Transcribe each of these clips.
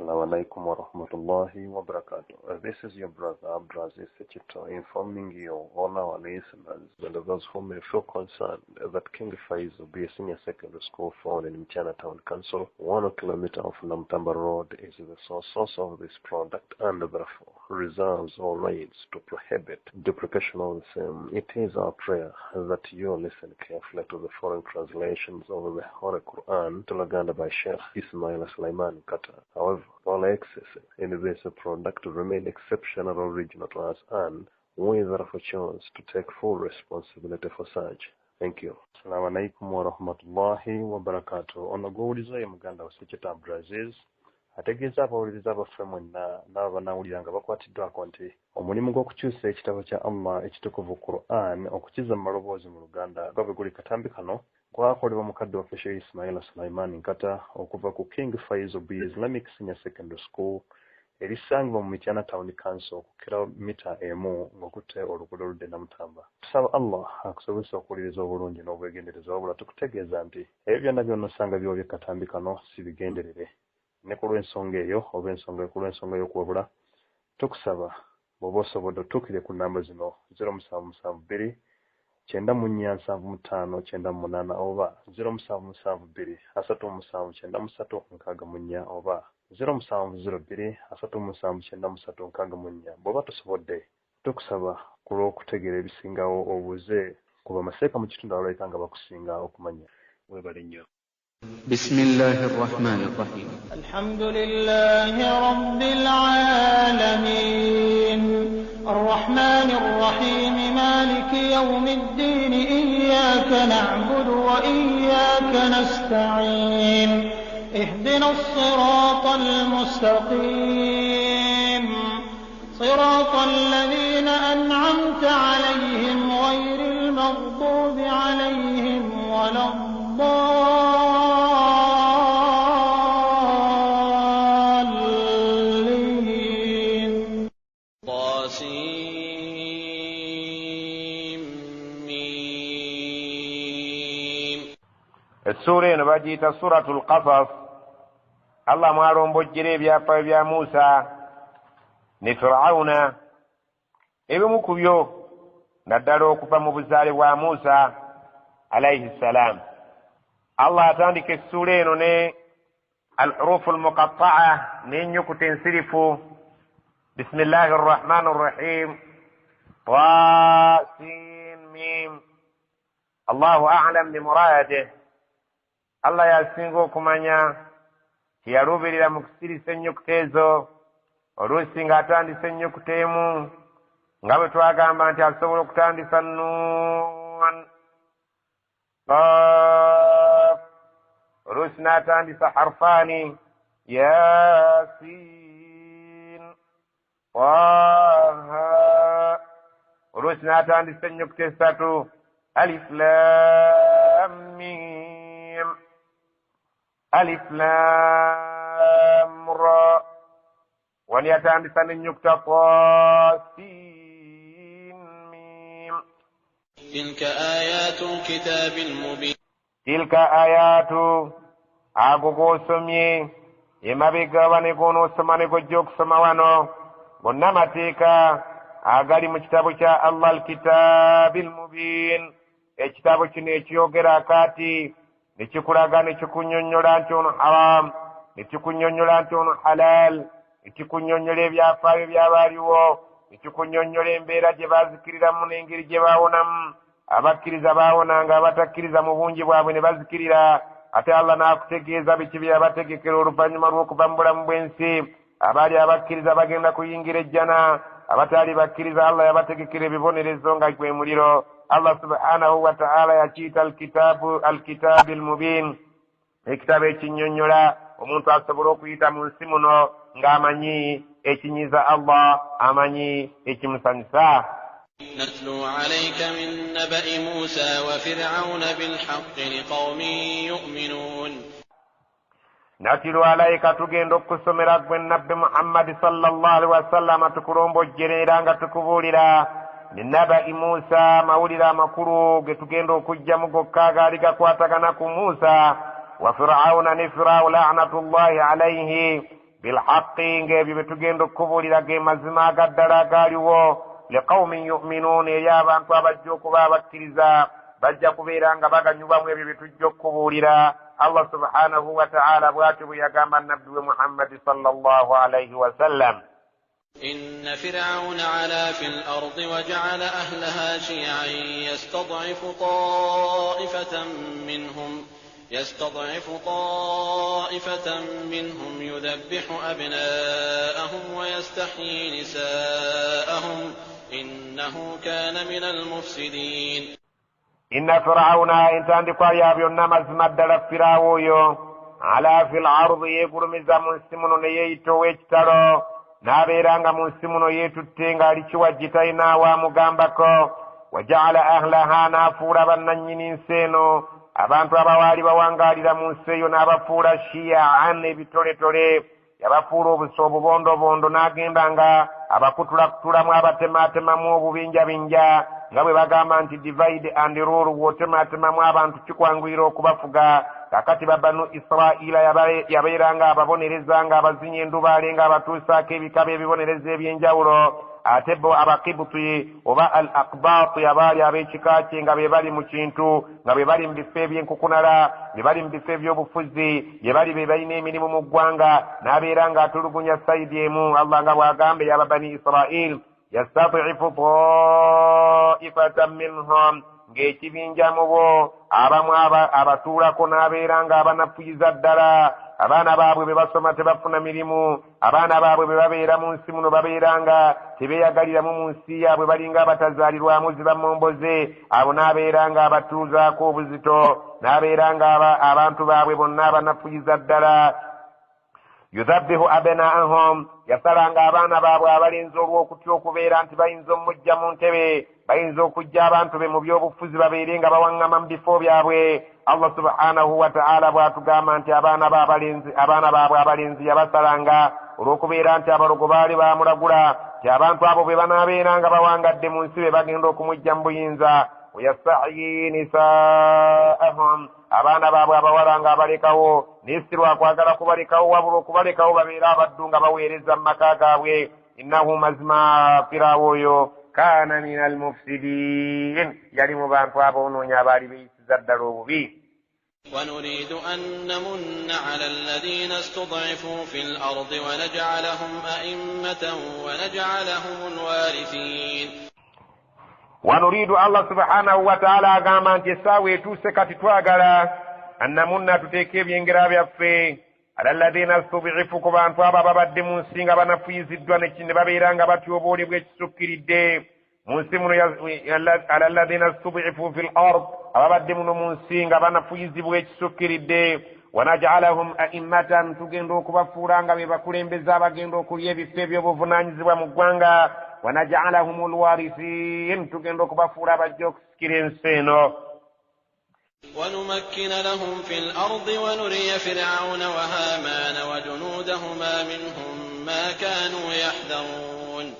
Assalamu alaikum wa rahmatullahi wa barakatuh. This is your brother Abdulaziz Ssekitto informing you, all our listeners and those who may feel concerned, that King Faisal B Senior Secondary School found in Mityana Town Council, 1 kilometer off Namutamba Road, is the source of this product and therefore reserves all rights to prohibit duplication of the same. It is our prayer that you listen carefully to the foreign translations of the Holy Quran to Luganda by Sheikh Ismail Sulaiman Kata. However, all excesses in this product remain exceptional original to us, and we therefore chose to take full responsibility for such. Thank you. Assalamu alaikum wa rahmatullahi wa barakatuh. Ono gw'owuliza ye muganda wa Ssekitto Abdulaziz ategeeza abawuliriza baffe mwenna n'abo banawulira nga bakwatiddwako nti omulimu gw'okukyusa ekitabo kya Allah ekitukuvu Quran okukiza mu maloboozi mu Luganda nga bwe guli katambi kano gwakolebwa mukadde waffe Sheikh Ismail Sulaiman Nkata okuva ku King Faisal B Islamic Senior Secondary School erisangibwa mu Mityana Town Council ku kilomita 1 ng'okutte oluguudo oludda Namutamba. Tusaba Allah akusobozesa okuwuliriza obulungi n'obwegendereza, wabula tukutegeeza nti ebyo byonna by'onosanga by'obye katambi kano si bigenderere. Ne ku lw'ensonga eyo oba ensonga ku lw'ensonga y'okuwabula, tukusaba bw'oba osobodde otuukire ku nnamba zino 0772 94 75 98 oba 0772 37 93 64 oba 0702 37 93 64. Bw'oba tosobodde, tukusaba ku lw'okutegeera ebisingawo obuuze ku bamaseeka mu kitundu abalabika nga bakusinga okumanya. Weebale nnyo. بسم الله الرحمن الرحيم. الحمد لله رب العالمين الرحمن الرحيم مالك يوم الدين إياك نعبد وإياك نستعين اهدنا الصراط المستقيم صراط الذين أنعمت عليهم غير المغضوب عليهم ولا الضالين. طاسيم. Essuula eno bagiyita Suratul Qasas. Allah mwalombojjera ebyafaayo bya Musa ne Firawuna, ebimu ku byo naddala okuva mu buzaale bwa Musa alayhi ssalam. Allah atandika essuula eno ne alhurufu almuqatta'a, n'ennyukuta ensirifu. Bismillahi rrahmani rrahim. Tasin mim. Allahu a'lam bimuradih. Allah yasinga okumanya kyeyaluubirira mu kusirisa ennyukuta ezo. Oluusi ng'atandisa ennyukuta emu, nga bwe twagamba nti asobola okutandisa nun, qaf, oluusi n'atandisa harfaani yasin, taha, oluusi n'atandisa ennyukuta esatu alif lam mim, alif lam ra, wani yatandisa n'ennyukuta ta sin mim. Tilka ayatul kitabil mubin. Tilka ayatu, ago g'osomye emabega oba ne g'onoosoma ne g'ojja okusoma wano, gonna mateeka agali mu kitabo kya Allah alkitabil mubin, ekitabo kino ekyogera akaati ne kikulaga ne kikunnyonnyola nti ono haram, ne kikunnyonnyola nti ono halal, ne kikunnyonnyola ebyafaayo by'abaaliwo, ne kikunnyonnyola embeera gye baazikiriramu n'engeri gye baawonamu. Abakkiriza baawonanga, abatakkiriza mu bungi bwabwe ne bazikirira. Ate Allah n'akutegeeza biki bye yabategekera oluvannyuma lw'okuva mu bulamu bw'ensi. Abaali abakkiriza bagenda kuyingira ejjana, abataali bakkiriza Allah yabategekera ebibonerezo nga gwe muliro. Allah subhanahu wa ta'ala yakiyita alkitabu alkitabi almubin, ekitabo ekinnyonnyola omuntu asobole okuyita mu nsi muno ng'amanyi ekinyiiza Allah, amanyi ekimusanyusa. نتلو عليك من نبأ موسى وفرعون بالحق لقوم يؤمنون. Natlu alayka, tugenda okukusomera ggwe Nabbi Muhammadi sallallahu alaihi wasallama, tukulombojjera era nga tukubuulira nabai Musa, mawulire amakulu ge tugenda okujjamu gokka agaali gakwatagana ku Musa wa Firawuna ne Firawo lanatullahi alaihi Bilhaqi, ng'ebyo bye tugenda okukubuulira ge mazima agaddala agaaliwo. Liqaumin yuminuun, eri abantu abajja okuba abakkiriza, bajja kubeera nga baganyulwamu ebyo bye tujja okukubuulira. Allah subhanahu wa ta'ala bw'atyo bwe yagamba nabbi we Muhammadi sallallahu alaihi wasallam. إن فرعون علا في الأرض وجعل أهلها شيعا يستضعف طائفة منهم يذبح أبناءهم ويستحيي نساءهم إنه كان من المفسدين. Inna firawuna, entandikwa ya byonna mazima ddala Firaawo oyo, ala fil ardi, yeegulumiza mu nsi muno ne yeeyita ow'ekitalo, n'abeera nga mu nsi muno yeetutte ng'ali kiwajji talina waamugambako. Wajaala ahlaha, n'afuula bannannyini nsi eno, abantu abawaali bawangaalira mu nsi eyo, n'abafuula shiyaan, ebitoletole, yabafuula obusa obubondobondo, n'agenda nga abakutulakutulamu, abatemaatemamu obubinjabinja, nga bwe bagamba nti divide and rule, bw'otemaatemamu abantu kikwanguyira okubafuga. Kakati babanu Israila yabeera nga ababonereza, nga abazinya endubaale, nga abatuusaako ebikaba ebibonereza eby'enjawulo. Ate bo Abakibuti oba al Akbaati abaali ab'ekika kye, nga be bali mu kintu, nga be bali mu bifo ebyenkukunala, be bali mu bifo ebyobufuzi, bye bali be balina emirimu mu ggwanga, n'abeera ng'atulugunya sayidi emu. Allah nga bw'agamba eyaba bani Israil, yastadifu taifatan minhum, ng'ekibinja mu bo abamu abatuulako, n'abeera ng'abanafuyiza ddala. Abaana baabwe be basoma tebafuna mirimu, abaana baabwe be babeera mu nsi muno babeera nga tebeeyagaliramu mu nsi yaabwe, balinga abatazaalirwamu ziba momboze. Abo n'abeera nga abatuuzaako obuzito, n'abeera nga abantu baabwe bonna abanafuyiza ddala. Yudhabbihu abnaahum, yasalanga abaana baabwe abalenzi olw'okutya okubeera nti bayinza omujja mu ntebe, bayinza okujja abantu be mu byobufuzi babeere nga bawaŋŋama mu bifo byabwe. Allah subhanahu wa ta'ala bw'atugamba nti abaana baabwe abalenzi yabasalanga olw'okubeera nti abalogo baali baamulagula nti abantu abo bwe banaabeera nga bawangadde mu nsi be bagenda okumujja mu buyinza. Wayastahyi nisaahum, abaana baabwe abawala nga abalekawo, naye si lwakwagala kubalekawo, wabula okubalekawo babeere abaddu nga baweereza mu maka gaabwe. Innahu, mazima Firaawo oyo, kaana min almufsidin, yali mu bantu aboonoonya abaali beeyisiza ddala obubi. ونريد أن نمن على الذين استضعفوا في الأرض ونجعلهم أئمة ونجعلهم الوارثين. Wanuriidu, Allah subhanahu wa taala agamba nti essaawa etuuse kati twagala annamunna, tuteeke ebyengera byaffe, ala alladhina studifu, ku bantu abo ababadde mu nsi nga banafuyiziddwa ne babeera nga batyoboolebwa ekisukkiridde mu nsi muno. Ala alladhina studifu fi l ard, ababadde muno mu nsi nga banafuyizibwa ekisukkiridde. Wanajalahum aimmatan, tugenda okubafuula nga be bakulembeze abagenda okulya ebifo ebyobuvunaanyizibwa mu ggwanga. Wanajalahum alwarithin, tugenda okubafuula abajja okusikira ensi eno. ونمكن لهم في الأرض ونري فرعون وهامان وجنودهما منهم ما كانوا يحذرون.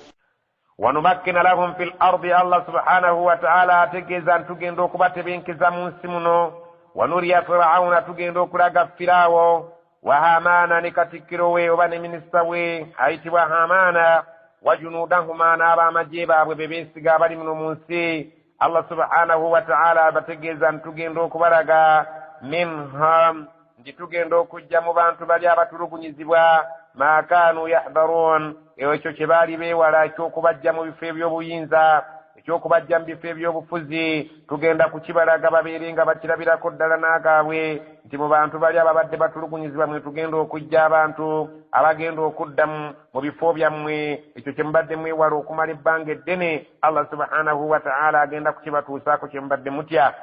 Wanumakkina lahum fi l ardi, Allah subhanahu wa taala ategeeza nti tugenda okubatebenkeza mu nsi muno. Wanuriya Firawuna, tugenda okulaga Firaawo, wa Hamaana, ne katikkiro we oba ne minisita we ayitibwa Hamaana, wajunuudahuma, n'ab'amagye baabwe be beesiga abali muno mu nsi. Allah subhanahu wa taala abategeeza nti tugenda okubalaga minhum, nti tugenda okujja mu bantu bali abatulugunyizibwa, ma kaanu yahdharuun, ekyo kye baali beewala eky'okubajja mu bifo eby'obuyinza, eky'okubajja mu bifo ebyobufuzi, tugenda kukibalaga babeere nga bakirabirako ddala n'agaabwe nti mu bantu bali ababadde batulugunyizibwa mwe tugenda okujja abantu abagenda okudda mu bifo byammwe, ekyo kye mubadde mwewala okumala ebbanga eddene. Allah subhanahu wa ta'ala agenda kukibatuusaako kye mubadde mutya.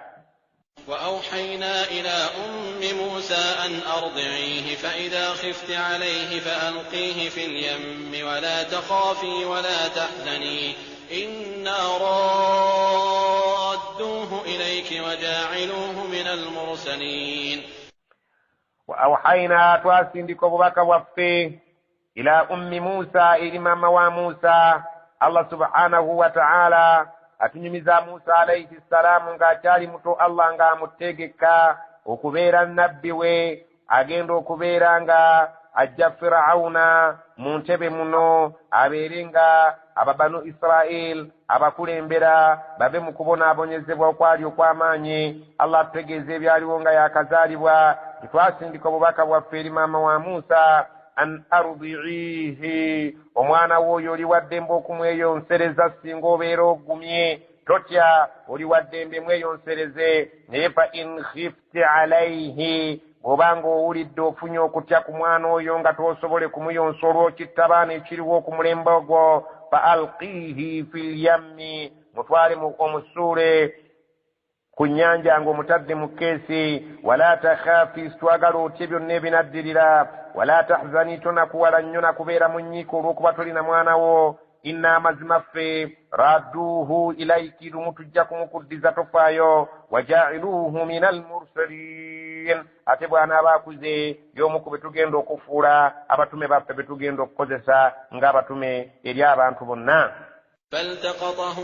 وأوحينا إلى أم موسى أن أرضعيه فإذا خفت عليه فألقيه في اليم ولا تخافي ولا تحزني إنا رادوه إليك وجاعلوه من المرسلين. وأوحينا, twasindika obubaka bwaffe, ila ummi Musa, eri maama wa Musa. Allah subhanahu wa ta'ala atunyumiza Musa alaihi ssalaamu ng'akyali muto, Allah ng'amutegeka okubeera nabbi we agenda okubeera nga Ajja Firawuna mu ntebe muno abeere nga ababanu Israel abakulembera bave mu kubonaabonyezebwa okwali okw'amaanyi. Allah atutegeeza ebyaliwo nga yakazaalibwa. Twasindika obubaka bwaffe eri maama wa Musa, an ardiihi, omwana w'oyo oli waddembe okumweyonsereza singa obeera ogumye, totya, oli waddembe mweyonsereze. Naye fa in khifti alaihi, bw'obanga owulidde ofunye okutya ku mwana oyo nga tosobole kumuyonsa olw'okittabaana ekiriwo ku mulembe ogwo, fa alqiihi fil yammi, mutwale omusuule ku nnyanja ng'omutadde mu keesi. Wala takhafi, twagala otye byonna ebinaddirira. Wala tahzani, tonakuwala nnyo nakubeera mu nnyiiko olw'okuba tolina mwana wo. Inna, amazima ffe, radduuhu ilaiki, lumu tujja kumukuddiza, tofaayo. Wajailuuhu min almursalin, ate bw'anaaba akuze y'omu ku be tugenda okufuula abatume baffe, be tugenda okukozesa ng'abatume eri abantu bonna. فالتقطه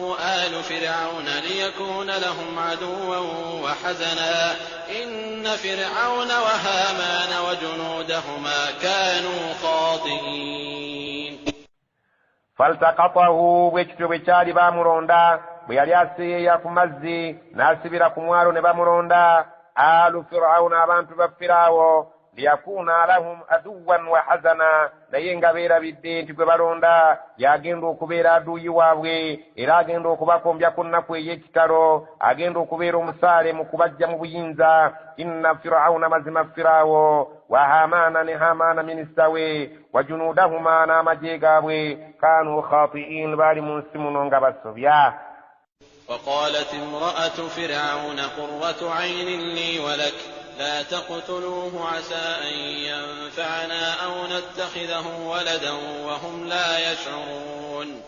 آل فرعون ليكون لهم عدوا وحزنا إن فرعون وهامان وجنودهما كانوا خاطئين. Faltaqatahu, bwe kityo bwe kyali bamulonda bwe yali aseeyeeya ku mazzi n'asibira ku mwalo ne bamulonda alu Firawuna, abantu ba Firaawo, liyakuuna lahum aduwan wa hazana, naye nga beerabidde nti gwe balonda yagenda okubeera aduuyi waabwe era agenda okubakombya ku nnaku ey'ekitalo, agenda okubeera omusaale mu kubajja mu buyinza. Inna Firawuna, mazima Firaawo, wa Hamaana, ne Hamaana minisita we, wa junudahuma, n'amagye gaabwe, kaanu khati'in, baali mu nsi muno nga basobya. وقالت امرأة فرعون قرة عين لي ولك لا تقتلوه عسى أن ينفعنا أو نتخذه ولدا وهم لا يشعرون.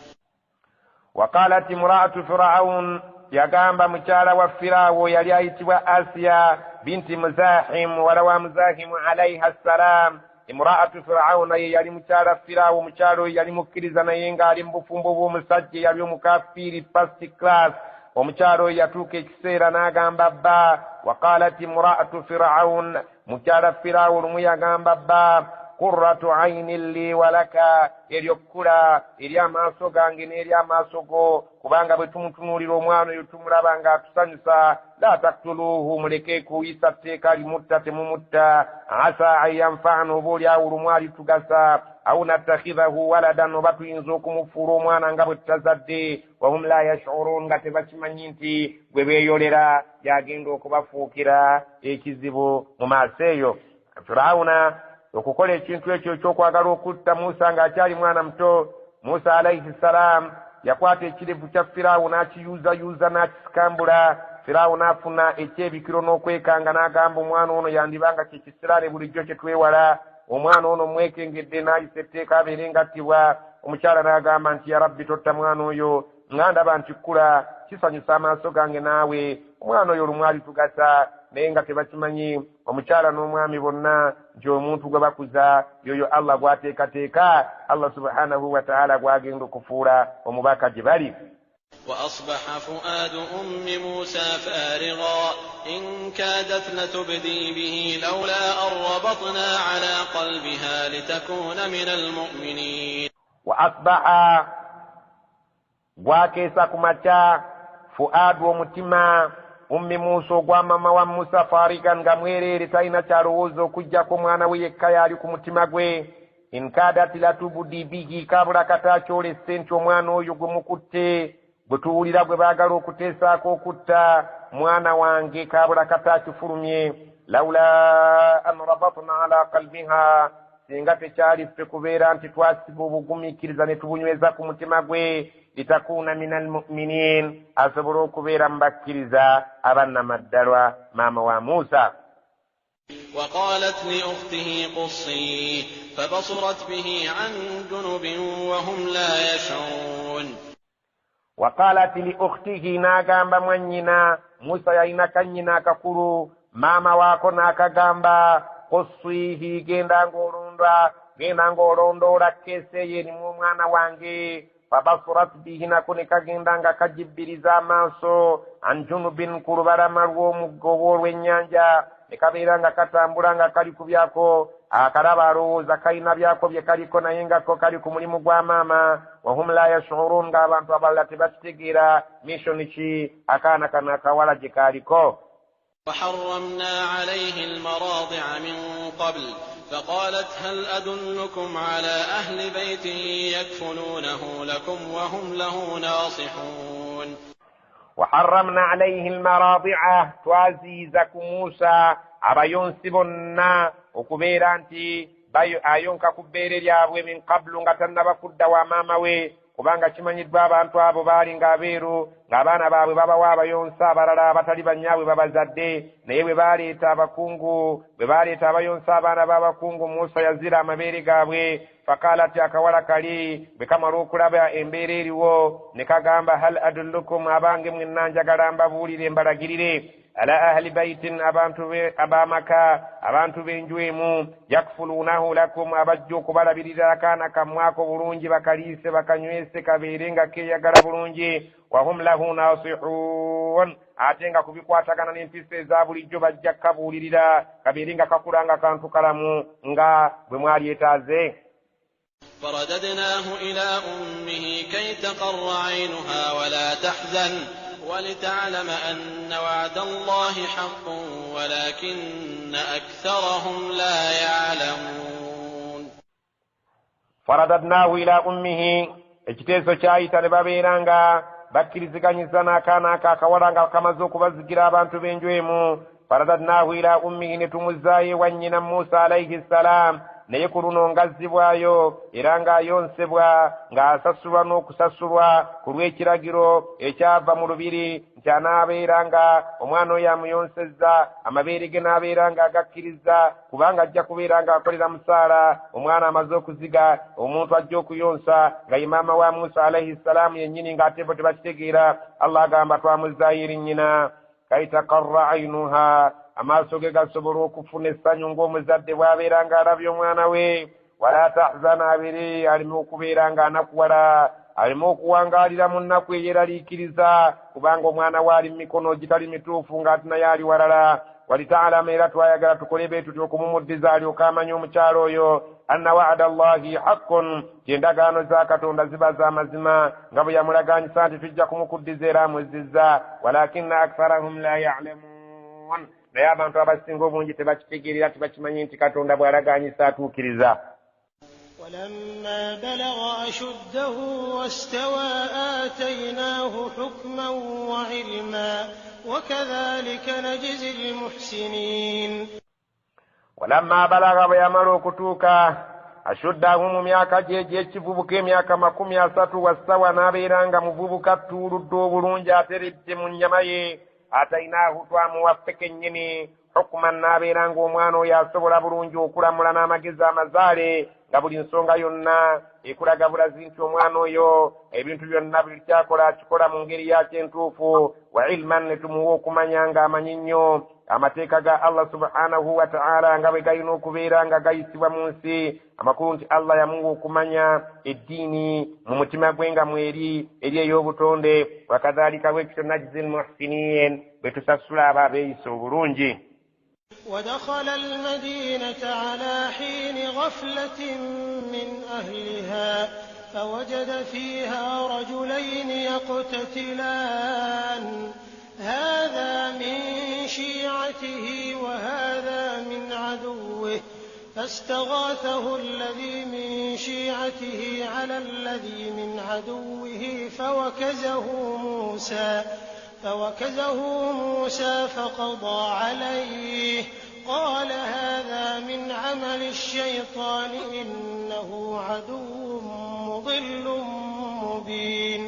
وقالت امرأة فرعون, yagamba mukyala wa Firaawo yali ayitibwa Asiya binti Muzahim, muwala wa Muzahimu alaiha ssalam. Imraatu Firawuna ye yali mukyala Firaawo. Mukyala oyo yali mukkiriza naye ng'ali mu bufumbo bw'omusajja eyali omukafiiri first class. Omukyala oyo yatuuka ekiseera n'agamba bba, waqalat imraatu Firaun, mukyala Firaawo lumu yagamba bba, qurratu ainin li walaka, eryo kkula eri amaaso gange n'eri amaaso go, kubanga bwe tumutunuulira omwana oyo tumulaba ng'atusanyusa. La taktuluuhu, muleke kuyisa tteeka limutta, temumutta. Asa an yanfaana, oba oli awo lumu alitugasa, au nattakhidhahu waladan, oba tuyinza okumufuula omwana nga bwe tutazadde. Wahum la yashurun, nga tebakimanyi nti gwe beeyolera yagenda okubafuukira ekizibu mu maaso eyo. Firawuna okukola ekintu ekyo ekyokwagala okutta Musa ng'akyali mwana muto, Musa alaihi ssalaamu yakwata ekirevu kya Firaawo n'akiyuuzayuuza n'akisikambula. Firaawo n'afuna ekyebikiro n'okwekanga n'agamba omwana ono yandibanga kyekisiraane bulijjo kye twewala, omwana ono mwekengedde, n'ayisa etteeka abeere ngattibwa. Omukyala n'agamba nti ya Rabbi, totta mwana oyo, nga ndaba nti kkula kisanyusa amaaso gange naawe, omwana oyo lumu alitugasa. Naye nga tebakimanyi omukyala n'omwami bonna nti omuntu gwe bakuza yoyo Allah gw'ateekateeka, Allah subhanahu wataala gw'agenda okufuula omubaka gye bali. وأصبح فؤاد أم موسى فارغا إن كادت لتبدي به لولا أن ربطنا على قلبها لتكون من المؤمنين. Wa asbaha, gwakeesa ku makya, fuadu, omutima, ummi Musa, ogwa mama wa Musa, farigan, nga mwereere, talina kyalowooza okugjako omwana we yekka yali ku mutima gwe. Inkadat latubudi bihi, kabula kata akyolese nti omwana oyo gwe mukutte, gwe tuwulira gwe baagala okuteesaako okutta, mwana wange, kabula kata akifulumye. Laula an rabatna ala qalbiha, singa tekyali ffe kubeera nti twasiba obugumiikiriza ne tubunyweza ku mutima gwe, litakuuna min almuminin, asobole okubeera mu bakkiriza abannamaddalwa, maama wa Musa. وقالت لأخته قصيه فبصرت به عن جنب وهم لا يشعرون. Waqalat li ukhtihi, n'agamba mwannyina Musa, yalina kannyina akakulu, maama waako n'akagamba, kussiihi, genda ng'olonda, genda ng'olondoola keesi eyo erimu omwana wange. Fabasurat bihi, nako ne kagenda nga kagibbiriza amaaso, an junubin, ku lubalama lw'omugga oba olw'ennyanja, ne kabeera nga katambula nga kali ku byako. Akalaba alowooza kalina byako bye kaliko, naye nga ko kali ku mulimu gwa maama. Wahum la yashurun, ng'abantu abalala tebakitegeera mission ki akaana kano akawala gye kaaliko. وحرمنا عليه المراضع من قبل فقالت هل أدلكم على أهل بيت يكفلونه لكم وهم له ناصحون. وحرمنا عليه المراضع, twaziiza ku Musa abayonsi bonna okubeera nti ayonka ku bbeere lyabwe, min qablu, nga tannaba kudda wa maama we, kubanga kimanyiddwa abantu abo baali ng'abeeru, ng'abaana baabwe babawa abayonsa abalala abatali bannyaabwe babazadde. Naye bwe baleeta abakungu, bwe baleeta abayonsa abaana b'abakungu, Musa yazira amabeere gaabwe. Faqaalat, akawala kali bwe kamala okulaba embeera eriwo ne kagamba, hal adullukum, abange mwenna njagala mbabuulire mbalagirire, ala ahli baitin, abantu ab'amaka, abantu b'enju emu, yakfuluunahu lakum, abajja okubalabirira akaana kammwako bulungi, bakaliise bakanywese kabeere nga keeyagala bulungi, wahum lahu nasihun, ate nga kubikwatagana n'empisa eza bulijjo bajja kukabuulirira kabeere nga kakula nga kantu kalamu nga bwe mwalyetaaze. فرددناه إلى أمه كي تقر عينها ولا تحزن ولتعلم أن وعد الله حق ولكن أكثرهم لا يعلمون. فرددناه إلى أمه, ekiteeso kyayita ne babeera nga bakkiriziganyiza n'akaana ako akawala nga kamaze okubazigira abantu b'enju emu. Faradadnaahu ila ummihi, ne tumuzzaayo ewa nnyina Musa alaihi ssalam. Naye ku luno ngazzibwayo era ng'ayonsebwa, ng'asasulwa n'okusasulwa ku lw'ekiragiro ekyava mu lubiri nti anaabeera nga omwana oyo amuyonsezza amabeere ge n'abeera ng'agakkiriza, kubanga ajja kubeera ng'akolera musaala. Omwana amaze okuziga, omuntu ajja okuyonsa nga ye maama wa Musa alaihi ssalaamu yennyini, ng'ate bo tebakitegeera. Allah agamba twamuzzaayo eri nnyina, kaitaqarra ainuha, amaaso ge gasobola okufuna essanyu ng'omuzadde bw'abeera ng'alabye omwana we, wala tahzana, abeere aleme okubeera ng'anakuwala, aleme okuwangaalira mu nnaku eyeraliikiriza, kubanga omwana we ali mu mikono gitali mituufu ng'ate naye ali walala. Walitaalama, era twayagala tukole bwe tutyo okumumuddiza alyoke amanye omukyalo oyo, anna wa'ada Allahi haqqun, ti endagaano za Katonda ziba za mazima, nga bwe yamulaganyisa nti tujja kumukuddiza era amuzzizza. Walakinna aktharahum la ya'lamun, naye abantu abasinga obungi tebakitegeerera, tebakimanyi nti Katonda bw'alaganyisa atuukiriza. ولما بلغ أشده واستوى آتيناه حكما وعلما وكذلك نجزي المحسنين. ولما بلغ, bwe yamala okutuuka, ashuddahu, mu myaka gye egy'ekivubuka, emyaka 30, wastawa, n'abeera nga muvubuka ttuuludde obulungi ateredde mu nnyama ye, atainaahu, twamuwa ffe kennyini, hukuman, n'abeera ng'omwana oyo asobola bulungi okulamula n'amagezi amazaale, nga buli nsonga yonna ekulaga bulazi nti omwana oyo ebintu byonna buli kyakola akikola mu ngeri yakyo entuufu. Wa ilman, ne tumuwa okumanya ng'amanyi nnyo amateeka ga Allah subhanahu wa ta'ala nga bwe galina okubeera nga gayisibwa mu nsi. Amakulu nti Allah yamuwa okumanya eddiini mu mutima gwe nga mweri eri ey'obutonde. Wakadhalika, bwekityo, najzi lmuhsinin, bwe tusasula abo abeeyisa obulungi. ودخل المدينة على حين غفلة من أهلها فوجد فيها رجلين يقتتلان هذا من شيعته وهذا من عدوه فاستغاثه الذي من شيعته على الذي من عدوه فوكزه موسى فقضى عليه قال هذا من عمل الشيطان إنه عدو مضل مبين.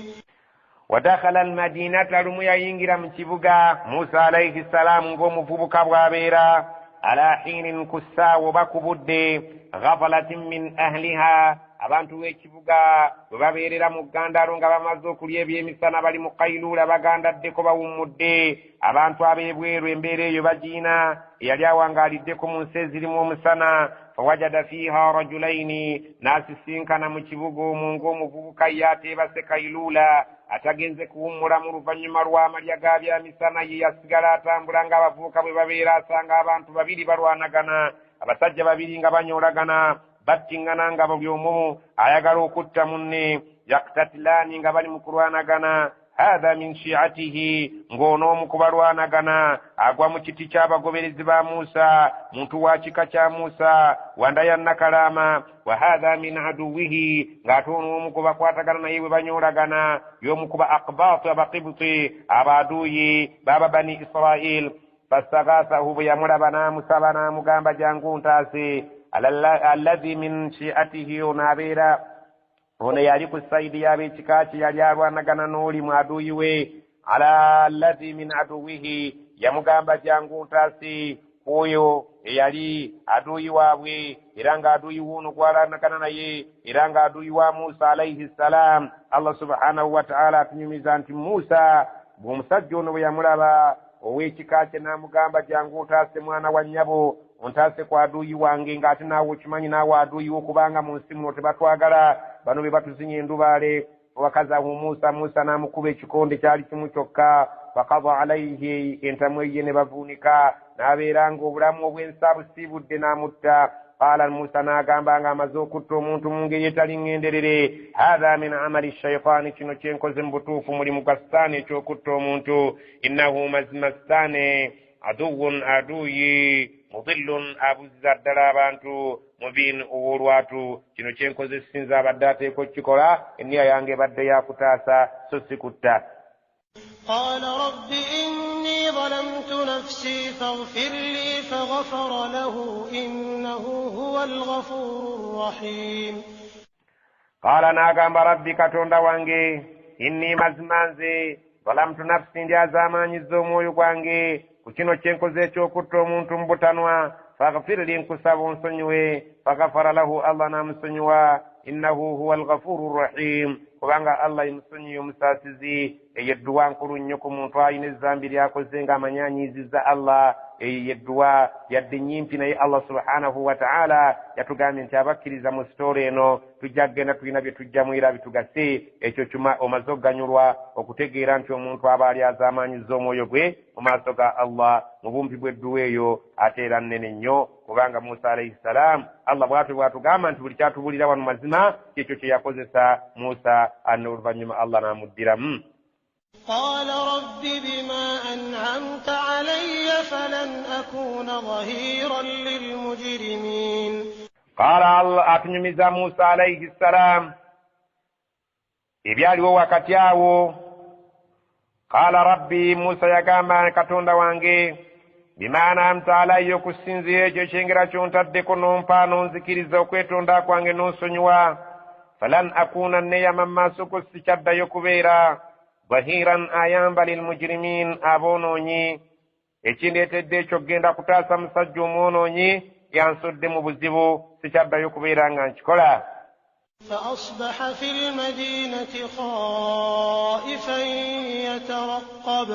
ودخل المدينة, lumu yayingira mu kibuga Musa alaihi ssalaamu ng'omuvubuka bw'abeera, ala hiinin, ku ssaawa oba ku budde, ghafalatin min ahliha, abantu b'ekibuga bwe babeerera mu ggandalo nga bamaze okulya ebyemisana, bali mu kailuula, bagandaddeko, bawummudde. Abantu ab'ebweru embeera eyo bagiina, eyali awangaaliddeko mu nsi ezirimu omusana. Fawajada fiiha rajulaini, n'asisinkana mu kibuga omwo ng'omuvubuka ye ateebase kailuula, atagenze kuwummulamu luvannyuma lw'amalya ga byamisana, ye yasigala atambula ng'abavubuka bwe babeera, asanga abantu babiri balwanagana. Abasajja babiri nga banyoolagana, battiŋŋana nga buli omu ayagala okutta munne. Yaktatilani, nga bali mu kulwanagana. Hatha min shi'atihi, ng'ono omu ku balwanagana agwa mu kiti ky'abagoberezi ba Musa, muntu wa kika kya Musa, wanda ya Nakalama. Wa hatha min aduwihi, ng'ate ono omu ku bakwatagana naye bwe banyoolagana y'omu ku ba Aqbaati, Abaqibuti, abaduuyi baba Bani Israil. Fastaghathahu, bwe yamulaba n'amusaba n'amugamba, jangu ntaase. Allazi min shi'atihi, ono abeera ono yali ku sayidi y'ab'ekika kye, yali alwanagana n'oli mu aduuyi we. Ala allazi min aduwihi, yamugamba jangu ntaasi kwoyo eyali aduuyi waabwe, era nga aduuyi wuuno gwalwanagana naye, era nga aduuyi wa Musa alaihi ssalam. Allah subhanahu wataala atunyumiza nti Musa bw'omusajja ono bwe yamulaba ow'ekika kye n'amugamba, jangu ntaase mwana wa nnyabo, ontaase ku aduuyi wange, ng'ate naawe okimanyi naawe aduuyiwo, kubanga mu nsi muno tebatwagala, bano be batuzinya endubaale. Wakazahu Musa, Musa n'amukuba ekikonde kyali kimu kyokka. Fakada alaihi, entamu eye ne bavuunika, n'abeera ng'obulamu obw'ensi abusiibudde, n'amutta. Qaala Musa, n'agamba ng'amaze okutta omuntu mu ngeri etali ŋŋenderere, hatha min amali shaitaani, kino kyenkoze mu butuufu mulimu gwa sitaani eky'okutta omuntu. Innahu, mazima sitaane, aduwun, aduyi, mudillun, abuziza ddala abantu, mubin, ow'olwatu. Kino kyenkoze sinza abadde ateeka okukikola, enniya yange ebadde yakutaasa so si kutta. قال رب إني ظلمت نفسي فاغفر لي، فغفر له إنه هو الغفور الرحيم. Qaala, n'agamba, rabbi, Katonda wange, inni, mazima nze, zalamtu nafsi, ndi azaamaanyizza omwoyo gwange ku kino kyenkoze eky'okutta omuntu mu butanwa. Faghfir li, nkusaba onsonyiwe. Faghafara lahu, Allah n'amusonyiwa. Innahu huwa alghafuru rrahim, kubanga Allah yemusonyiye omusaasizi. Eyo edduwa nkulu nnyo ku muntu alina ezambi lyakoze ng'amanyi anyiizizza Allah. Eyo yedduwa yadde nnyimpi, naye Allah subhanahu wataala yatugambye nti abakkiriza mu sitoolo eno tujja kugenda tulina bye tujjamu era bitugase. Ekyo kyuma omaze okuganyulwa okutegeera nti omuntu aba ali azaamaanyiza omwoyo gwe mu maaso ga Allah mu bumpi bw'edduwa eyo, ate era nnene nnyo, kubanga Musa alaihi ssalaamu, Allah bwatyo bwatugamba nti buli kyatubulira wano mazima kyekyo kye yakozesa Musa, ana oluvannyuma Allah n'amuddiramu. قال رب بما أنعمت علي فلن أكون ظهيرا للمجرمين. Qaala, Allah atunyumiza Musa alaihi ssalaamu ebyaliwo wakati awo. Qaala rabbi, Musa yagamba, Katonda wange, bima anamta alayya, okusinziira ekyo ekyengera kyontaddeko nompa nonzikiriza okwetonda kwange nonsonyiwa, falan akuuna, neyama mu maaso ko sikyaddayo kubeera, zahiran, ayamba, lilmujirimin, aboonoonyi. Ekindeetedde ekyo kugenda kutaasa musajja omwonoonyi yansodde mu buzibu, sikyaddayo kubeera nga nkikola. فأصبح في المدينة خائفا يترقب،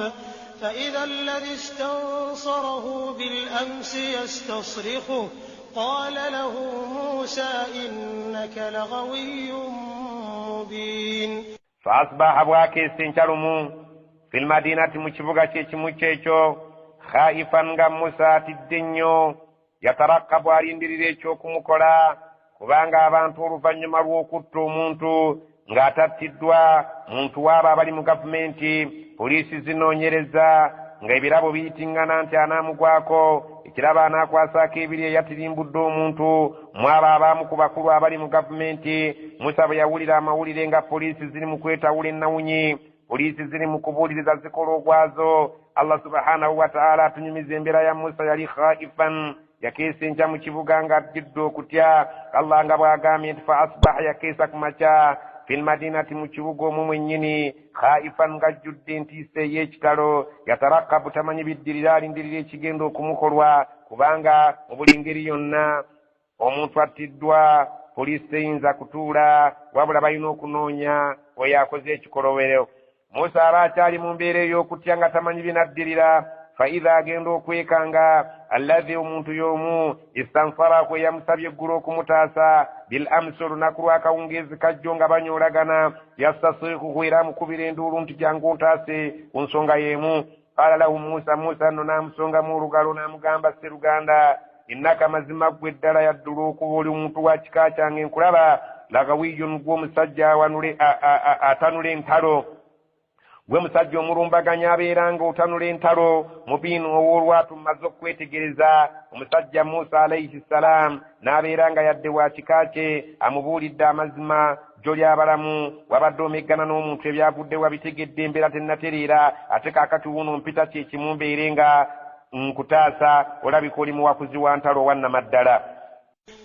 فإذا الذي استنصره بالأمس يستصرخه. قال له موسى إنك لغوي مبين. Faasbaha, bwakeesa enkya lumu, fi lmadinati, mu kibuga kyekimu kyekyo, khaifan, nga Musa atidde nnyo, yatarakabu, alindirira ekyokumukola, kubanga abantu oluvannyuma lw'okutta omuntu ng'atattiddwa muntu waabo abali mu gavumenti, poliisi zinoonyereza ng'ebirabo biyitiŋŋana nti anaamugwako ekirabo anaakwasaako ebiri eyatirimbudde omuntu mu abo abamu ku bakulu abali mu gavumenti. Musa bwe yawulira amawulire nga poliisi ziri mu kwetawula ennawunyi, poliisi ziri mu kubuuliriza, zikola ogwazo. Allah subhanahu wataala atunyumiza embeera ya Musa. Yali khaifan, yakeesa enkya mu kibuga ng'ajjudde okutya. Allah nga bw'agambye nti fa asbaha, yakeesa ku makya, fi lmadinati, mu kibuga omwo mwennyini, khaifan, ng'ajjudde entiisa ey'ekitalo, yatarakabu, tamanyi biddirira, alindirira ekigenda okumukolwa, kubanga mu buli ngeri yonna omuntu attiddwa poliisi teyinza kutuula, wabula balina okunoonya oyo akoze ekikolobero. Musa aba akyali mu mbeera ey'okutya nga tamanyi binaddirira. Faidha, agenda okwekanga, allazi, omuntu y'omu, istansaraku, eyamusabye eggulu okumutaasa, bil amsi, olunaku lwakawungeezi kajjo nga banyoolagana, yastasirikuhu, era amukubira enduulu nti jangu ntaase ku nsonga y'emu. Qaala lahu Musa, Musa nno n'amusongamu olugalo n'amugamba, sseruganda, Innaka, mazima ggwe ddala yaddula okuba oli muntu wa kika kyange, nkulaba lagawiyun, gwe omusajja awanule atanula entalo, gwe musajja omulumbaganya abeera nga otanula entalo, mubiinu ow'olwatu. Mmaze okwetegereza omusajja Musa alaihi ssalaamu n'abeera nga yadde wa kika kye amubuulidde amazima gy'oli abalamu, wabadde omeggana n'omuntu, ebyavudde wabitegedde, embeera tennatereera, ate kaakati wuuno mpita kye kimu mbeere nga nkutaasa, olabika oli muwakuzi wa ntalo owannamaddala.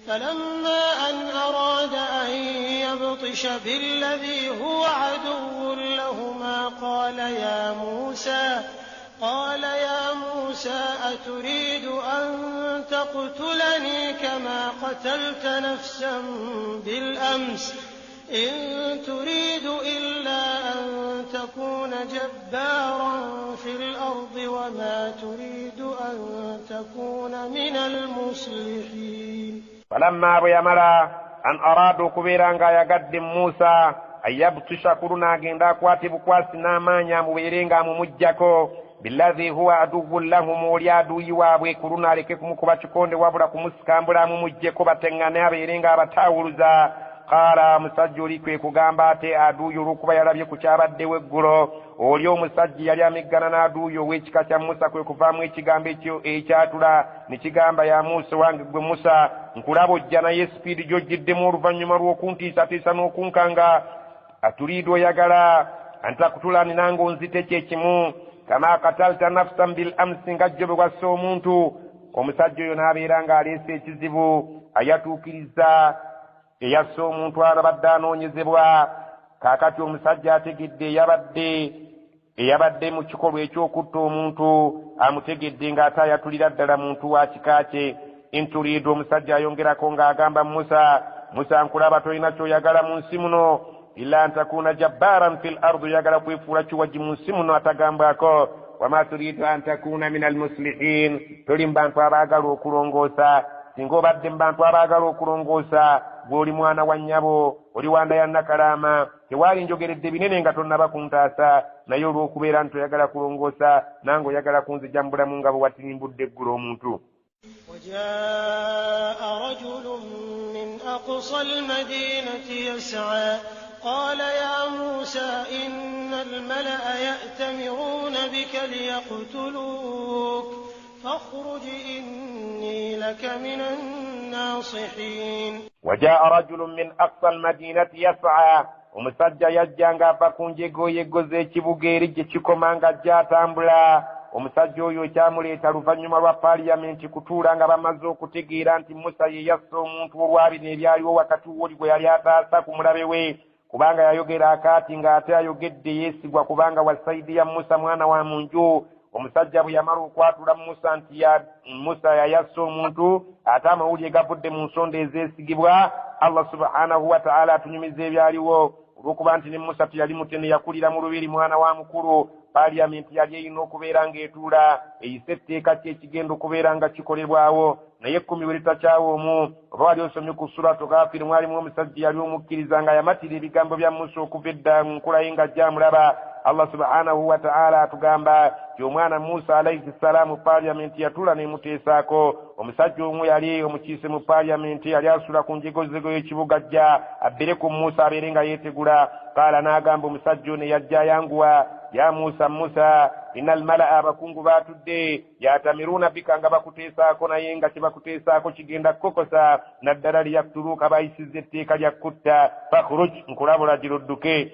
فلما أن أراد أن يبطش بالذي هو عدو لهما قال يا موسى أتريد أن تقتلني كما قتلت نفسا بالأمس؟ إن تريد إلا أن تكون جبارا في الأرض وما تريد أن تكون من المصلحين. فلما, bwe yamala, an araada, okubeera ng'ayagadde Musa, an yabtisha, ku luno agenda akwate bukwasi n'amaanyi amubeere ng'amumuggyako, billazi huwa aduwun lahum, oli aduuyi waabwe, ku luno aleke kumukuba kikonde wabula kumusikambula amumuggyeko bateŋŋane abeere ng'abataawuluza. Qaala, musajja oli kwe kugamba ate aduuyi, olw'okuba yalabye ku kyabaddewo eggulo, oli omusajja yali ameggana n'aduuyi ow'ekika kya Musa, kwe kuvaamu ekigambo ekyo ekyatula ne kigamba, ya Musa wange, gwe Musa, nkulaba ojja naye sipiidi gy'ojjiddemu oluvannyuma lw'okuntiisatiisa n'okunkanga, aturiidu, oyagala antakutulani, nange onzite kyekimu, kama katalta nafsan bil amsi, nga jjo bwe wassa omuntu. Omusajja oyo n'abeera ng'aleese ekizibu, ayatuukiriza eyasse omuntu alabadde anoonyezebwa. Kaakati omusajja ategedde eyabadde mu kikolwa eky'okutta omuntu, amutegedde ng'ate ayatulira ddala muntu wa kika kye. Inturiidu, omusajja ayongerako ng'agamba Musa, Musa, nkulaba tolina ky'oyagala mu nsi muno, illa an takuna jabbaran fi l ardi, oyagala kwefuula kiwagi mu nsi muno atagambwako, wama turiidu an takuna min almuslihin, toli mu bantu abaagala okulongoosa. Singa obadde mu bantu abaagala okulongoosa, gwe oli mwana wa nnyabo, oli wanda ya Nakalaama, tewaali njogeredde binene nga tonnaba kuntaasa, naye olw'okubeera nti oyagala kulongoosa, nange oyagala kunzija mu bulamu nga bwe watirimbudde eggulo omuntu. وجاء رجل من أقصى المدينة يسعى قال يا موسى إن الملأ يأتمرون بك ليقتلوك فاخرج إني لك من الناصحين. وجاء رجل من أقصى المدينة يسعى, omusajja yajja ng'ava ku njegoyego z'ekibuga eri gye kikoma ng'ajja atambula. Omusajja oyo ekyamuleeta luvannyuma lwa paaliyamenti kutuula nga bamaze okutegeera nti Musa ye yassa omuntu olwabino ebyaliwo wakati woli gwe yali ataasa ku mulabe we, kubanga yayogera akaati ng'ate ayogedde yeesigwa, kubanga wa side ya Musa, mwana wa mu nju. Omusajja bwe yamala okwatula Musa nti ya Musa yayassa omuntu, ate amawulire gavudde mu nsonda ezeesigibwa, Allah subhanahu wataala atunyumiza ebyaliwo. Olw'okuba nti ne Musa teyali mutene, yakulira mu lubiri, mwana wa mukulu, paaliyamenti yali erina okubeera ng'etuula eyise etteeka ki ekigenda okubeera nga kikolebwawo, naye 10 we litakyawa omu. Oba wali osomye ku Suratu Gafiri, mwalimu omusajja yali omukkiriza nga yamatira ebigambo bya Musa okuva edda mu nkula ye nga jjamulaba. Allah subhanahu wataala atugamba ti omwana Musa alaihi ssalaamu, paaliyamenti yatuula n'emuteesaako. Omusajja omu yali omukiise mu paaliyamenti yali asula ku njegozego y'ekibuga, jja abbere ku Musa abeere nga yeetegula. Qaala, n'agamba omusajja ono yajja ayanguwa, ya Musa, Musa, ina almalaa, abakungu baatudde, yatamiruuna bika, nga bakuteesaako, naye nga kyebakuteesaako kigenda kukokosa naddala, liyaktuluuka, bayisizza etteeka lya kutta, fakhruj, nkulabula girudduke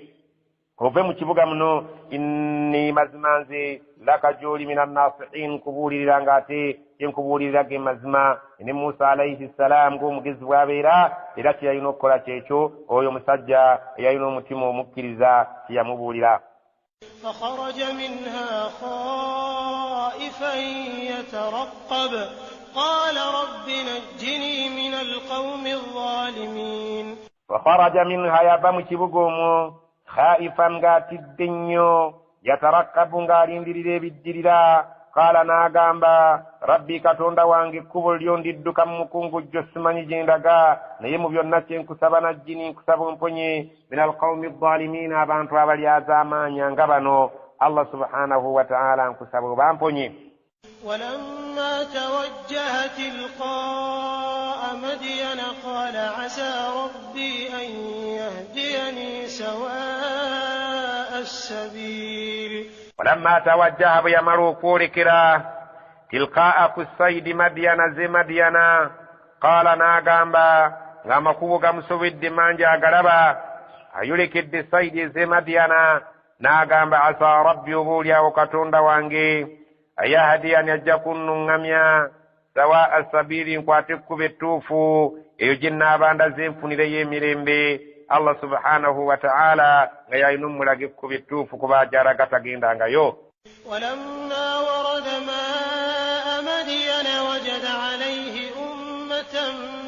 ove mu kibuga muno, inni, mazima nze, laka, gy'oli, min annasihin, nkubuulirira ng'ate kyenkubuulirira ge mazima. Ne Musa alaihi ssalaamu ng'omugezi bw'abeera, era kyeyalina okukola kyekyo oyo omusajja eyalina omutima omukkiriza kyeyamubuulira. فخرج منها خائفا يترقب قال رب نجني من القوم الظالمين. فخرج منها, yava mu kibuga omwo, khaifan, ng'atidde nnyo, yatarakkabu, ng'alindirira ebiddirira, qaala, n'agamba, rabbi, katonda wange, ekkubo lyo ndidduka mu mukungujjo, simanyi gye ndaga, naye mu byonna kye nkusaba, najjini, nkusaba omponye, min alqawmi zzaalimiina, abantu abalyaza amaanya nga bano, Allah subhanahu wataala, nkusaba obamponye. ولما توجه تلقاء مدين قال عسى ربي أن يهديني سواء السبيل. ولما توجه bwe yamala okwolekera tilqaa ku sayidi Madiyana ze Madiyana, qaala n'agamba ng'amakubo gamusobedde mangi agalaba, ayolekedde sayidi ez'e Madiyana n'agamba asa rabbi, oba oliawo Katonda wange ayahdiyani, ajja kunnuŋŋamya sawaa sabiiri, nkwate ekkubo ettuufu eyo gye nnaabanda zenfunireyo emirembe. Allah subhanahu wa ta'ala nga yalina omulaga ekkubo ettuufu kuba gy'alaga tagendangayo. ولما ورد ماء مدين وجد عليه أمة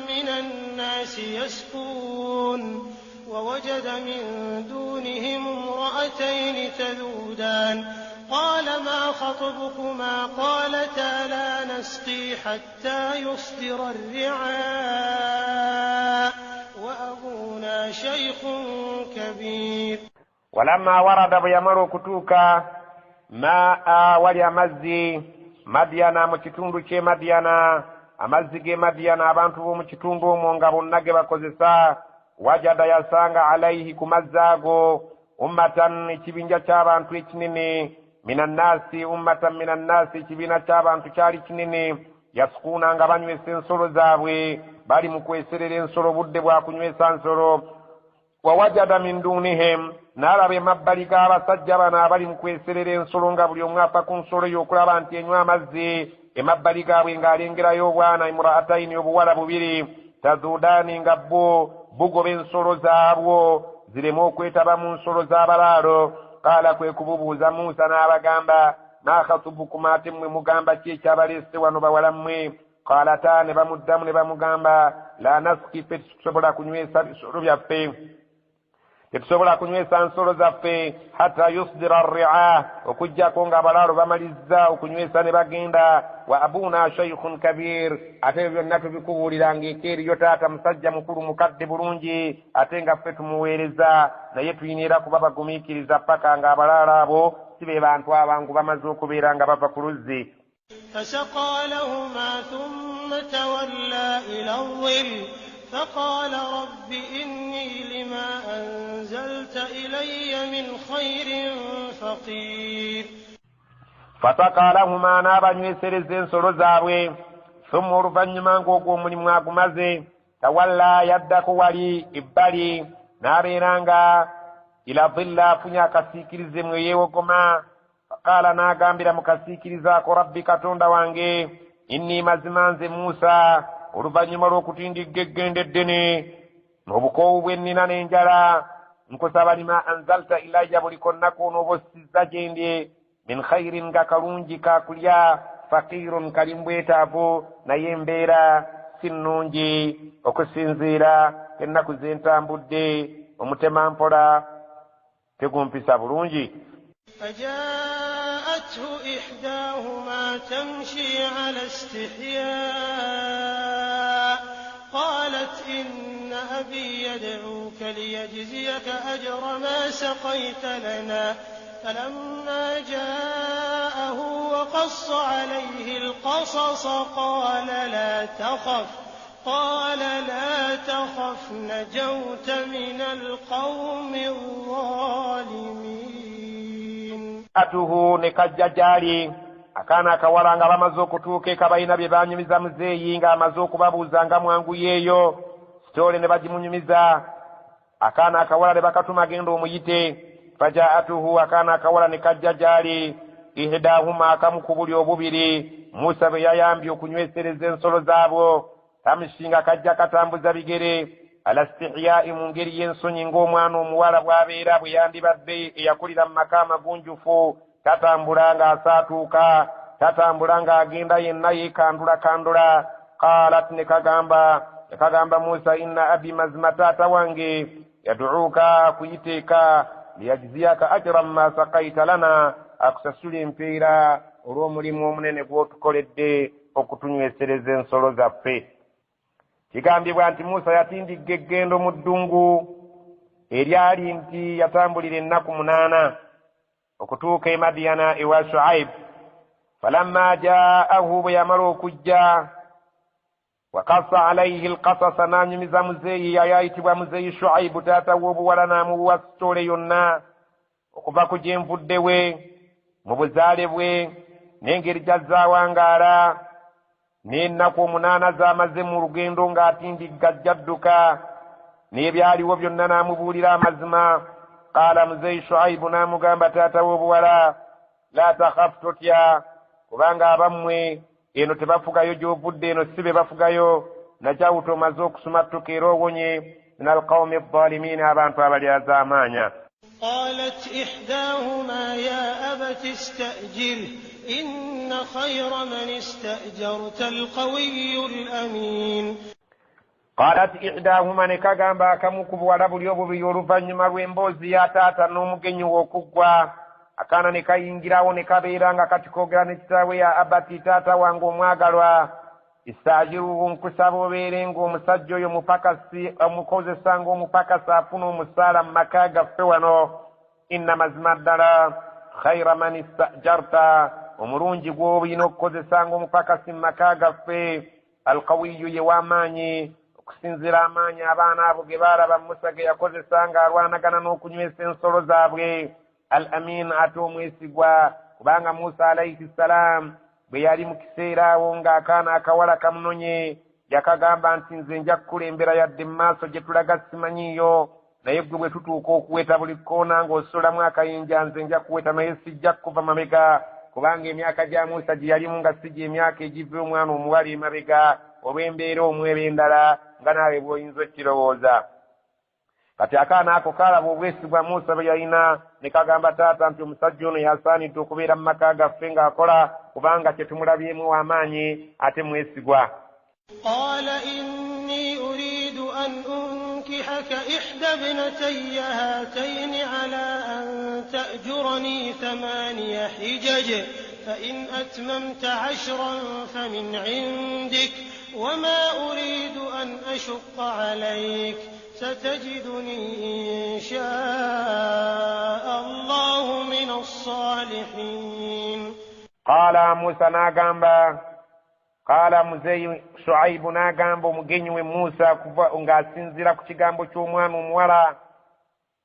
من الناس يسقون ووجد من دونهم امرأتين تذودان قال ما خطبكما قالتا لا نسقي حتى يصدر الرعاء وأبونا شيخ كبير. ولما ورد bwe yamala okutuuka maa wali amazzi Madiyana, mu kitundu ky'e Madiyana, amazzi g'e Madiyana abantu b'omu kitundu omwo nga bonna ge bakozesa, wajada yasanga alaihi ku mazzi ago ummatan, ekibinja ky'abantu ekinene, minannaasi, ummatan minannaasi, ekibiina ky'abantu kyali kinene, yasukuuna nga banywesa ensolo zaabwe, bali mu kweserera ensolo, budde bwa kunywesa nsolo. Wawajada min dunihim, n'alaba emabbali g'abasajja bano abali mu kweserera ensolo nga buli omu afa ku nsolo ye okulaba nti enywa amazzi, emabbali gaabwe ng'alengerayo obwana imra'ataini, obuwala bubiri, tazuudaani, nga bwo bugoba ensolo zaabwo zireme okwetaba mu nsolo z'abalaalo. Qaala, kwe kububuuza Musa n'abagamba ma khatubukuma, ate mmwe mugamba ki ekyabaleese wano bawala mmwe? Qaalata, ne bamuddamu ne bamugamba la nasqi, ffe tetusobola kunywesa bisolo byaffe, tetusobola kunywesa nsolo zaffe, hatta yusdira arri'a, okuggyako ng'abalaalo bamalizza okunywesa ne bagenda. Wa abuna shaykhun kabir, ate ebyo byonna tubikubuulira ng'eka eriyo taata musajja mukulu mukadde bulungi, ate nga ffe tumuweereza, naye tulina era kuba bagumiikiriza paka ng'abalaalo abo si be bantu abangu bamaze okubeera nga bava ku luzzi. فسقى لهما ثم تولى إلى الظل فقال رب إني لما أنزلت إلي من خير فقير. Fasaka lahuma, n'abanywesereza ensolo zaabwe, thumma, oluvannyuma ng'ogwo omulimu agumaze, tawalla, yaddako wali ebbali n'abeera nga ila dhilla, afunye akasiikirize mwe yeewogoma. Faqaala, n'agambira mu kasiikirize ako, rabbi, Katonda wange, inni, mazima nze Musa, oluvannyuma lw'okutindigga eggendo eddene n'obukoowu bwe nnina n'enjala, nkusaba lima anzalta ilayya, buli konna koonooba ossizza gye ndi, min khairin, nga kalungi kakulya, fakirun, kali mbwetaavu, naye embeera si nnungi okusinziira ennaku ze ntambudde, omutema mpola tegumpisa bulungi. فجاءته إحداهما تمشي على استحياء قالت إن أبي يدعوك ليجزيك أجر ما سقيت لنا فلما جاءه وقص عليه القصص قال لا تخف، قال لا تخف، نجوت من القوم الظالمين. Atuhu, ne kajja gy'ali akaana akawala nga bamaze okutuuka eka, balina bye banyumiza muzeeyi ng'amaze okubabuuza nga mwanguyeeyo sitoole ne bagimunyumiza. Akaana akawala ne bakatuma, genda omuyite. Fajaatuhu, akaana akawala ne kajja gy'ali, ihdahuma, akamu ku buli obubiri Musa bwe yayambye okunywesereza ensolo zaabwo, tamshi, nga kajja katambuza bigere, ala stihiyai, mu ngeri y'ensonyi ng'omwana omuwala bw'abeera bwe yandibadde eyakulira mu maka amagunjufu, tatambula ng'asaatuuka, tatambula ng'agenda yenna yeekandulakandula. Qaalat, ne kagamba Musa, inna abi, mazima taata wange, yaduuka, kuyiteeka, liyajziyaka ajran ma sakaita lana, akusasula empeera olw'omulimu omunene gw'otukoledde okutunywesereza ensolo zaffe. Kigambibwa nti Musa yatindigga eggendo mu ddungu eryali nti yatambulira ennaku 8 okutuuka e Madiyana ewa Shuaibu. Falamma jaahu, bwe yamala okujja, wakasa alaihi lkasasa, n'anyumiza muzeeyi yali ayitibwa muzeeyi Shuaibu, taata w'obuwala, n'amuwa sitole yonna okuva ku gyenvudde we mu buzaale bwe n'engeri gy'azzaawangaala n'ennaku 8 z'amaze mu lugendo ng'atindigga ajjadduka n'ebyaliwo byonna, n'amubuulira amazima. Qaala muzeeyi Shuaibu n'amugamba taata w'obuwala, la takhaf, totya, kubanga abammwe eno tebafugayo, gy'ovudde eno si be bafugayo. Najawuta omaze okusumattuka era owonye min alqawmi adh-dhalimin, abantu abalyazaamaanya. قالت إحداهما يا أبت استأجره إن خير من استأجرت القوي الأمين. Qalat ihdahuma, ne kagamba akamu ku buwala buli obubiri oluvannyuma lw'emboozi ya taata n'omugenyi we okuggwa, akaana ne kayingirawo ne kabeera nga kati koogera ne kitaawe, ya abati, taata wange omwagalwa, istaajiruhu, nkusaba obeere ng'omusajja oyo mupakasi, omukozesa ng'omupakasi afuna omusaala mu maka gaffe wano. Inna, mazima ddala, khaira man istajarta, omulungi gw'olina okukozesa ng'omupakasi mu maka gaffe, alqawiyu, ye w'amaanyi, okusinziira amaanyi abaana abo ge baalaba Musa ge yakozesa ng'alwanagana n'okunywesa ensolo zaabwe, al amin, ate omwesigwa, kubanga Musa alaihi ssalaamu bwe yali mu kiseera awo ng'akaana akawala kamunonye, yakagamba nti nze nja kukulembera yadde mu maaso gye tulaga simanyiiyo, naye gwe bwe tutuuka okuweta buli kkoona ng'osulamu akayinja, nze nja kuweta, naye sijja kukuva mabega, kubanga emyaka gya Musa gye yalimu nga si gye emyaka egiva omwana omuwala emabega olw'embeera omweba endala nga naawe bw'oyinza okukirowooza. Kati akaana ako kaalaba obwesigwa Musa bwe yalina, ne kagamba taata nti omusajja ono yasaanidde okubeera mu maka gaffe ng'akola, kubanga kye tumulabyemu w'amaanyi ate mwesigwa. قال إني أريد أن أنكحك إحدى ابنتي هاتين على أن تأجرني 8 حجج، فإن أتممت 10 فمن عندك، وما أريد أن أشق عليك، ستجدني إن شاء الله من الصالحين. Qaala Musa n'agamba, qaala muzeeyi Shuaibu n'agamba omugenyi we Musa kuva ng'asinziira ku kigambo ky'omwana omuwala.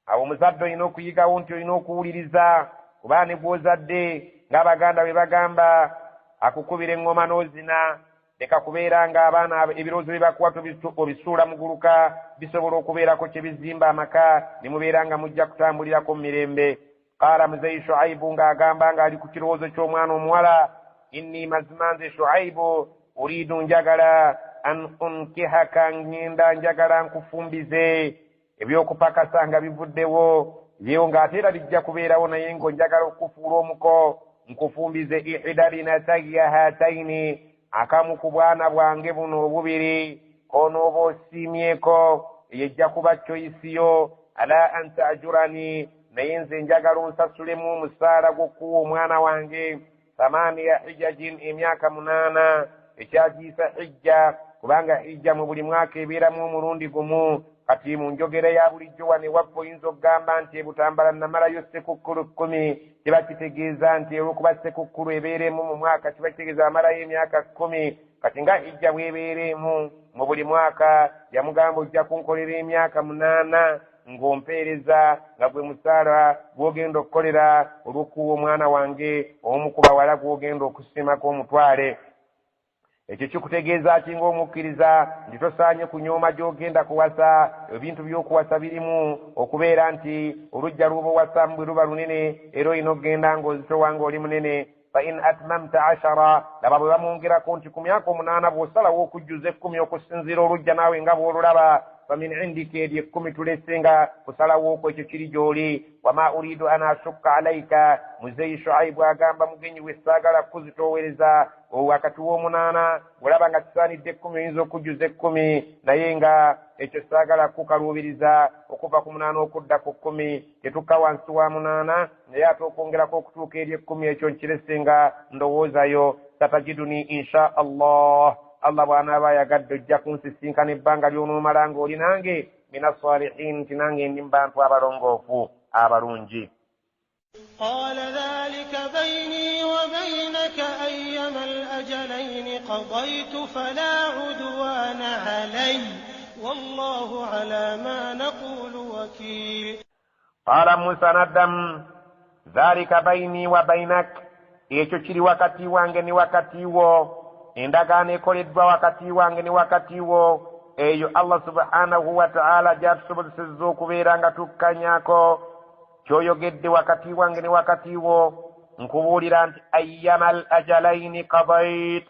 Awo omuzadde olina okuyigawo nti olina okuwuliriza, kuba ne gw'ozadde ng'Abaganda bwe bagamba, akukubira eŋŋoma n'ozina, leka kubeera ng'abaana ebirowoozo bye bakuwa obisuula muguluka, bisobola okubeerako kye bizimba amaka ne mubeera nga mujja kutambulirako mu mirembe. Qaala muzeeyi Shuaibu ng'agamba ng'ali ku kirowoozo ky'omwana omuwala, inni, mazima nze Shuaibu, uriidu, njagala, an unkihaka, ŋŋenda njagala nkufumbize, ebyokupakasa nga bivuddewo yewo ng'ate era bijja kubeerawo, naye ng'onjagala okukufuula omuko, nkufumbize ihda binatayya hataini, akamu ku bwana bwange buno obubiri k'onooba osiimyeko, eyo ejja kuba choyisiyo, ala an taajurani, naye nze njagala onsasulemu omusaala gw'okuwa omwana wange, 8 hijajin, emyaka 8, ekyagiyisa hijja, kubanga hijja mu buli mwaka ebeeramu omulundi gumu. Kati mu njogera ya bulijjo wano ewaffe oyinza okugamba nti ebutambala namalayo sekukkulu 10, kiba kitegeeza nti olw'okuba sekukkulu ebeera emu mu mwaka, kiba kitegeeza amalayo emyaka 10. Kati nga hijja bw'ebeera emu mu buli mwaka, yamugamba ojja kunkolera emyaka 8 ng'ompeereza, nga gwe musaala gw'ogenda okukolera olw'okuwa omwana wange omu ku bawala gw'ogenda okusiimako omutwale. Ekyo kikutegeeza ki ng'omukkiriza? Nti tosaanye kunyooma gy'ogenda kuwasa. Ebintu by'okuwasa birimu okubeera nti oluggya lw'oba owasamu bwe luba lunene, era olina okugenda ng'ozitowa ng'oli munene. Fa in atmamta 10, laba bwe bamwongerako nti ku myaka 8 bw'osalawo okujjuza 10 okusinziira oluggya naawe nga bw'olulaba, famin indika, eryo 10 tulese nga kusalawo okwo, ekyo kiri gy'oli. Wama uriidu an ashukka alaika, muzeeyi Shuaibu agamba mugenyi we, saagala kukuzitoowereza wakati w'8, bw'olaba nga kisaanidde 10 oyinza okujjuza 10, naye nga ekyo saagala kukaluubiriza okuva ku 8 okudda ku 10, tetukka wansi wa 8, naye ate okwongerako okutuuka eri 10 ekyo nkirese nga ndowoozayo. Satajiduni insha Allah, Allah bw'anaaba ayagadde ojja kunsisinkana ebbanga ly'onoomala ng'oli nange, mina salihin, nti nange ndi mu bantu abalongoofu abalungi. قال ذلك بيني وبينك أيما الأجلين قضيت فلا عدوان علي والله على ما نقول وكيل. قال موسى ندم ذلك بيني وبينك, ekyo kiri wakati wange ne wakati wo, endagaano ekoleddwa wakati wange ne wakati wo, eyo Allah subhanahu wa ta'ala gy'atusobozesezza okubeera nga tukkanyako. Ky'oyogedde wakati wange ne wakati wo, nkubuulira nti ayyama al ajalaini qadait,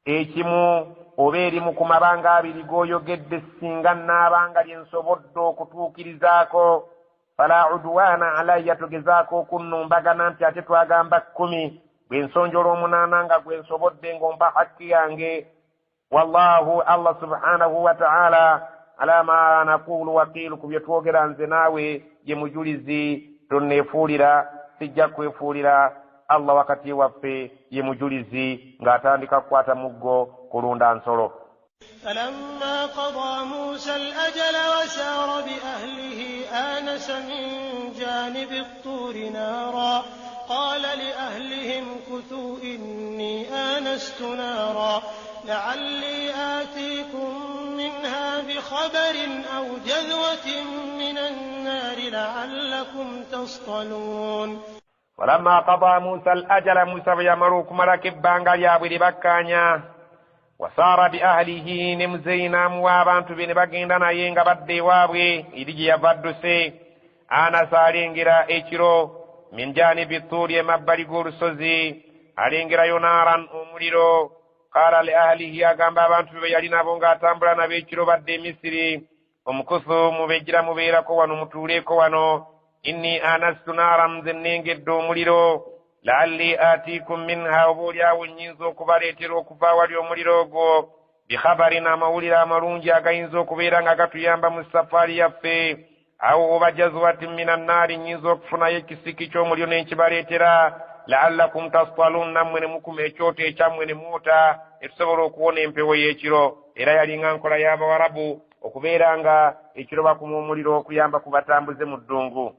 ekimu oba erimu ku mabanga abiri g'oyogedde singa nnaabanga lye nsobodde okutuukirizaako, fala udwana alayya, tugezaako okunnumbagana nti ate twagamba 10 bwe nsonjola 8 nga gwe nsobodde ng'ompa hakki yange. Wallahu Allah subhanahu wa ta'ala ala ma naqulu wakiilu, ku bye twogera nze naawe ye mujulizi, tonneefuulira, sijja kwefuulira. Allah wakati waffe ye mujulizi, ng'atandika kukwata muggo kulunda nsolo. فلما قضى موسى الأجل وسار بأهله آنس من جانب الطور نارا قال لأهلهم كثوا إني آنست نارا لعلي آتيكم منها بخبر أو جذوة من النار لعلكم تصطلون. فلما قضى موسى الأجل, موسى bwe okumalako ebbanga lyabwe lye bakkaanya, wasaara bi ahlihi, ne muzeeyi n'amuwa abantu be ne bagenda naye nga badda ewaabwe eri gye yava adduse. Anasa alengera ekiro, min janibi tuuri, emabbali g'olusozi alengerayo naaran, omuliro. Qaala li ahlihi, agamba abantu be yali nabo ng'atambula nabo ekiro badda e Misiri, omukusu mubejjira mubeerako wano, mutuuleeko wano, inni anastu naaran, nze nnengedde omuliro, la'alli aatiikum minha, oba oliawo nnyinza okubaleetera okuva awali omuliro ogwo, bikhabarin, amawulire amalungi agayinza okubeera nga gatuyamba mu safaari yaffe, awo oba jazwatin minan naari, nnyinza okufunayo ekisiki ky'omuliro ne nkibaleetera, la'allakum tastalun, nammwe ne mukuma ekyoto ekyammwe ne mwota, ne tusobola okuwona empewo y'ekiro. Era yalinga nkola y'Abawarabu okubeera nga ekiro bakuma omuliro okuyamba ku batambuze mu ddungu.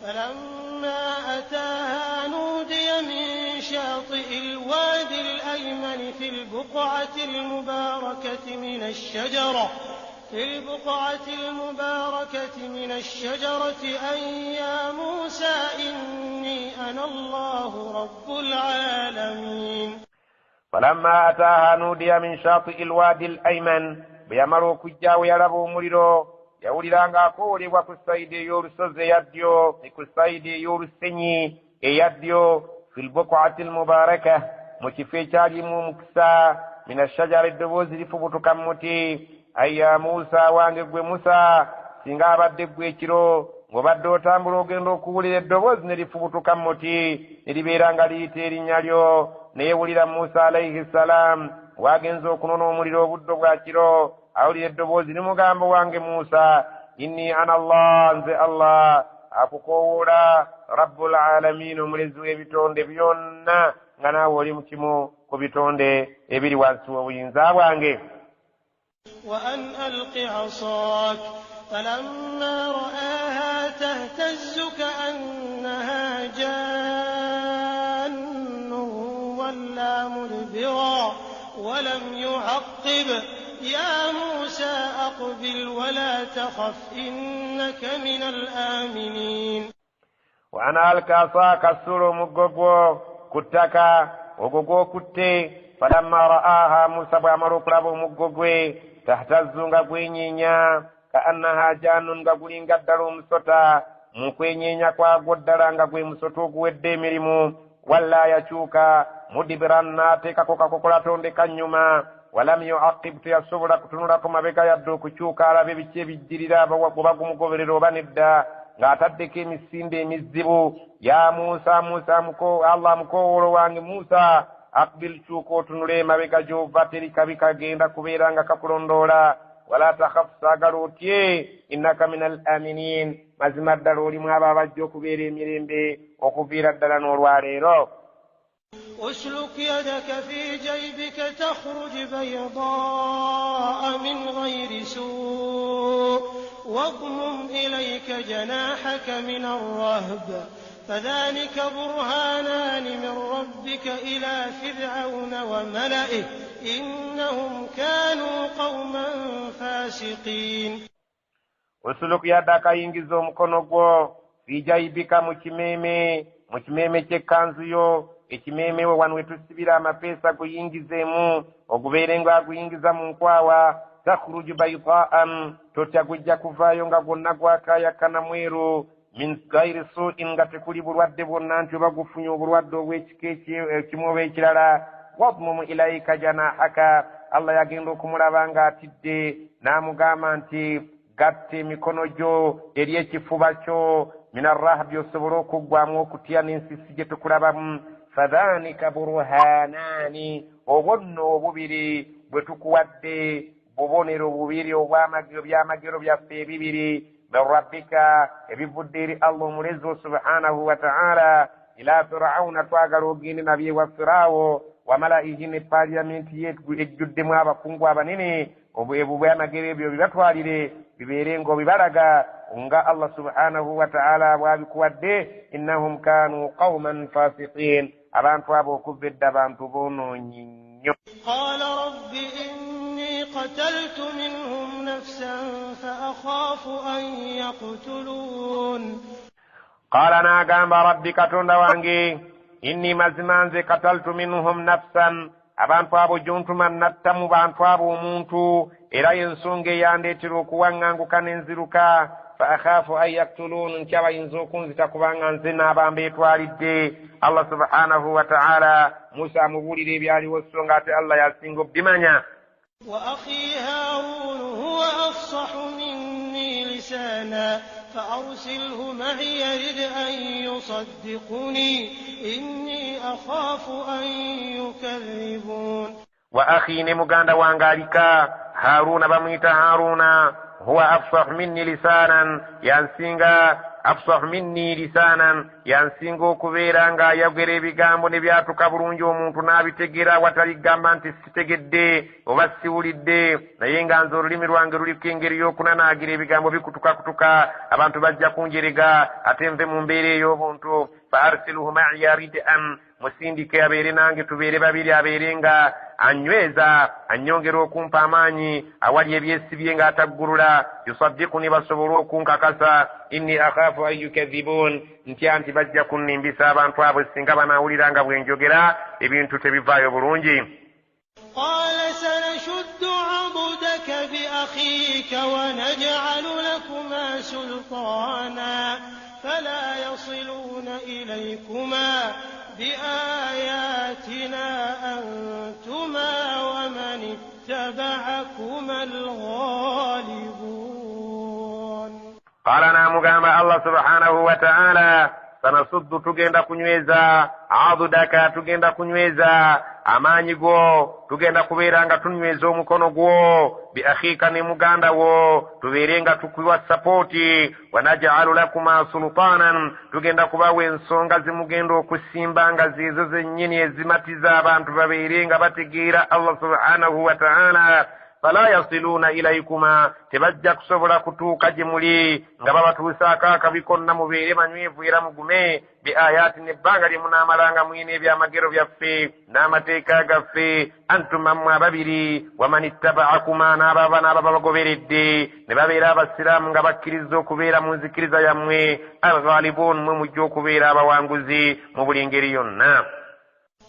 فلما أتاها نودي من شاطئ الوادي الأيمن في البقعة المباركة من الشجرة في البقعة المباركة من الشجرة أن يا موسى إني أنا الله رب العالمين. فلما أتاها نودي من شاطئ الوادي الأيمن, bwe yamala okujja we yalaba omuliro, yawulira ng'akoolebwa ku sayidi ey'olusozi eya ddyo, ku sayidi ey'olusenyi eya ddyo, fi lbuqati almubaraka, mu kifo ekyalimu omukisa, min ashajara, eddoboozi lifubutuka mu muti, ayya Musa, wange gwe Musa, singa abadde ggwe ekiro ng'obadde otambula ogenda okuwulira eddoboozi ne lifubutuka mu muti ne libeera nga liyita erinnya lyo. Naye wulira Musa alaihi salam wagenze okunona omuliro obuddo bwa kiro, awulira eddoboozi limugamba, wange Musa, inni ana Allah, nze Allah akukoowoola, rabbul alamin, omulezi w'ebitonde byonna, nga naawe oli mu kimu ku bitonde ebiri wansi w'obuyinza bwange. وأن ألق عصاك فلما رآها تهتز كأنها جان ولى مدبرا ولم يعقب يا موسى أقبل ولا تخف إنك من الآمنين. وأن ألق عصاك, assuula omuggo gwo ku ttaka, ogwo gw'okutte. Falamma ra'aha, Musa bw'amala okulaba omuggo gwe, tahtazzu, nga gwenyeenya, ka annaha janun, nga gulinga ddala omusota mu kwenyeenya kwagwo ddala nga gwe musota oguwedde emirimu. Walla, yakyuka, mudibiran, n'ateekako kakokola tondeka nnyuma, walam yuaqib, teyasobola kutunulako mabega yadde okukyuka alabe biki ebijjirira, goba gumugoberera oba nedda, ng'ataddeko emisinde emizibu. Ya Musa, Musa, Allah amukoowolo, wange Musa, aqbil, kyuka otunule emabega gy'ova, teri kabi kagenda kubeera nga kakulondoola. Wala takhaf, saagala otye, innaka min al aminin, mazima ddala olimu abo abajja okubeera emirembe okuviira ddala n'olwaleero. اسلك يدك في جيبك تخرج بيضاء من غير سوء واضمم إليك جناحك من الرهب فذلك برهانان من ربك إلى فرعون وملئه إنهم كانوا قوما فاسقين. Usuluk yadaka yingiza omukono gwo fijaibika mu kimeeme ky'ekkanzu yo, ekimeeme we wano wetusibira amapeesa guyingizeemu ogubeere nga aguyingiza mu nkwawa. Takhruju baytaan, totya gujja kuvaayo nga gwonna gwakaayakana mweru, min gairi suin, nga tekuli bulwadde bwonna nti oba gufunye obulwadde obw'ekika ekimu oba ekirala. Wadmum ilaika janahaka, Allah yagenda okumulaba ng'atidde n'amugamba nti gatta emikono gyo eri ekifuba kyo, min arrahbi, osobole okuggwamu okutya n'ensisi gye tukulabamu. Fadhanika burhanaani, obwo nno obubiri bwe tukuwadde bubonero bubiri obw'amagero byaffe ebibiri, min rabbika, ebivudde eri Allah omulezi subhanahu wa ta'ala, ila Fir'auna, twagala ogende nabye wa Firaawo, wa malaihi, ne paaliyamenti ye ejjuddemu abakungu abanene, obwamagero ebyo bibatwalire bibeere ng'obibalaga nga Allah subhanahu wa ta'ala bw'abikuwadde. Innahum kanu qawman fasiqin, abantu abo okuva edda bantu boonoonyi nnyo. Qala rabbi inni qataltu minhum nafsan fa akhafu an yaqtulun. Qala, n'agamba rabbi katonda wange, inni mazima nze qataltu minhum nafsan, abantu abo gyontuma natta mu bantu abo omuntu, era y'ensonga eyandeetera okuwaŋŋanguka n'enziruka. Fa akhafu an yaktulun, ntya bayinza okunzita kubanga nze n'aba mbeetwalidde. Allah subhanahu wa ta'ala Musa amubuulira ebyaliwo so nga ate Allah yasinga obbimanya. Wa akhi Harun huwa afsahu minni lisana fa arsilhu ma'iya rid'an yusaddiquni inni akhafu an yukadhibun. Wa akhi, ne muganda wange alika Haruna, bamuyita Haruna, huwa afsahu minni lisanan, yansinga afsahu minni lisanan, yansinga okubeera ng'ayogera ebigambo ne byatuka bulungi omuntu n'abitegeera awatali kugamba nti sitegedde oba siwulidde, naye nga nze olulimi lwange luliko engeri y'okunanaagira ebigambo bikutukakutuka, abantu bajja kunjerega ate nve mu mbeera ey'obuntu. Fa arsilhu ma'iya rid'an, musindike abeere nange tubeere babiri, abeere nga anyweza annyongera okumpa amaanyi awali ebyesibye ng'ataggulula, yusaddiquni, basobole okunkakasa. Inni akhafu an yukadhibun, ntya nti bajja kunnimbisa abantu abo singa banaawulira nga bwe njogera ebintu tebivaayo bulungi. Qala sanashuddu 'adudaka bi akhika wa naj'alu lakuma sultana fala yasiluna ilaykuma بآياتنا أنتما ومن اتبعكما الغالبون. قال نامugamba Allah subhanahu wa ta'ala, sanasuddu, tugenda kunyweza, adudaka, tugenda kunyweza amaanyi go, tugenda kubeera nga tunyweza omukono gwo, bi akhika, ne muganda wo, tubeere nga tukuwa sapooti. Wanaj'alu lakuma sultanan, tugenda kubawa ensonga zimugenda okusimba nga zizo zennyini ezimatiza abantu babeere nga bategeera Allah subhanahu wa ta'ala. Fala yasiluna ilaykuma, tebajja kusobola kutuuka gye muli nga babatuusaako akabi konna, mubeere banywevu era mugume bi ayaati, n'ebbanga lye munaamalanga mwina ebyamagero byaffe n'amateeka gaffe. Antuma mmwe ababiri, waman ittaba'akuma, n'ababa n'ababagoberedde ne babeera abasiraamu nga bakkiriza okubeera mu nzikiriza yammwe, alghalibun, mmwe mujja okubeera abawanguzi mu buli ngeri yonna.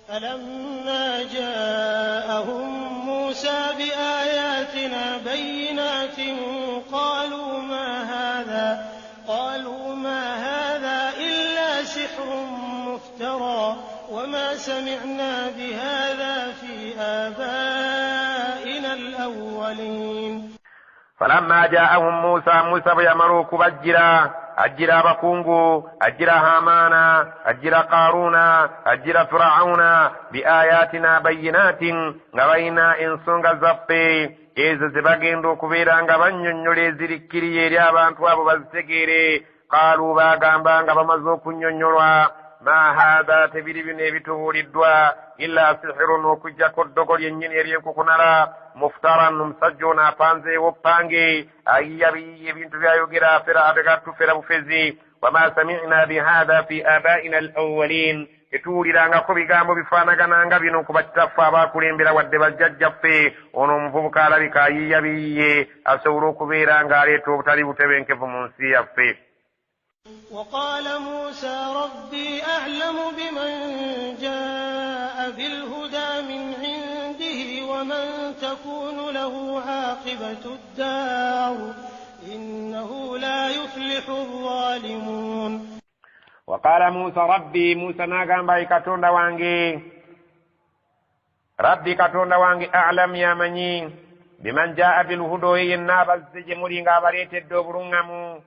فلما جاءهم موسى بآياتنا بينات قالوا ما هذا إلا سحر مفترى وما سمعنا بهذا في آبائنا الأولين. فلما جاءهم موسى، موسى bwe kubajjira, ajjira abakungu, ajjira Haamaana, ajjira Qaaruuna, ajjira Fir'auna, bi ayatina bayyinatin, nga balina ensonga zaffe ezo ze bagenda okubeera nga bannyonnyola ezirikkiriye eri abantu abo bazitegeere. Qaalu, baagamba nga bamaze okunnyonnyolwa, Ma haatha, tebiri bino ebitubuuliddwa, illa sihirun, okuggyako ddogo lyennyini ery'enkukunala, muftaran, omusajja ono apanzeewo ppange, ayiya biyiya ebintu byayogera, fera ategatufera bufezi. Wama samina bihatha fi abaina al awalin, tetuwulirangako bigambo bifaanagana nga bino ku bakitaffe abakulembera wadde bajjajjaffe. Ono omuvubuka alabika ayiiya biyiye, asobole okubeera ng'aleeta obutali butebenkevu mu nsi yaffe. وقال موسى ربي أعلم بمن جاء بالهدى من عنده ومن تكون له عاقبة الدار إنه لا يفلح الظالمون. وقال موسى ربي, Musa n'agamba, Katonda wange, Rabbi, Katonda wange, a'lam, yamanyi, biman jaa bilhuda, oyo yenna abazze gye muli ng'abaleetedde obuluŋŋamu,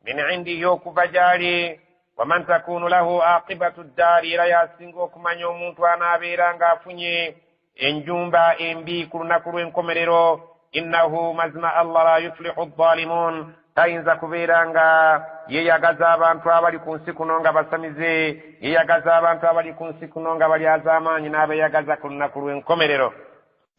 min indihi, okuva gy'ali, waman takunu lahu aqibatu ddaari, era yasinga okumanya omuntu anaabeera ng'afunye enjumba embi ku lunaku lw'enkomerero. Innahu, mazima Allah, la yuflihu zzalimun, tayinza kubeera nga yeeyagaza abantu abali ku nsi kuno nga basamize, yeeyagaza abantu abali ku nsi kuno nga balyazaamaanyi n'abeeyagaza ku lunaku lw'enkomerero.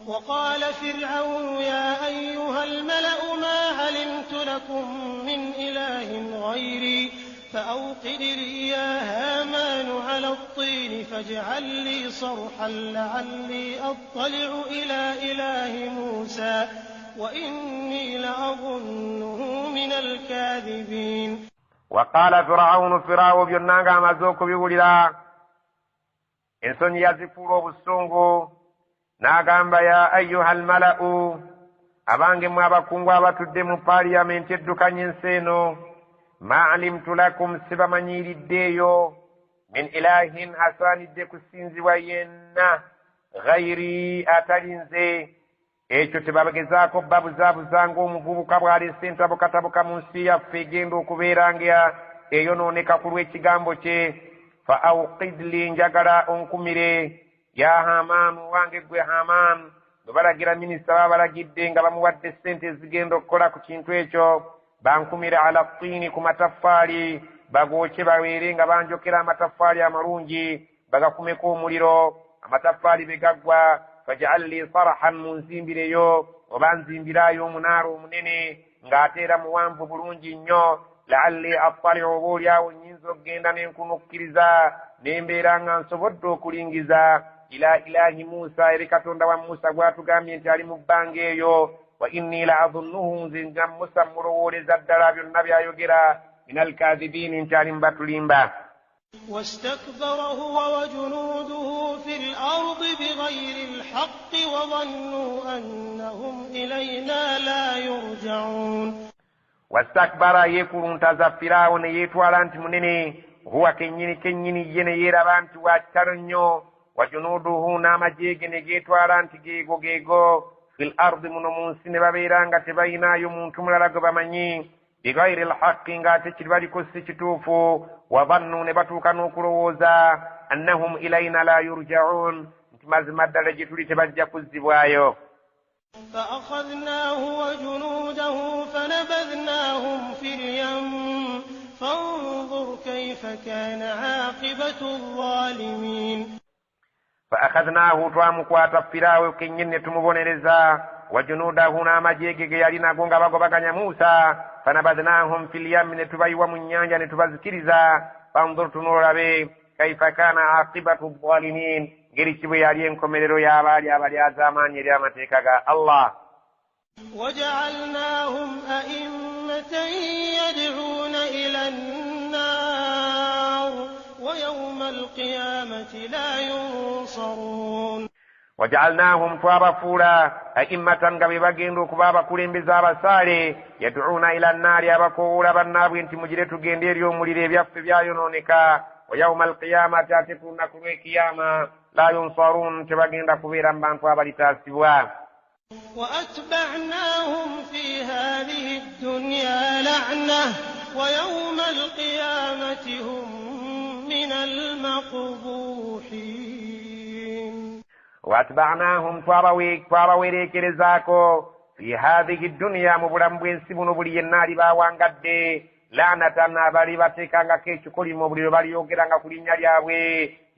وقال فرعون يا أيها الملأ ما علمت لكم من إله غيري فأوقد لي يا هامان على الطين فاجعل لي صرحا لعلي أطلع إلى إله موسى وإني لأظنه من الكاذبين. وقال فرعون, Firaawo byonna ng'amaze okubiwulira, ensonyi yazifuula obusungu, n'agamba, ya ayuha almala'u, abange mwe abakungu abatudde mu paaliyamenti eddukanya ensi eno, ma alimtu lakum, sibamanyiiriddeeyo, min ilahin, asaanidde kusinzibwa yenna, ghairi, atali nze. Ekyo tebagezaako babuzaabuza ng'omuvubuka bw'aleese entabukatabuka mu nsi yaffe egenda okubeera nga eyonooneka ku lw'ekigambo kye. Fa awqid li, njagala onkumire, ya Hamaanu, wange gwe Hamaanu. Bwe balagira minisita, baba balagidde nga bamuwadde ssente ezigenda okukola ku kintu ekyo, bankumire ala tiini, ku mataffaali bagookye, babeere nga banjokera amataffaali amalungi, bagakumeko omuliro. Amataffaali be gaggwa, faj'al li sarahan, munzimbireyo oba nzimbirayo omunaala omunene ng'ate era muwanvu bulungi nnyo, la'alli attaliu, oba oliawo nnyinza okugenda nenkunukkiriza nembeera nga nsobodde okulingiza, ila ilahi Musa, eri Katonda wa Musa gwatugambye nti ali mu bbanga eyo. Wa inni la adhunnuhu, nze nga Musa mulowooleza ddala byonna byayogera, min alkaadhibiini, nti ali mu batulimba. واستكبر هو وجنوده في الأرض بغير الحق وظنوا أنهم إلينا لا يرجعون. Wastakbara, yeekuluntaza Firaawo ne yeetwala nti munene, huwa, kennyini kennyini ye ne yeeraba nti wa kitalo nnyo, wa junuuduhu, n'amagye ge ne geetwala nti geego geego, fil ardi, muno mu nsi, ne babeera nga tebayinaayo muntu mulala gwe bamanyi, bighairi lhaqi, ng'ate kiri baliko si kituufu, wadannu, ne batuuka n'okulowooza, annahum ilaina la yurjaun, nti mazima ddala gye tuli tebajja kuzzibwayo. فأخذناه وجنوده فنبذناهم في اليم فانظر كيف كان عاقبة الظالمين. Fa akhadhnaahu, twamukwata Firaawo kennyini ne tumubonereza, wa junuudahu, n'amagye ge ge yali nago nga bagobaganya Musa, fanabadhnahum fi lyammi, ne tubayiwa mu nnyanja ne tubazikiriza, fanzur, tunulabe, kaifa kana aqibatu zalimin, ngeri ki bwe yali enkomerero y'abaali abalyazaamaanyi eri amateeka ga Allah. وجعلناهم أئمة يدعون إلى النار ويوم القيامة لا ينصرون. Wajaalnahum, twabafuula, aimmatan, nga be bagenda okuba abakulembeze abasaale, yaduuna ila nnaari, abakoowoola bannaabwe nti mugire tugende eri omuliro, ebyaffe byayonooneka, wa yauma alqiyamati, ate ku lunaku lw'ekiyama, la yunsaruun, tebagenda kubeera mu bantu abalitaasibwa. وأتبعناهم في هذه الدنيا لعنة ويوم القيامة هم من المقبوحين. Waatba'nahum, twabawereekerezaako, fi hathihi dduniya, mu bulamu bw'ensi buno, buli yenna ali bawangadde, Lanatan, abali bateekangako ekikolimo buli lwe balyogeranga ku linnya lyabwe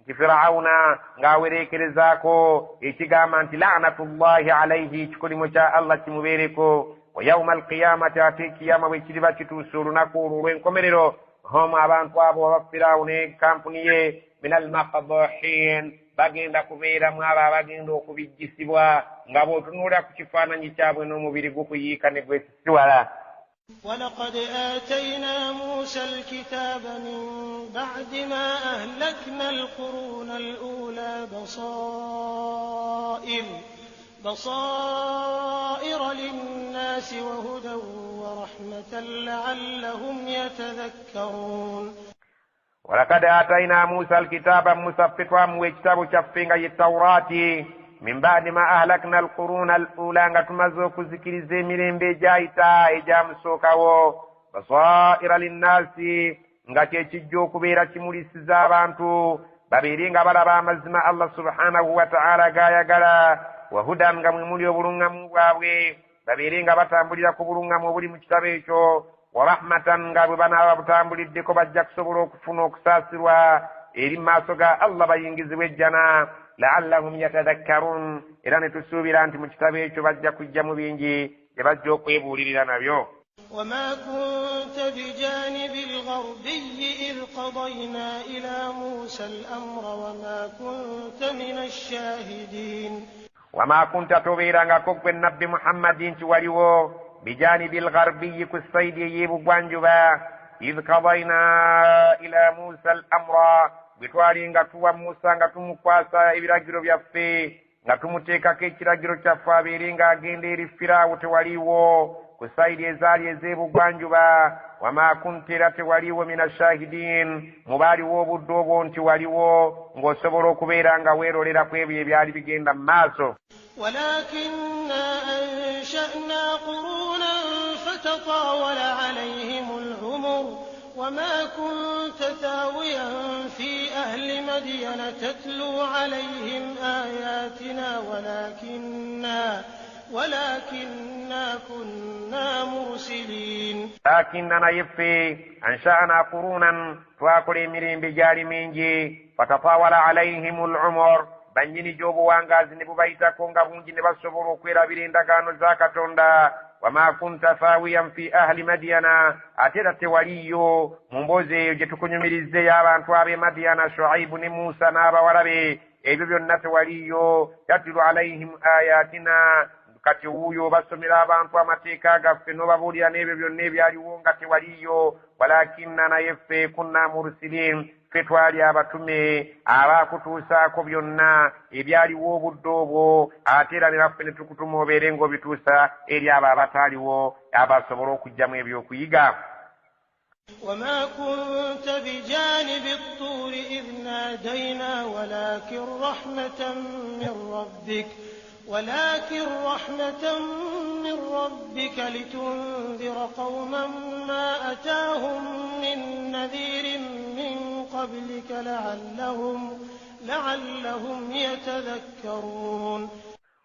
nti Firawuna ng'awereekerezaako ekigamba nti lanatullahi alaihi, ekikolimo kya Allah kimubeereko. Wa yauma alqiyamati, ate ekiyama bwe kiriba kituuse olunaku olwo olw'enkomerero, hum, abantu abo aba Firawuna kampuni ye, min almaqdahin, bagenda kubeeramu abo abagenda okubijjisibwa nga bw'otunuulira ku kifaananyi kyabwe n'omubiri gukuyiika ne gwesisiwala. ولقد آتينا موسى الكتاب من بعد ما أهلكنا القرون الأولى بصائر للناس وهدى ورحمة لعلهم يتذكرون. ولقد آتينا موسى الكتاب، موسى فتوام وكتاب شفين التوراة min baadi ma ahlakna alquruna al ula, nga tumaze okuzikiriza emirembe egyayita egyamusookawo, basaira linnaasi, nga kyekijja okubeera kimulisiza abantu babeere nga balaba amazima Allah subhanahu wataala gayagala, wahudan, nga mwe muli obuluŋŋamu bwabwe, babeere nga batambulira ku buluŋŋamu obuli mu kitabo ekyo, wa rahmatan, nga bwe banaaba butambuliddeko bajja kusobola okufuna okusaasirwa eri mu maaso ga Allah, bayingizibwa ejjana, laallahum yatadhakkarun, era ne tusuubira nti mu kitabo ekyo bajja kujjamu bingi gye bajja okwebuulirira nabyo. وما كنت بجانب الغربي إذ قضينا إلى موسى الأمر وما كنت من الشاهدين. Wama kunta, tobeerangako gwe Nabbi Muhammadi nti waliwo bijanibi lgarbiyi, ku sayidi ey'ebugwanjuba, idh kadaina ila Musa al amra, bwe twali nga tuwa Musa, nga tumukwasa ebiragiro byaffe, nga tumuteekako ekiragiro kyaffe abeere ng'agenda eri Firaawo, tewaliiwo ku sayidi ezaali ez'ebugwanjuba. Wama kunta, era tewaliiwo, min ashahidin, mu baaliwo obudde obwo nti waliwo ng'osobola okubeera nga weerolera ku ebyo ebyali bigenda mu maaso. ولكنا أنشأنا قرونا فتطاول عليهم العمر وما كنت ثاويا في أهل مدين تتلو عليهم آياتنا ولكنا كنا مرسلين. Lakinna, naye ffe, ansha'na qurunan, twakola emirembe gyali mingi, fatatawala alaihim lumur, bannyini gy'obuwangaazi ne bubayitako nga bungi, ne basobola okwerabira endagaano za Katonda. Wama kunta thaawiyan fi ahli Madiyana, ate era tewaliyo mu mboozi eyo gye tukunyumirizza ey'abantu ab'e Madiyana, Shuaibu ne Musa n'abawala be, ebyo byonna tewaliyo. Tatlu alaihim ayatina, kati wuuyo obasomera abantu amateeka gaffe n'obabuulira n'ebyo byonna ebyaliwo nga tewaliyo. Walakinna, naye ffe, kunna mursilin, ffe twali abatume abaakutuusaako byonna ebyaliwo obudde obwo, ate era ne naffe ne tukutuma obeere ng'obituusa eri abo abataaliwo abasobole okuggyamu ebyokuyiga. وما كنت بجانب الطور إذ نادينا ولكن رحمة من ربك لتنذر قوما ما أتاهم من نذير من قبلك لعلهم يتذكرون.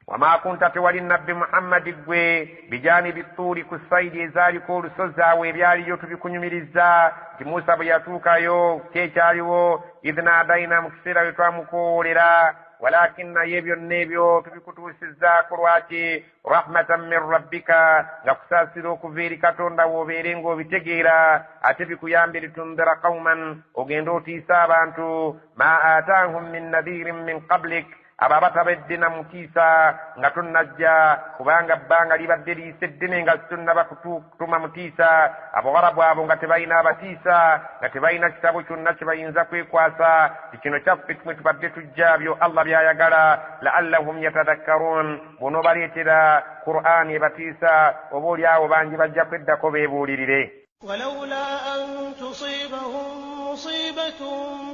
Wama kunta, tewali Nabbi Muhammadi ggwe, bijanibi tuuri, ku sayidi ezaaliko olusozi awo ebyaliyo tubikunyumiriza nti Musa bwe yatuukayo kyekyaliwo, idh nadaina, mu kiseera bwe twamukoowolera. Walakin, naye byonna ebyo tubikutuusizzaako lwaki? Rahmatan min rabbika, nga kusaasira okuva eri Katonda w'obeere ng'obitegeera, ate bikuyambe, litundira qauman, ogende otiisa abantu, ma ataahum min nadhirin min qablik, abo abatabedde na mutiisa nga tonnajja, kubanga bbanga libadde liyise ddene nga tonnaba kutuma mutiisa. Abawarabu abo nga tebalina abatiisa, nga tebalina kitabo kyonna kye bayinza kwekwasa ti kino kyaffe tumwe tubadde tujja byo Allah byayagala. Laallahum yatadhakkarun, bw'onoobaleetera Qur'ani ebatiisa, oba oli awo bangi bajja kweddako beebuulirire. ولولا أن تصيبهم مصيبة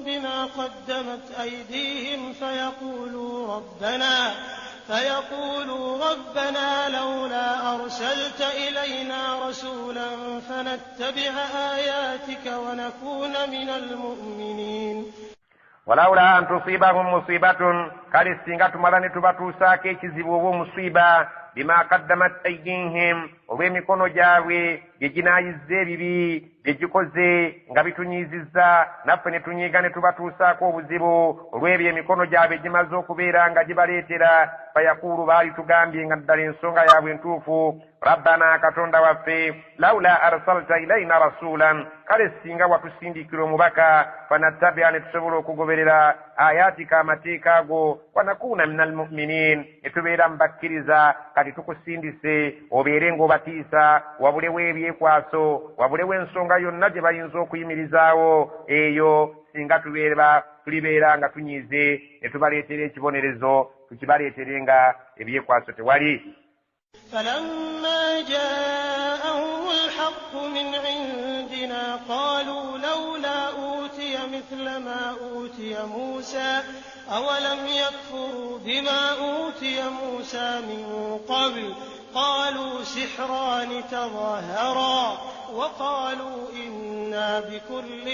بما قدمت أيديهم فيقولوا ربنا لولا أرسلت إلينا رسولا فنتبع آياتك ونكون من المؤمنين. Walawula an tusibahum musibatun, kale singa tumala ne tubatuusaako ekizibu oba omusiiba, bima kaddamat aidihim, olw'emikono gyabwe gye ginaayizza ebibi bye gikoze nga bitunyiizizza, naffe ne tunyiiga ne tubatuusaako obuzibu olw'ebyo emikono gyabwe gimaze okubeera nga gibaleetera. Fayakuulu, baali tugambye nga ddala ensonga yaabwe entuufu, rabbana, Katonda waffe, laula arsalta ilaina rasulan, kale singa watusindikira omubaka, fanattabia, ne tusobola okugoberera ayatika, amateeka go, wanakuuna min almuminin, ne tubeera mu bakkiriza. Kati tukusindise obeere ng'obatiisa, wabulewo ebyekwaso, wabulewo ensonga yonna gye bayinza okuyimirizaawo eyo. Singa tubeera tulibeera nga tunyiize ne tubaleetera ekibonerezo, tukibaleetere nga ebyekwaso tewali. فلما جاءهم الحق من عندنا قالوا لولا أوتي مثل ما أوتي موسى أولم يكفروا بما أوتي موسى من قبل قالوا سحران تظاهرا وقالوا إنا بكل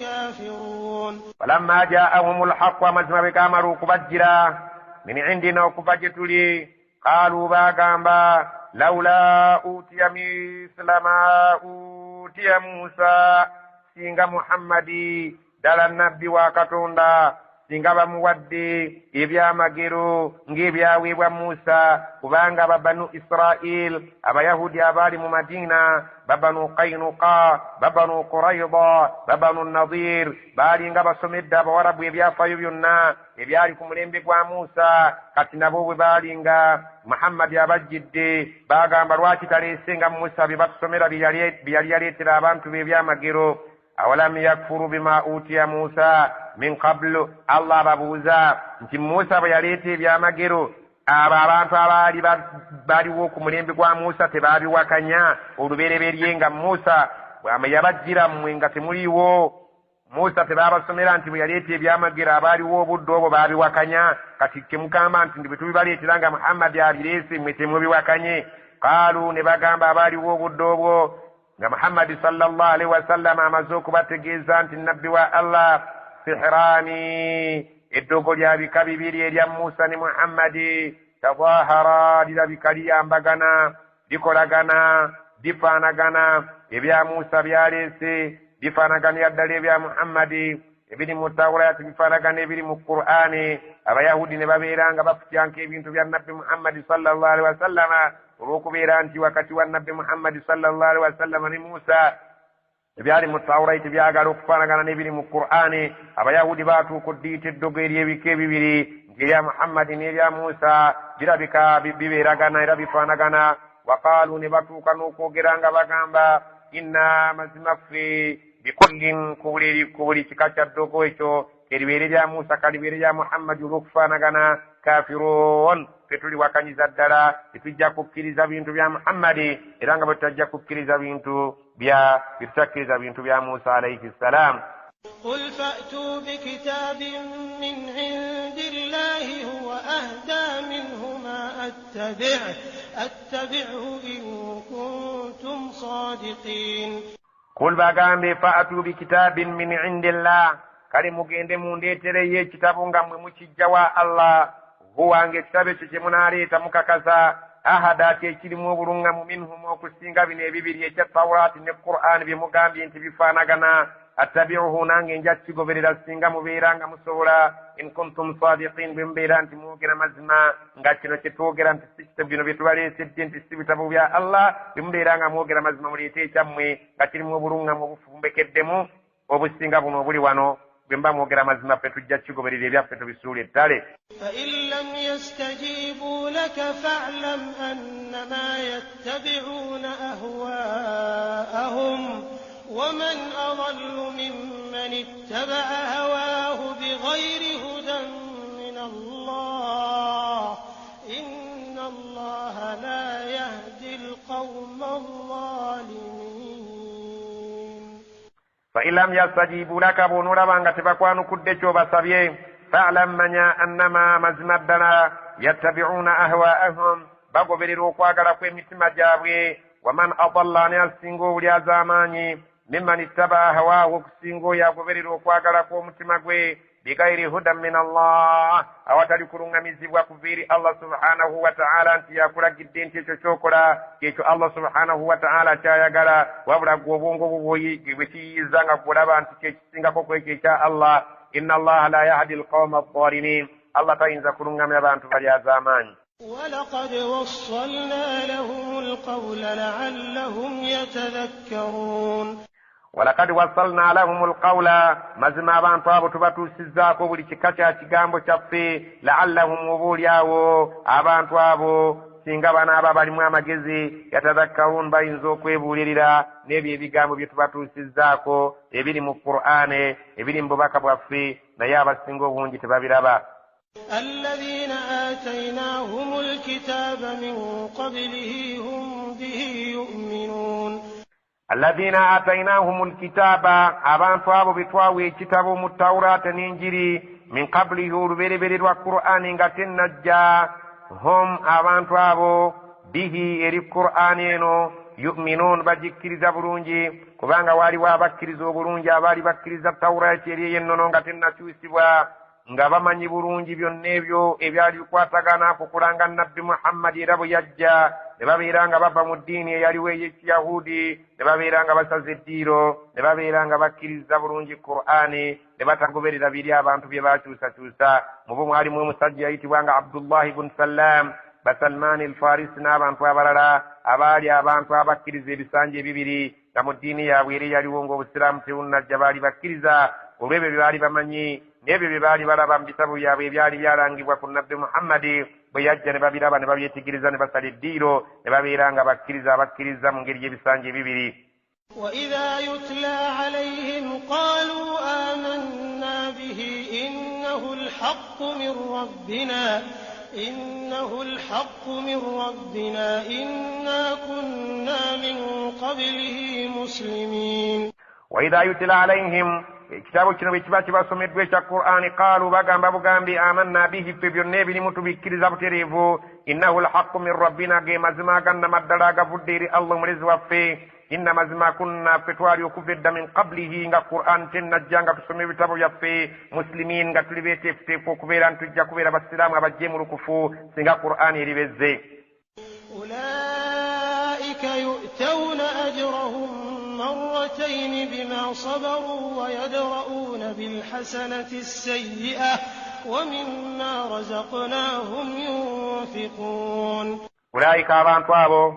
كافرون. فلما جاءهم الحق amazima bwe gaamala okubajjira, min indina, okuva gye tuli, qaalu, baagamba, laula utiya misla ma utiya Musa, singa Muhammadi ddala nabbi wa Katonda, singa bamuwadde ebyamagero ng'ebyaweebwa Musa, kubanga Babanu Israil, Abayahudi abaali mu Madiina, Babanu Kainuka, Babanu Quraida, Babanu Nadir, baalinga basomedde Abawarabu ebyafaayo byonna ebyali ku mulembe gwa Musa. Kati nabo bwe baalinga Muhammadi abajjidde, baagamba, lwaki taleese nga Musa bye batusomera bye yali yaleetera abantu be ebyamagero? Awalam yakfuru bima utiya Musa min qablu, Allah ababuuza nti Musa bwe yaleeta ebyamagero, abo abantu abaali baliwo ku mulembe gwa Musa tebaabiwakanya olubereberye nga Musa bwama yabajjira mmwe nga temuliiwo? Musa tebaabasomera nti bwe yaleeta ebyamagero abaaliwo obudde obwo baabiwakanya? Kati kemugamba nti bwe tubibaleetera nga Muhammadi abireese, mmwe temubiwakanye? Qaalu, ne bagamba abaaliwo obudde obwo nga Muhammadi sallallahu alaihi wasallama amaze okubategeeza nti nabbi wa Allah, sihiraani, eddogo lya bika bibiri erya Musa ne Muhammadi, tazahara, lirabika liyambagana, likolagana, bifaanagana. Ebya Musa byaleese bifaanaganira ddala ebya Muhammadi, ebiri mu Tawurati bifaanagana ebiri mu Qur'ani. Abayahudi ne babeera nga bafutyanka ebintu bya Nabbi Muhammadi sallallahu alaihi wasallama, olw'okubeera nti wakati wa Nabbi Muhammadi sallallahu alaihi wasallama ne Musa ebyali mu Tawurati byagala okufaanagana n'ebiri mu Qur'ani. Abayahudi baatuuka oddiyita eddogo ery'ebika ebibiri, nti erya Muhammadi n'erya Musa birabika bibeeragana era bifaanagana. Waqaalu, ne batuuka n'okwogera nga bagamba, inna, mazima ffe, bikullin, ku buli kika kya ddogo ekyo, keribeere lya Musa, kalibeere lya Muhammadi, olw'okufaanagana, kafirun, ffe tuliwakanyiza ddala, tetujja kukkiriza bintu bya Muhammadi, era nga bwe tutajja kukkiriza bintu bya bitutakkiriza bintu bya Musa alaihi ssalam. قل فأتوا بكتاب من عند الله هو أهدى منهما أتبعه إن كنتم صادقين. Kul, bagambe, faatu bikitabin min indillah, kale mugende mundeetereyo ekitabo nga mmwe mukijja wa Allah, huwa, nga ekitabo ekyo kye munaaleeta mukakasa, ahada, kyekirimu obuluŋŋamu, minhum, okusinga bino ebibiri, ekya Tawurati ne Qur'ani bye mugambye nti bifaanagana, attabiuhu, nange nja kigoberera singa mubeera nga musobola, in kuntum sadiqin, bwe mubeera nti mwogera mazima nga kino kye twogera nti si kitabo, bino bye tubaleesedde nti si bitabo bya Allah. Bwe mubeera nga mwogera mazima, muleete ekyammwe nga kirimu obuluŋŋamu obufumbekeddemu obusinga buno obuli wano. Bwe muba mwogera mazima, ffe tujja kigoberera, ebyaffe tubisuula ettale. فإن لم يستجيبوا لك فاعلم أنما يتبعون أهواءهم ومن أضل ممن اتبع هواه بغير هدى من الله إن الله لا يهدي القوم الظالمين. Fain lam yastajibu laka, bw'onoolaba nga tebakwanukudde ky'obasabye, faalam, manya, annama, mazima ddala, yattabi'uuna ahwaahum, bagoberera okwagala kw'emitima gyabwe. Waman adalla, ani asinga obulyazaamaanyi, mimman ittabaa hawaahu, okusinga oyo agoberera okwagala kw'omutima gwe, Bigairi hudan min Allah, awatali kuluŋŋamizibwa kuva eri Allah subhanahu wa ta'ala nti yakulagidde nti ekyo kyokola kyekyo Allah subhanahu wa ta'ala kyayagala, wabula gwe obwongo bwo bwe kiyiyiza nga gwolaba nti kyekisingako ku ekyo ekya Allah. Inna Allaha la yahdi alqawma adh-dhalimin, Allah tayinza kuluŋŋamya abantu balyazaamaanyi. ولقد وصلنا لهم القول لعلهم يتذكرون. Walakad wassalna lahum alqawla, mazima abantu abo tubatuusizzaako buli kika kya kigambo kyaffe. Laallahum, oba oliawo abantu abo singa banaaba balimu amagezi, yatadhakkarun, bayinza okwebuulirira n'ebyo ebigambo bye tubatuusizzaako ebiri mu Qur'ane, ebiri mu bubaka bwaffe, naye abasinga obungi tebabiraba. الذين آتيناهم الكتاب من قبله هم به يؤمنون. Alladhina atainahum alkitaba, abantu abo betwawa ekitabo mu Tawurata n'Enjiri, min qablihi, olubereberye lwa Qur'ani nga tennajja, hum, abantu abo, bihi, eri Qur'ani eno, yuminun, bagikkiriza bulungi, kubanga waaliwo abakkiriza obulungi abaali bakkiriza Tawurati eri ey'ennono nga tennakyusibwa, nga bamanyi bulungi byonna ebyo ebyali bikwatagana ku kulanga Nabbi Muhammadi. Era bwe yajja ne babeera nga bava mu ddiini eyaliwo ey'Ekiyahudi, ne babeera nga basaze eddiiro, ne babeera nga bakkiriza bulungi Qur'ani, ne batagoberera biri abantu bye bakyusakyusa. Mu bo mwalimu omusajja yayitibwa nga Abdullahi bun Salam, Basalmaani Alfarisi n'abantu abalala abaali abantu abakkiriza ebisanja ebibiri, nga mu ddiini yaabwe era eyaliwo ng'obusiraamu tebunnajja baali bakkiriza olw'ebyo bye baali bamanyi n'ebyo bye baali balaba mu bitabo byabwe ebyali byalangibwa ku Nabbi Muhammadi. Bwe yajja ne babiraba ne babyetegereza ne basala eddiiro ne babeera nga bakkiriza abakkiriza mu ngeri y'ebisanja ebibiri. وإذا يتلى عليهم قالوا آمنا به إنه الحق من ربنا إنه الحق من ربنا إنا كنا من قبله مسلمين. وإذا يتلى عليهم, ekitabo kino bwe kiba kibasomeddwa ekya Qur'ani, qaalu, bagamba bugambi, amanna bihi, ffe byonna ebirimu tubikkiriza butereevu, innahu lhaqqu min rabbina, ge mazima agannamaddala agavudde eri Allah omulezi waffe, inna, mazima, kunna, ffe twali okuva edda, min qablihi, nga Qur'an tennajja, nga tusoma ebitabo byaffe, muslimin, nga tuli beeteefuteefu okubeera nti tujja kubeera basiraamu abajjeemulukufu singa Qur'ani eribezze. أولئك يؤتون أجرهم مرتين بما صبروا ويدرؤون بالحسنة السيئة ومما رزقناهم ينفقون. Ulaika, abantu abo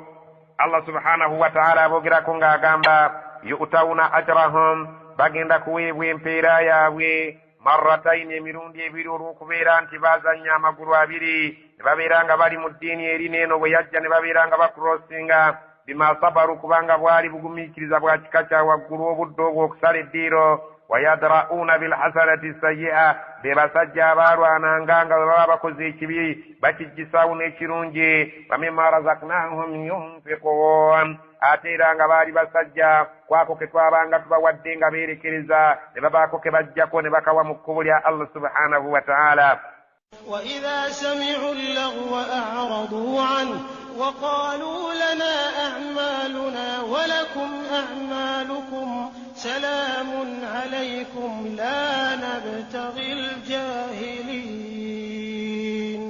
Allah subhanahu wa ta'ala aboogerako ng'agamba, yu'tawuna ajrahum, bagenda kuweebwa empeera yaabwe, marrataini, emirundi ebiri, olw'okubeera nti baazannya amagulu abiri ne babeera nga bali mu ddiini eri n'eno bwe yajja ne babeera nga bakurosinga. Bima sabaru, kubanga bwali bugumiikiriza bwa kika kya waggulu obudde obwo okusala eddiiro. Wayadra'uuna bilhasanati sayyi'a, be basajja abaalwananga nga bwe baba bakoze ekibi bakijjisaawo n'ekirungi. Wamimma razaknahum yunfiqun, ate era nga baali basajja kwako ke twabanga tubawadde nga beerekereza ne babaako ke bajjako ne bakawa mu kkubo lya Allah subhanahu wa ta'ala. وإذا سمعوا اللغو أعرضوا عنه وقالوا لنا أعمالنا ولكم أعمالكم سلام عليكم لا نبتغي الجاهلين.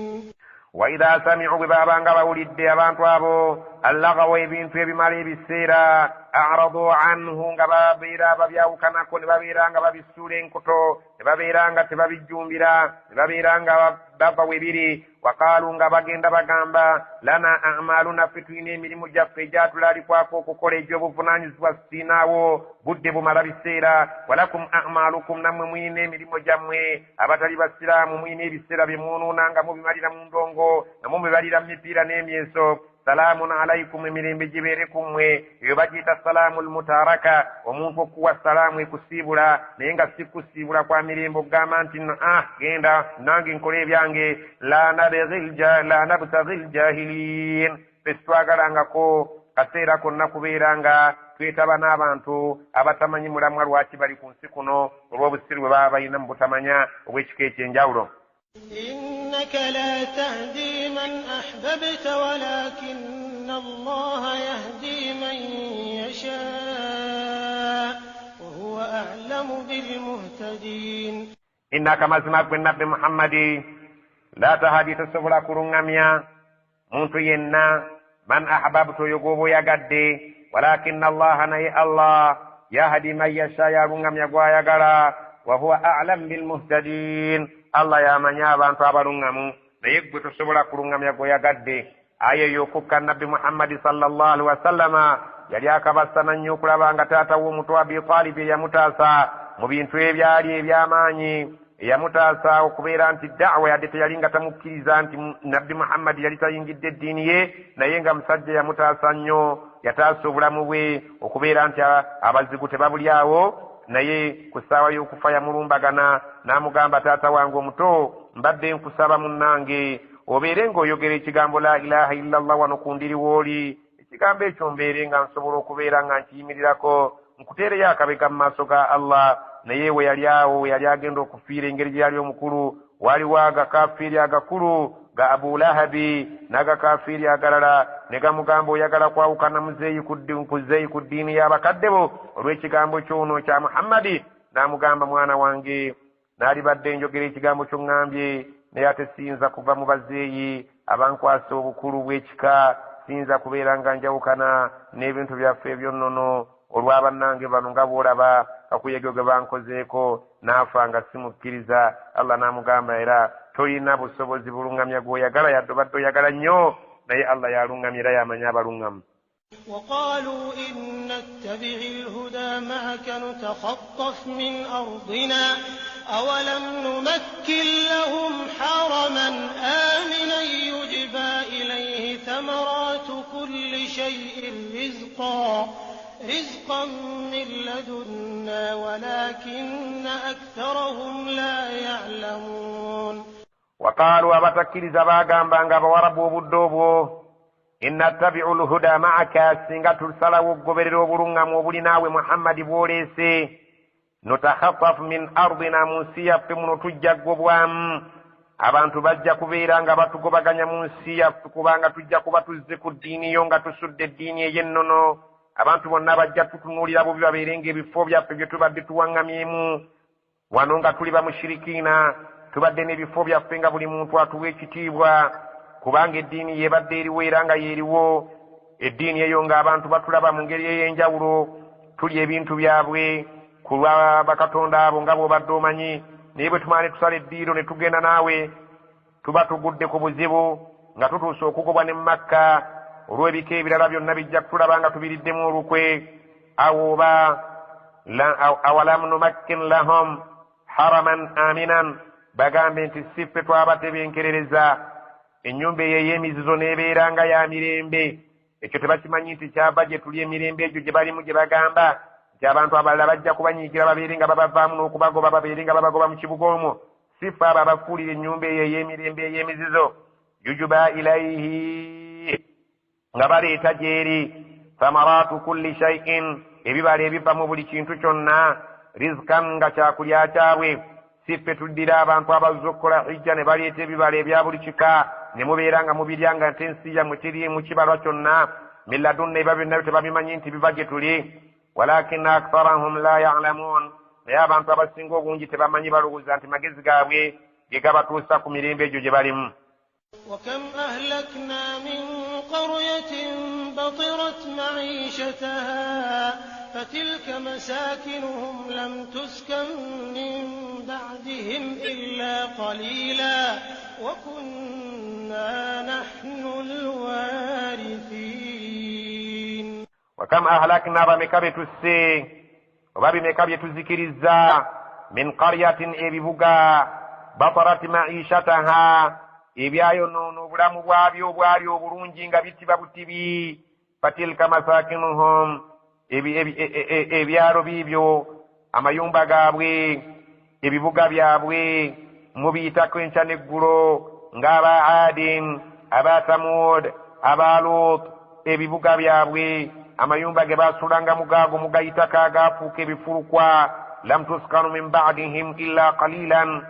Waidha sami'u, bwe baabanga bawulidde abantu abo, allagawa, ebintu ebimala ebiseera, aradu anhu, nga babeera babyawukanako ne babeera nga babisuula enkoto ne babeera nga tebabijjumbira ne babeera nga bava we biri. Wakaalu, nga bagenda bagamba, lana amaluna, ffe tulina emirimu gyaffe egyatulalikwako okukola egy'obuvunaanyizibwa, siinaawo budde bumala biseera. Walakum amalukum, nammwe mulina emirimu gyammwe abatali basiraamu, mulina ebiseera bye mwonoona nga mubimalira mu ndongo nga mubibalira mu mipiira n'emyeso. Salaamun alaikum, emirembe gibeere ku mmwe. Eyo bagiyita salaamu lmutaraka, omuntu okuwa salaamu ekusiibula, naye nga si kusiibula kwa mirembe okugamba nti ah, genda nange nkole ebyange. La nabtaghi ljahilin, ffe sitwagalangako kaseera konna kubeera nga twetaba n'abantu abatamanyi mulamwa lwaki bali ku nsi kuno, olw'obusiru bwe baba balina mu butamanya obw'ekika ekyenjawulo. إنك لا تهدي من أحببت ولكن الله يهدي من يشاء وهو أعلم بالمهتدين. Innaka mazima gwe Nabbi Muhammadi, la tahadi, tosobola kuluŋŋamya muntu yenna, man ahbabta, oyo gw'oba oyagadde, walakinna Allaha, naye Allah, yahdi man yasha, yaluŋŋamya gw'ayagala, wa huwa a'lamu bilmuhtadin, Allah yamanya abantu abaluŋŋamu, naye gwe tosobola kuluŋŋamya gw'oyagadde. Aya ey'okukka Nabbi Muhammadi sallallahu alaihi wasallama yali akabassana nnyo okulaba nga taata we omuto Abi Talibu eyamutaasa mu bintu ebyali eby'amaanyi, eyamutaasa okubeera nti da'wa yadde teyali nga tamukkiriza nti Nabbi Muhammadi yali tayingidde eddiini ye, naye nga musajja yamutaasa nnyo, yataasa obulamu bwe okubeera nti abazigu tebabuli awo, naye ku ssaawa y'okufa yamulumbagana n'amugamba, taata wange omuto, mbadde nkusaba munnange obeere ng'oyogera ekigambo la ilaha illallah wano ku ndiri w'oli, ekigambo ekyo mbeere nga nsobola okubeera nga nkiyimirirako, nkuteereyo akabega mu maaso ga Allah. Naye we yali awo we yali agenda okufiira, engeri gye yali omukulu, waliwo agakafiiri agakulu ga Abu Lahabi n'agakafiiri agalala ne gamugamba, oyagala kwawukana muzeeyi kuzeeyi ku ddiini y'abakadde bo olw'ekigambo kyono kya Muhammadi? N'amugamba, mwana wange, naalibadde njogera ekigambo ky'oŋŋambye, naye ate siyinza kuva mu bazeeyi abankwasa obukulu bw'ekika, siyinza kubeera nga njawukana n'ebintu byaffe ebyonnono olw'abannange bano nga bw'olaba kakuyege gwe bankozeeko. N'afa nga simukkiriza. Allah n'amugamba, era tolina busobozi buluŋŋamya gw'oyagala, yadde obadde oyagala nnyo, naye Allah yaluŋŋamya era yamanya abaluŋŋamu. وقالوا إن نتبع الهدى معك نتخطف من أرضنا أولم نمكن لهم حرما آمنا يجبى إليه ثمرات كل شيء رزقا من لدنا ولكن أكثرهم لا يعلمون. وقالوا abatakiriza bagambanga abawarabu obudde obwo, innattabi'u lhuda ma'aka, singa tusalawo okugoberera obuluŋŋamu obuli naawe Muhammadi bw'oleese, nutakhattafu min ardina, mu nsi yaffe muno tujja ggobwamu, abantu bajja kubeera nga batugobaganya mu nsi yaffe, kubanga tujja kuba tuzze ku ddiini yo nga tusudde eddiini ey'ennono, abantu bonna bajja tutunuulira bubi, babeere ng'ebifo byaffe bye tubadde tuwaŋŋamyemu wano nga tuli bamushirikiina, tubadde n'ebifo byaffe nga buli muntu atuwa ekitiibwa, kubanga eddiini yebadde eriwo era nga yeeriwo, eddiini eyo ng'abantu batulaba mu ngeri ey'enjawulo, tulya ebintu byabwe ku lwa bakatonda abo nga bw'obadde omanyi, naye bwe tumala ne tusala eddiiro ne tugenda naawe tuba tugudde ku buzibu nga tutuuse okugobwa ne Makka olw'ebika ebirala byonna bijja kutulaba nga tubiriddemu olukwe. Awo oba awalam numakkin lahum haraman aminan, bagambe nti si ffe twabatebenkerereza ennyumba eyo ey'emizizo n'ebeera nga ya mirembe. Ekyo tebakimanyi nti kyava gye tuli, emirembe egyo gye balimu gye bagamba nti abantu abalala bajja kubanyiigira babeere nga babavaamu n'okubagoba, babeere nga babagoba mu kibuga omwo. Si ffe abo abafuulira ennyumba eyo ey'emirembe ey'emizizo, yujuba ilaihi, nga baleeta gy'eri, thamaratu kulli shay'in, ebibala ebiva mu buli kintu kyonna, rizkan, nga kyakulya kyabwe. Si ffe tuddira abantu abazze okukola hijja ne baleeta ebibala ebya buli kika ne mubeera nga mubirya nga nte ensi yammwe teriimu kibalwa kyonna, min ladunna, ebyo byonna tebabimanyi nti biva gye tuli, walakinna aktharahum la ya'lamun, naye abantu abasinga obungi tebamanyi, balowooza nti magezi gaabwe ge gabatuusa ku mirembe egyo gye balimu. وكم أهلكنا من قرية بطرت معيشتها فتلك مساكنهم لم تسكن من بعدهم إلا قليلا وكنا نحن الوارثين. وكم أهلكنا bameka be tusse oba bimeka bye tuzikirizza, min qaryatin, ebibuga, batarat maishataha, ebyayonoona obulamu bwabyo obwali obulungi nga bitiba butibi, fatilka masakinuhum, ebyalo biibyo, amayumba gaabwe, ebibuga byabwe mubiyitako enkya n'eggulo, ng'aba Adin, aba Thamud, aba Lut, ebibuga byabwe, amayumba ge baasulangamu gaago mugayitako agaafuuka ebifulukwa, lam tuskanu min ba'dihim illa qalilan,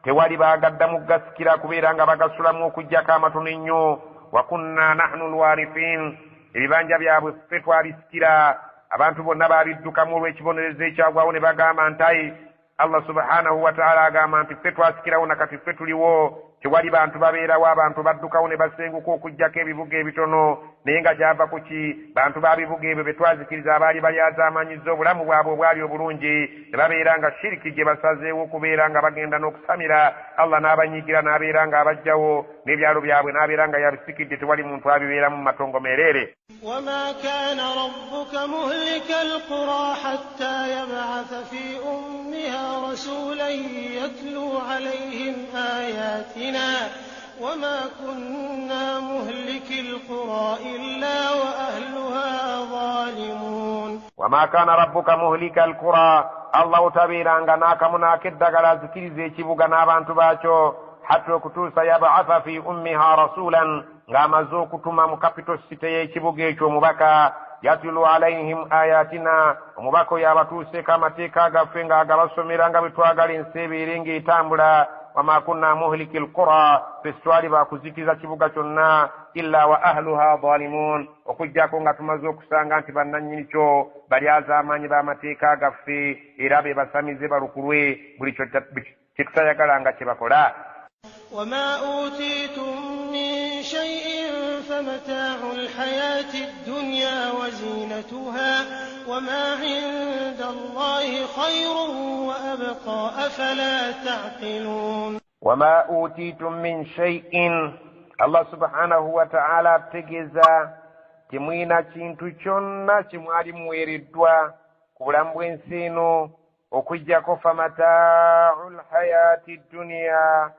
tewali baagaddamu gasikira kubeera nga bagasulamu okuggyako amatono ennyo, wa kunna nahnu lwarithin, ebibanja byabwe ffe twalisikira, abantu bonna baabiddukamu olw'ekibonerezo ekyagwawo ne bagamba nti ayi Allah subhanahu wataala agamba nti ffe twasikirawo nakati ffe tuliwo, tewali bantu babeerawo, abantu baddukawo ne basenguka okuggyako ebibuga ebitono. Naye nga kyava ku ki? Bantu b'abibuga ebyo be twazikiriza abaali balyazaamanyizza obulamu bwabwe obwali obulungi, ne babeera nga shiriki gye basazeewo okubeera nga bagenda n'okusamira. Allah n'abanyiigira n'abeera nga abajjawo n'ebyalo byabwe n'abeera nga yabisikidde, tewali muntu abibeeramu mu matongo meereere. وما كان ربك مهلك القرى حتى يبعث في أمها رسولا يتلو عليهم آياتنا وما كنا مهلك القرى إلا وأهلها ظالمون. وما كان ربك مهلك القرى, Allah otabeeranga n'akamu n'akeddagala azikiriza ekibuga n'abantu baakyo, hatta okutuusa yabatha fi ummiha rasulan, ng'amaze okutuma mu capital city y'ekibuga ekyo omubaka, yatulu alaihim ayatina, omubaka oyo abatuuseeko amateeka gaffe ng'agabasomera nga bwe twagala ensi ebeere ng'etambula. Wama kunna muhliki lqura, ffe sitwali baakuzikiriza kibuga kyonna, illa wa ahluha zalimun, okuggyako nga tumaze okusanga nti bannannyini kyo balyazaamaanyi b'amateeka gaffe era be basamize balukulwe buli kye tutayagala nga kye bakola. وما أوتيتم من شيء فمتاع الحياة الدنيا وزينتها وما عند الله خير وأبقى أفلا تعقلون. وما أوتيتم من شيء, Allah subhanahu wa ta'ala ategeeza temwina kintu kyonna kye mwali muweereddwa ku bulamu bw'ensi eno okuggyako famataau lhayaati dduniya,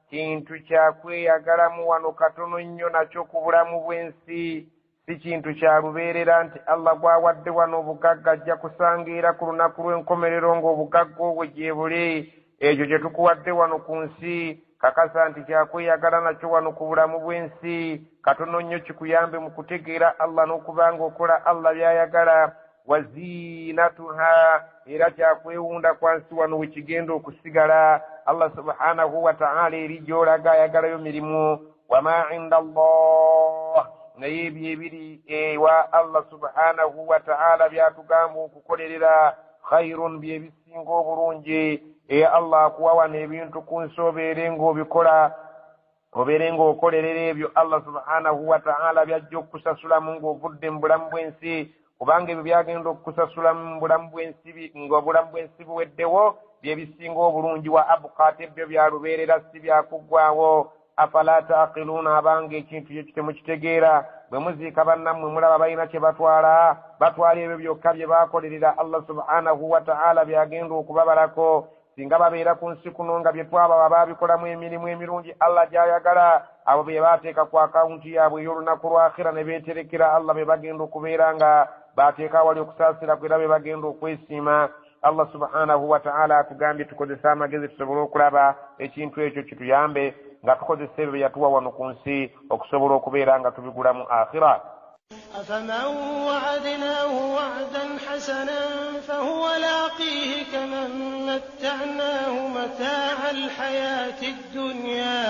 kintu kyakweyagalamu wano katono nnyo nakyo ku bulamu bw'ensi, si kintu kya lubeerera nti Allah gw'awadde wano obugagga ajja kusanga era ku lunaku lw'enkomerero ng'obugagga obwo gye buli. Ekyo kye tukuwadde wano ku nsi kakasa nti kyakweyagala nakyo wano ku bulamu bw'ensi katono nnyo, kikuyambe mu kutegeera Allah n'okuba ng'okola Allah by'ayagala. Waziinatuha, era kyakwewunda kwa nsi wano we kigenda okusigala. Allah subhanahu wa ta'ala eri gy'olaga ayagalayo mirimu. Wama inda Allah, naye ebyo ebiri ewa Allah subhanahu wa ta'ala byatugamba okukolerera, khairun, bye bisinga obulungi. E Allah akuwa wano ebintu ku nsi obeere ng'obikola, obeere ng'okolerera ebyo Allah subhanahu wa ta'ala byajja okukusasulamu ng'ovudde mu bulamu bw'ensi, kubanga ebyo byagenda okukusasulamu mu bulamu bw'ensi ng'obulamu bw'ensi buweddewo bye bisinga obulungi. Wa abuka, ate ebyo bya lubeerera si byakuggwawo. Afala taqiluuna, abanga ekintu kye temukitegeera. Bwe muziika bannammwe mulaba balina kye batwala, batwala ebyo byokka bye baakolerera Allah subhanahu wa ta'ala byagenda okubabalako. Singa babeera ku nsi kuno nga bye twabawa baabikolamu emirimu emirungi Allah gy'ayagala, abo be baateeka ku akawunti yaabwe ey'olunaku lwa akhira ne beeterekera Allah, be bagenda okubeera nga baateeka awali okusaasira kwe era be bagenda okwesiima. Allah subhanahu wa ta'ala atugambye tukozese amagezi tusobole okulaba ekintu ekyo kituyambe nga tukozesa ebyo bye yatuwa wano ku nsi okusobola okubeera nga tubigulamu akhira. أفمن وعدناه وعدا حسنا فهو لاقيه كمن متعناه متاع الحياة الدنيا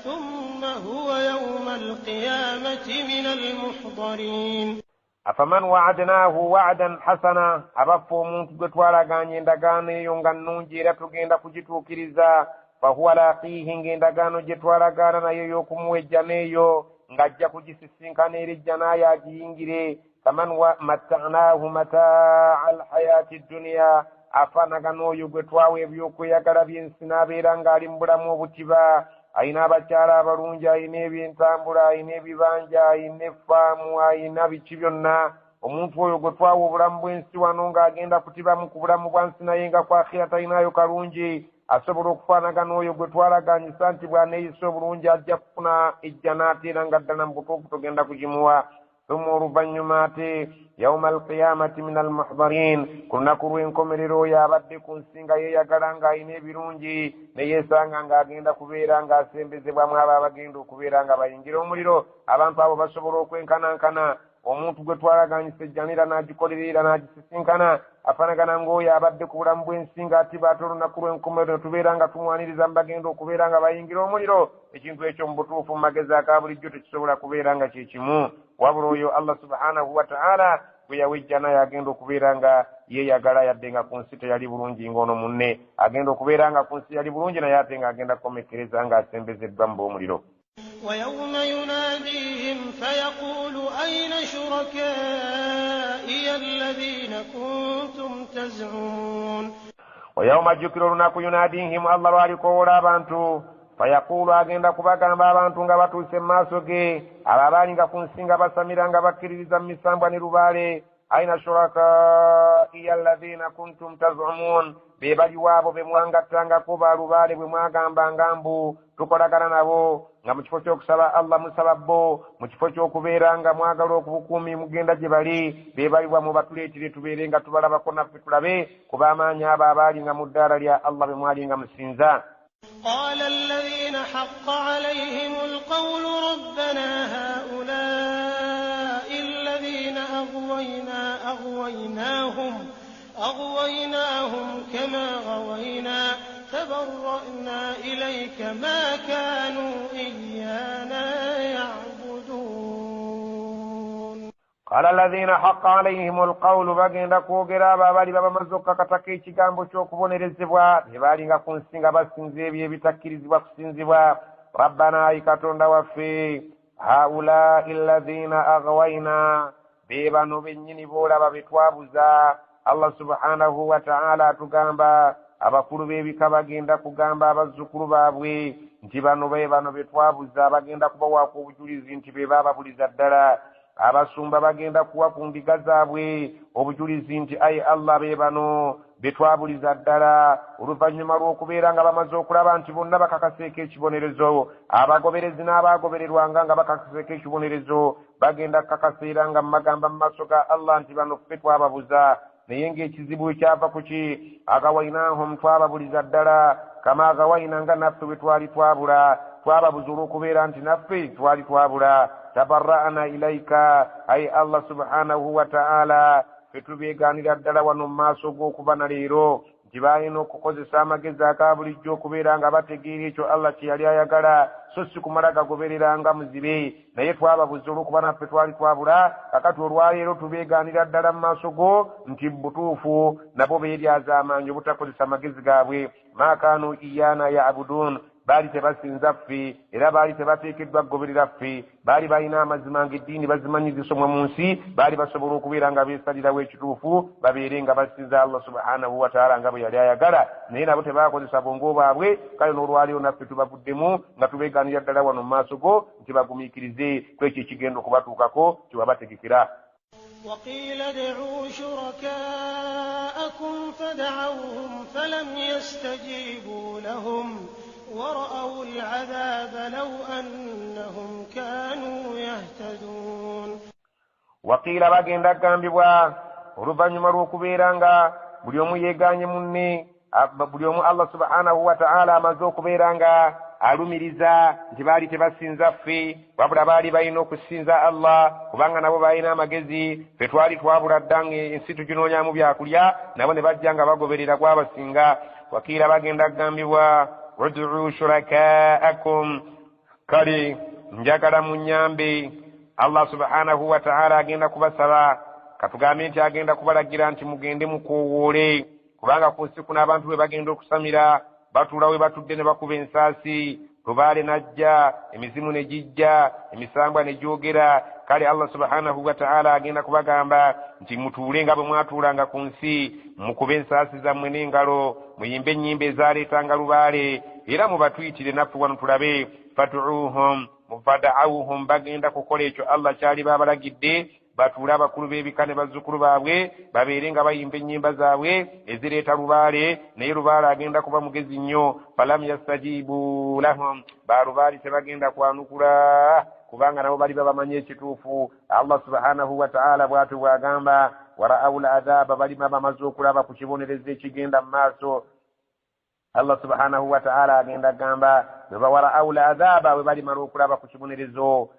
ثم هو يوم القيامة من المحضرين. Afaman waadnaahu waadan hasana, abaffe omuntu gwe twalagaanye endagaano eyo nga nnungi era tugenda kugituukiriza, fahuwa laqiihi, ng'endagaano gye twalagaana nayo ey'okumuwa ejjana eyo ng'ajja kugisisinkana era ejjana ayo agiyingire. Kaman mattanaahu mataa alhayaati dduniya, afaanagana oyo gwe twawa ebyokweyagala by'ensi n'abeera ng'ali mu bulamu obutiba, ayina abakyala abalungi, ayina ebyentambula, ayina ebibanja, ayina effaamu, ayina biki byonna. Omuntu oyo gwe twawa obulamu bw'ensi wano ng'agenda kutibamu ku bulamu bwa nsi naye nga ku akhira talinayo kalungi, asobola okufaanagana oyo gwe twalaganyisa nti bw'aneeyisa obulungi ajja kufuna ejjana ate era nga ddala mu butuufu tugenda kugimuwa. Thumma oluvannyuma ate yauma alqiyamati min almuhdarin, ku lunaku lw'enkomerero oyo abadde ku nsi nga yeeyagala ng'alina ebirungi ne yeesanga ng'agenda kubeera ng'asembezebwamu abo abagenda okubeera nga bayingira omuliro. Abantu abo basobola okwenkanankana. Omuntu gwe twalaganyisa ejjana era n'agikolerera era n'agisisinkana afaanagana ng'oyo abadde ku bulamu bw'ensi ng'atiba ate olunaku lw'enkomerero tubeera nga tumwaniriza mu bagenda okubeera nga bayingira omuliro. Ekintu ekyo mu butuufu mu magezi aga bulijjo tekisobola kubeera nga kye kimu. Wabula oyo Allah subhanahu wa ta'ala Gwe yawa ejjana yagenda okubeera nga yeeyagala, yadde nga ku nsi teyali bulungi ng'ono munne. Agenda okubeera nga ku nsi yali bulungi, naye ate ng'agenda kukomekkereza ng'asembezeddwa mu b'omuliro. ويوم يناديهم فيقول أين شركائي الذين كنتم تزعمون. ويوم ajjukira olunaku yunadihim, Allah lw'alikowoola abantu, fayaquulu, agenda kubagamba abantu nga batuuse mu maaso ge, abo abaali nga ku nsi nga basamira nga bakkiririza mu misambwa ne lubaale, aina shurakaiya alladhina kuntum tazumun, be baliwo abo be mwangattangako balubaale bwe mwagambanga mbu tukolagana nabo, nga mu kifo ky'okusaba Allah musaba bo, mu kifo ky'okubeera nga mwagala okubukuumi mugenda gye bali, be baliwa mubatuleetire tubeere nga tubalabako naffe tulabe kuba amaanyi abo abaali nga mu ddaala lya Allah be mwali nga musinza. قال الذين حق عليهم القول ربنا هؤلاء الذين أغوينا أغويناهم كما غوينا تبرأنا إليك ما كانوا إيانا يعبدون. قال الذين حق عليهم القول, bagenda kwogera abo abaali babamaze okukakatako ekigambo ky'okubonerezebwa, be baalinga ku nsi nga basinza ebyo ebitakkirizibwa kusinzibwa. Rabbana, ayi Katonda waffe, haulai alladhina aghwayna, be bano bennyini boolaba be twabuza. Allah subhanahu wa ta'ala atugamba abakulu b'ebika bagenda kugamba abazzukulu baabwe nti bano be bano be twabuza, bagenda kubawaako obujulizi nti be baababuliza ddala. Abasumba bagenda kuwa ku ndiga zaabwe obujulizi nti ayi Allah be bano be twabuliza ddala, oluvannyuma lw'okubeera nga bamaze okulaba nti bonna bakakaseeko ekibonerezo. Abagoberezi n'abaagobererwanga nga bakakaseeko ekibonerezo bagenda kukakaseera nga mumagamba mu maaso ga Allah nti bano ffe twababuza. Naye ng'ekizibu kyava ku ki? Agawainahum, twababuliza ddala, kama agawaina, nga naffe bwe twali twabula, twababuza olw'okubeera nti naffe twali twabula. Tabarra'na ilaika, ayi Allah subhanahu wa ta'ala, ffe tubeegaanira ddala wano mu maaso g'okuba na leero nti baalina okukozesa amagezi aga bulijjo okubeera nga bategeera ekyo Allah kye yali ayagala, so si kumala gagobereranga muzibe. Naye twababuza olw'okuba naffe twali twabula. Kakati olwaleero tubeegaanira ddala mu maaso go nti butuufu nabo beeryazaamaanyi obutakozesa amagezi gaabwe. Ma kaanu iyana yabudun, baali tebasinza ffe, era baali tebateekeddwa kugoberera ffe. Baali balina amazima ng'eddiini bazimanyi zisomwa mu nsi, baali basobola okubeera nga beesalirawo ekituufu, babeere nga basinza Allah subhanahu wa ta'ala nga bwe yali ayagala, naye nabo tebakozesa bwongo bwabwe. Kale n'olwaleero naffe tubavuddemu nga tubeegaanira ddala wano mu maaso go nti bagumiikirize ku ekyo ekigenda okubatuukako kyewabategekera. وقيل ادعوا شركاءكم فدعوهم فلم يستجيبوا لهم ورأوا العذاب لو أنهم كانوا يهتدون. Waqiila, bagenda kugambibwa oluvannyuma lw'okubeera nga buli omu yeegaanye munne, buli omu Allah subhanahu wa ta'ala amaze okubeera nga alumiriza nti baali tebasinza ffe, wabula baali balina okusinza Allah kubanga nabo balina amagezi, ffe twali twabula dda ng'ensi tuginoonyamu byakulya, nabo ne bajja nga bagoberera gwabasinga. Wakiila, bagenda kugambibwa ud'u shurakaakum, kale njagala munyambe. Allah subhanahu wa ta'ala agenda kubasaba, katugambe nti agenda kubalagira nti mugende mukoowoole, kubanga ku nsi kuno abantu bwe bagenda okusamira batuula we batudde ne bakuba ensaasi, lubaale n'ajja, emizimu ne gijja, emisambwa ne gyogera. Kale Allah subhanahu wa ta'ala agenda kubagamba nti mutuule nga bwe mwatuulanga ku nsi, mukube ensaasi zammwe n'engalo, muyimbe ennyimba ezaaleetanga lubaale, era mubatuyitire naffe wano tulabe. Fad'uuhum, fada'awuhum, bagenda kukola ekyo Allah kyali babalagidde, batuule abakulu b'ebika ne bazzukulu baabwe babeere nga bayimba ennyimba zaabwe ezireeta lubaale, naye lubaale agenda kuba mugezi nnyo. Falam yastajibu lahum, balubaali tebagenda kwanukula kubanga nabo bali babamanyi ekituufu. Allah subhanahu wa ta'ala bw'atyo bw'agamba, wara'awu l'adhaba, balima bamaze okulaba ku kibonerezo ekigenda mu maaso. Allah subhanahu wa ta'ala agenda agamba bwe bawara'awu l'adhaba, bwe balimala okulaba ku kibonerezo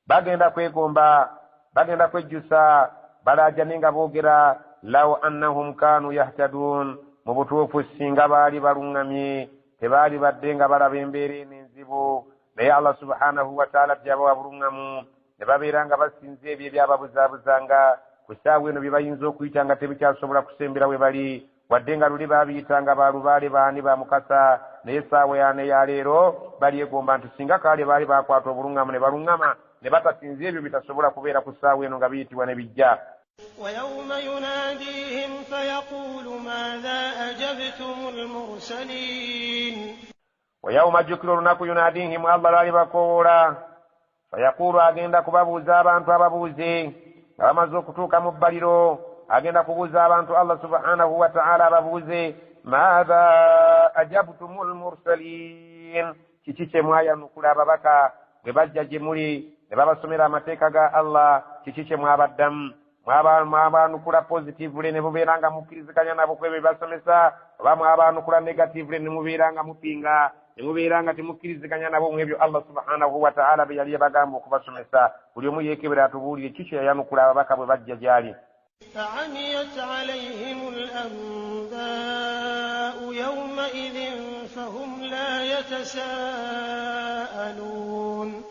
bagenda kwegomba, bagenda kwejjusa, balaajane nga boogera law annahum kaanu yahtadun, mu butuufu singa baali baluŋŋamye tebaali badde nga balaba embeera eno enzibu. Naye Allah subhanahu wa ta'ala tyabawa buluŋŋamu ne babeera nga basinza ebyo ebyababuzaabuzanga. Ku ssaawa eno bye bayinza okuyita nga tebikyasobola kusembera we bali, wadde nga luli baabiyitanga ba lubaale baani ba mukasa, naye essaawa yano eya leero balyegomba nti singa kaale baali baakwata obuluŋŋamu ne baluŋŋama ne batasinza ebyo bitasobola kubeera ku ssaawa eno nga biyitibwa ne bijja. ويوم يناديهم فيقول ماذا أجبتم المرسلين. ويوم jjukira olunaku yunadihim Allah lwalibakowoola, fayaquulu agenda kubabuuza abantu ababuuze nga bamaze okutuuka mu bbaliro, agenda kubuuza abantu Allah subhanahu wa ta'ala ababuuze maatha ajabtumu lmursalin, kiki kye mwayanukula ababaka bwe bajja gye muli ne babasomera amateeka ga Allah, kiki kye mwabaddamu? Mwabaanukula positively ne mubeera nga mukkiriziganya nabo ku ebyo bibasomesa, oba mwabaanukula negatively ne mubeera nga mupinga ne mubeera nga temukkiriziganya nabo mu ebyo Allah subhanahu wa ta'ala bye yali yabagamba okubasomesa? Buli omu yeekebera atubuulire kiki yayanukula ababaka bwe bajja gy'ali. فعميت عليهم الأنباء يومئذ فهم لا يتساءلون.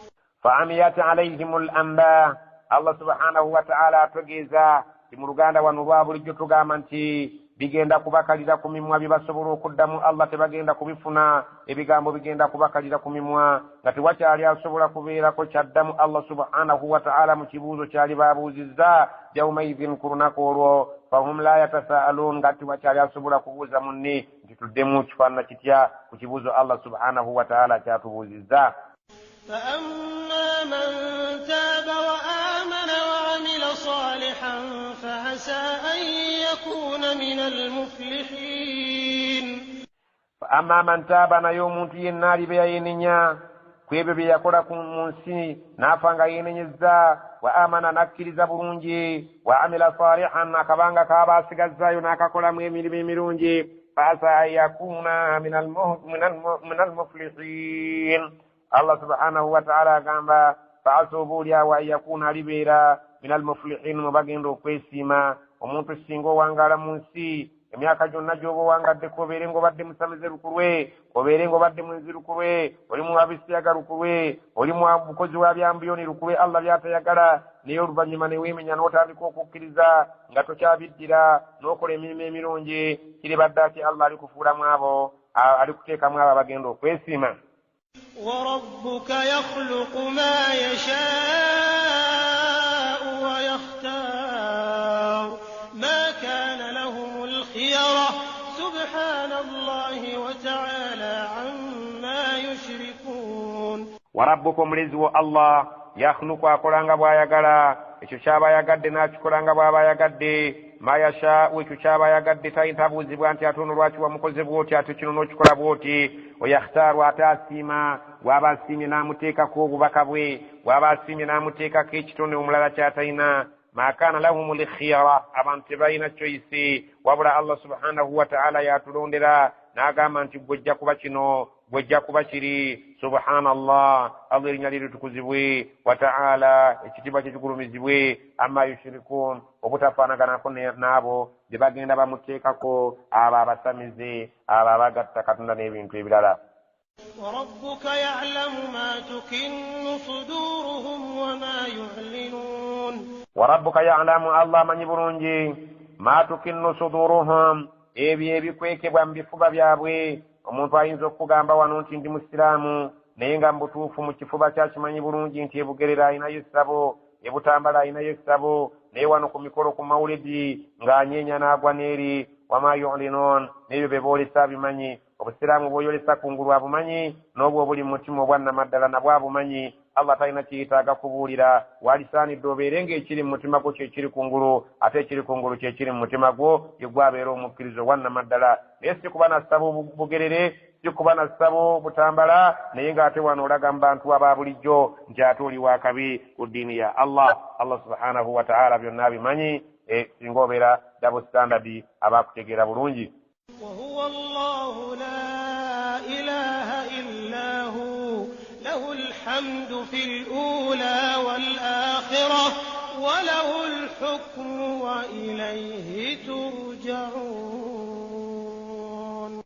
فعميت عليهم الأنباء, Allah subhanahu wa ta'ala ategeeza ti mu Luganda wano lwa bulijjo tugamba nti bigenda kubakalira ku mimwa bye basobola okuddamu Allah tebagenda kubifuna, ebigambo bigenda kubakalira ku mimwa nga tewakyali asobola kubeerako kyaddamu Allah subhanahu wa ta'ala mu kibuuzo kyali baabuuzizza yaumaidhin ku lunaku olwo, fahum la yatasaalun, nga tewakyali asobola kubuuza munne nti tuddemu kifaanana kitya ku kibuuzo Allah subhanahu wa ta'ala kyatubuuzizza. فأما من تاب وآمن وعمل صالحا فعسى أن يكون من المفلحين. فأما من تاب, naye omuntu yenna alibe yayenenya ku ebyo bye yakola mu nsi n'afa nga yeenenyezza, wa amana n'akkiriza bulungi, wa amila salihan akabanga kaaba asigazzaayo n'akakolamu emirimu emirungi, faasa an yakuna min almuflihin. Allah subhanahu wa ta'ala agamba faasa oba oliawo an yakuna alibeera min almuflihin, mu bagenda okwesiima. Omuntu singa owangaala mu nsi emyaka gyonna gy'oba owangaddeko, obeere ng'obadde musamize lukulwe, obeere ng'obadde mwenzi lukulwe, oli mu wabisiyaga lukulwe, oli mu mukozi wa byambuyoni lukulwe, Allah byatayagala, naye oluvannyuma ne weemenya n'otandika okukkiriza nga tokyabiddira n'okola emirimu emirungi, kiribadde ati Allah alikufuulamu abo, alikuteekamu abo abagenda okwesiima. وربك يخلق ما يشاء ويختار ما كان لهم الخيرة سبحان الله وتعالى عما يشركون. وربك omulezi wo Allah yakhluqu akola nga bw'ayagala, ekyo ky'aba ayagadde n'akikola nga bw'aba ayagadde, ma yashaa'u ekyo ky'aba ayagadde tayintabuuzibwa nti ate ono lwaki wamukoze bw'oti ate kino n'okikola bw'oti, oyakhtaaru ate asiima, bw'aba asiimye n'amuteekako obubaka bwe, bw'aba asiimye n'amuteekako ekitone omulala ky'atalina. Ma kaana lahum lkhiyara, abantu tebalina choice, wabula Allah subhanahu wa ta'ala yatulondera n'agamba nti gwejja kuba kino, gwejja kuba kiri. Subhanallah, Allah erinnya lye litukuzibwe, wa ta'ala ekitiibwa kye kigulumizibwe, amma yushirikun, obutafaanaganako n'abo bye bagenda bamuteekako abo abasamize, abo abagatta Katonda n'ebintu ebirala. وربك يعلم ما تكن صدورهم وما يعلنون. وربك يعلم, Allah amanyi bulungi ma tukinnu suduruhum, ebyo ebikwekebwa mu bifuba byabwe. Omuntu ayinza okukugamba wano nti ndi musiraamu, naye nga mu butuufu mu kifuba kyakimanyi bulungi nti ebugerera alinayo essabo, ebutambala alinayo essabo, naye wano ku mikolo ku mawulidi ng'anyeenya n'agwa n'eri. Wama yulinun, n'ebyo bye boolesa abimanyi. Obusiraamu bw'oyolesa kungulu abumanyi, n'obwo obuli mu mutima obwannamaddala nabwo abumanyi. Allah talina kiyetaaga kubuulira, walisaanidde obeere ng'ekiri mu mutima gwo kyekiri kungulu, ate ekiri kungulu kyekiri mu mutima gwo, ye gwabeera omukkiriza owannamaddala. Naye si kuba na ssabo bugerere, si kuba na ssabo butambala, naye ng'ate wano olaga mu bantu aba bulijjo nti ate oli wakabi ku ddiini ya Allah. Allah subhanahu wa ta'ala byonna abimanyi, singa obeera double standard aba akutegeera bulungi. وهو الله لا إله إلا هو له الحمد في الأولى والآخرة وله الحكم وإليه ترجعون.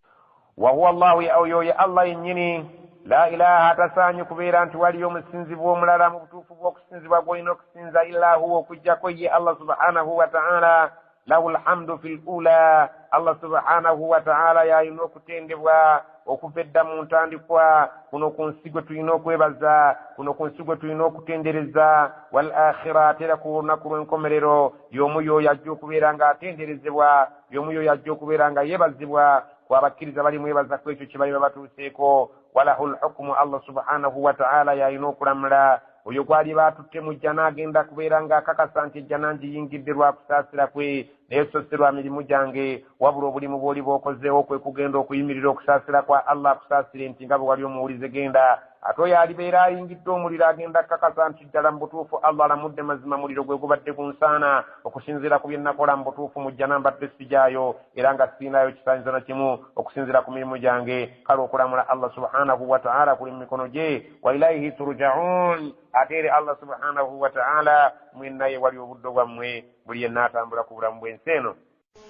وهو الله oyo ye Allah yennyini. La ilaha, atasaanye kubeera nti waliyo omusinzibwa omulala mu butuufu bw'okusinzibwa gw'olina okusinza illa huwa, okuggyako ye Allah subhanahu wa ta'ala. Lahu lhamdu fi lula, Allah subhanahu wa ta'ala yalina okutendebwa okuva edda mu ntandikwa. Kuno ku nsi gwe tulina okwebaza, kuno ku nsi gwe tulina okutendereza. Wal akhira, ate era ku lunaku lw'enkomerero y'omu y'oyo ajja okubeera ng'atenderezebwa, y'omu y'oyo ajja okubeera nga yeebazibwa. Ku abakkiriza balimwebaza ku ekyo kye baliba batuuseeko. Walahu lhukumu, Allah subhanahu wa ta'ala yalina okulamula. Oyo gw'aliba atutte mu jjana agenda kubeera ng'akakasa nti ejjana ngiyingidde lwa kusaasira kwe, naye so si lwa mirimu gyange, wabula obulimu bw'oliba okozeewo kwe kugenda okuyimirira okusaasira kwa Allah akusaasire nti nga bwe wali omuwulize genda. Ate oyo alibeera ayingidde omuliro agenda kukakasa nti ddala mu butuufu Allah alamudde mazima muliro gwe gubadde gunsaana, okusinziira ku bye nakola mu butuufu mu jjana mbadde sijaayo era nga siinayo kisaanyizo na kimu okusinziira ku mirimu gyange. Kale okulamula Allah subhanahu wa ta'ala kuli mu mikono gye. Wa ilaihi turjaun, ate eri Allah subhanahu wa ta'ala mwenna ye wali obuddo bwammwe buli yenna atambula ku bulamu bw'ensi eno.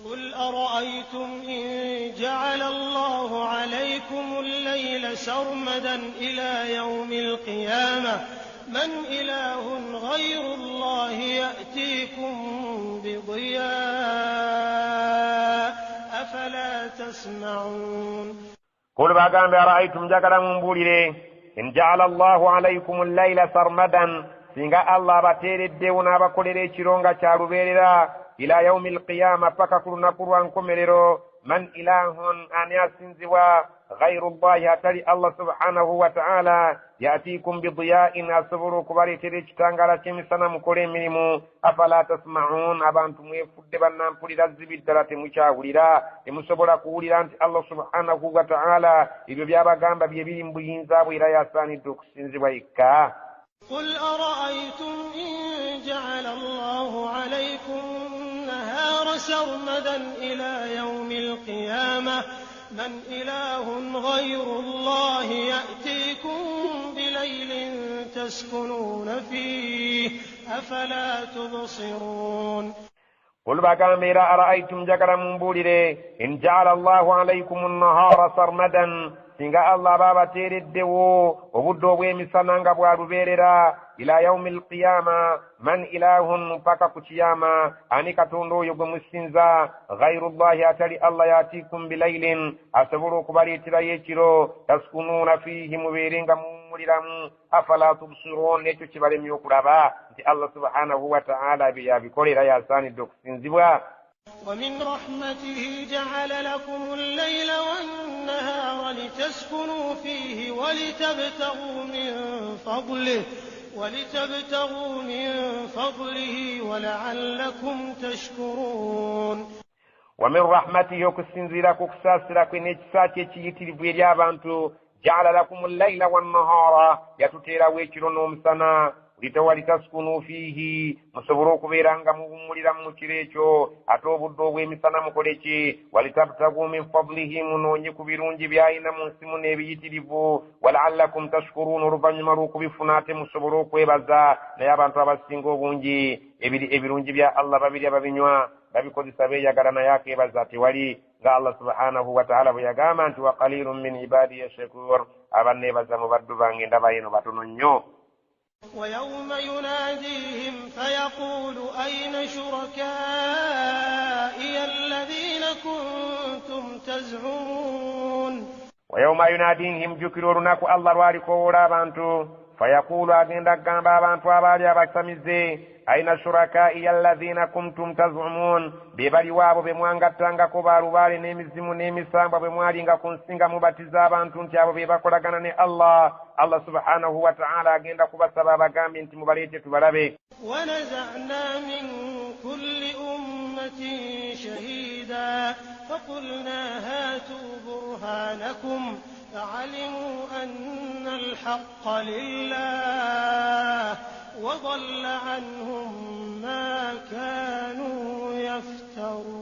قل أرأيتم إن جعل الله عليكم الليل سرمدا إلى يوم القيامة من إله غير الله يأتيكم بضياء أفلا تسمعون. قل bagambe ara'aytum, njagala mumbuulire, in ja'ala Allahu alaykum al-layla sarmadan, singa Allah abateereddewo n'abakolera ekiro nga kya lubeerera ila yaumi alqiyama, paka ku lunaku lwa nkomerero, man ilahun, ani asinzibwa ghairu llahi, atali Allah subhanahu wa ta'ala, yatiikum bidiyain, asobola okubaleetera ekitangaala ky'emisana mukole emirimu. Afala tasma'un, abantu mwefudde bannampulira zibi ddala, temukyawulira, temusobola kuwulira nti Allah subhanahu wa ta'ala ebyo by'abagamba bye biri mu buyinza bwe era yasaanidde okusinzibwa yekka. قل أرأيتم إن جعل الله عليكم النهار سرمدا إلى يوم القيامة من إله غير الله يأتيكم بليل تسكنون فيه أفلا تبصرون. قل bagambe era ara'aytum, njagala mumbuulire, in ja'ala Allahu alaykum an-nahara sarmadan, singa Allah aba abateereddewo obudde obw'emisana nga bwa lubeerera ila yaumi alqiyama, man ilahun, mpaka ku kiyama, ani katonda oyo gwe musinza ghairu llahi, atali Allah, yatiikum bilailin, asobola okubaleeterayo ekiro, taskunuuna fiihi, mubeere nga muwummuliramu, afala tubsirun, ekyo kibalemye okulaba nti Allah subhanahu wa ta'ala bye yabikolera yasaanidde okusinzibwa. ومن رحمته جعل لكم الليل والنهار لتسكنوا فيه ولتبتغوا من فضله ولعلكم تشكرون. ومن رحمته, okusinziira ku kusaasira kwe n'ekisa kye ekiyitirivu eri abantu, ja'ala lakum al-layla wan-nahara, yatuteerawo ekiro n'omusana, litaskunu fiihi, musobole okubeera nga muwummuliramu mu kiro ekyo, ate obudde obw'emisana mukole ki, walitabtagu min fadlihi, munoonye ku birungi by'alina mu nsi muno ebiyitirivu, walaallakum tashkuruun, oluvannyuma lw'okubifuna ate musobole okwebaza. Naye abantu abasinga obungi ebirungi bya Allah babirya, babinywa, babikozesa, beeyagala, naye akeebaza tewali, nga Allah subhanahu wa ta'ala bwe yagamba nti wa qalilun min ibadiya shakur, abanneebaza mu baddu bange ndaba eno batono nnyo. ويوم يناديهم فيقول أين شركائي الذين كنتم تزعمون. ويوم يناديهم, jjukira olunaku Allah lw'alikowoola abantu, fayaquulu, agenda kugamba abantu abaali abasamize, aina shurakaiya alladhina kuntum tazumun, be baliwo abo be mwangattangako balubaale n'emizimu n'emisambwa bwe mwalinga ku nsi nga mubatiza abantu nti abo be bakolagana ne Allah. Allah subhanahu wa ta'ala agenda kubasaba abagambye nti mubaleete tubalabe. ونزعنا من كل أمة شهيدا فقلنا هاتوا برهانكم فعلموا أن الحق لله وضل عنهم ما كانوا يفترون.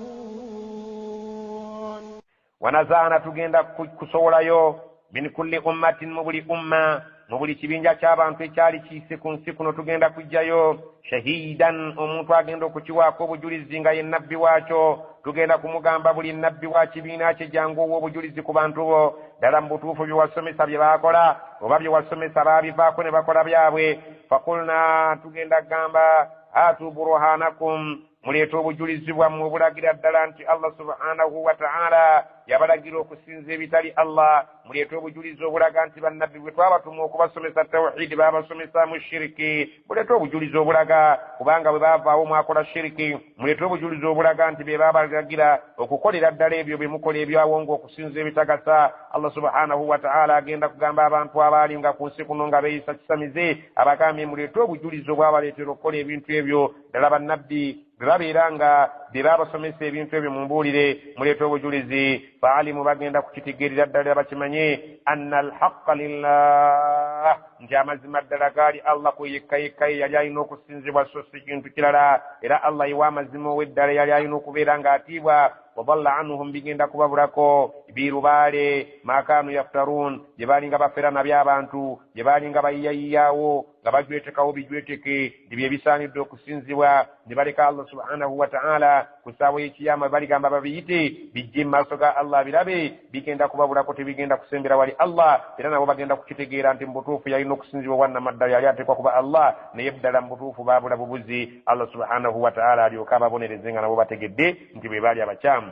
ونزعنا tugenda kusowolayo min kulli ummatin, mu buli umma, Mu buli kibinja ky'abantu ekyali kiyise ku nsi kuno tugenda kujjayo shahidan, omuntu agenda okukiwaako obujulizi nga ye nabbi waakyo. Tugenda kumugamba buli nabbi wa kibiina kye, jangu owa obujulizi ku bantu bo, ddala mu butuufu bye wasomesa bye baakola oba bye wasomesa baabivaako ne bakola byabwe. Fakulna, tugenda kugamba, atu burhanakum, muleete obujulizi bwammwe obulagira ddala nti Allah subhanahu wa ta'ala yabalagira okusinza ebitali Allah. Muleete obujulizi obulaga nti bannabbi bwe twabatuma okubasomesa tawhidi baabasomesaamu shiriki. Muleete obujulizi obulaga kubanga bwe baavaawo mwakola shiriki. Muleete obujulizi obulaga nti be baabalagira okukolera ddala ebyo bye mukola ebyawo ng'okusinza ebitagasa. Allah subhanahu wa ta'ala agenda kugamba abantu abaali nga ku nsi kuno nga beeyisa kisamize, abagambye muleete obujulizi obwabaleetera okukola ebintu ebyo. Ddala bannabbi bwe babeera nga be baabasomesa ebintu ebyo mu mbuulire, muleete obujulizi. Faalimu, bagenda kukitegeerera ddala bakimanye, anna alhaqa lillah, nti amazima ddala gaali Allah kwe yekka yekka ye yali alina okusinzibwa so si kintu kirala. Era Allah yewa amazima ow'eddala yali alina okubeera ng'atiibwa. Wadalla anhum, bigenda kubabulako birubaale maakaanu yaftaruun, gye baalinga bafera nabyo abantu, gye baalinga bayiyayiyawo nga bajwetekawo bijweteke nti bye bisaanidde okusinzibwa, ne baleka Allah subhanahu wa ta'ala. Ku ssaawa y'ekiyama baligamba babiyite bijje mu maaso ga Allah birabe, bigenda kubabulako, tebigenda kusembera wali Allah. Era nabo bagenda kukitegeera nti mu butuufu yalina okusinzibwa obwannamaddala yali ateekwa kuba Allah, naye ddala mu butuufu baabula bubuzi. Allah subhanahu wa ta'ala alyoke ababonereze nga nabo bategedde nti bwe baali abakyamu.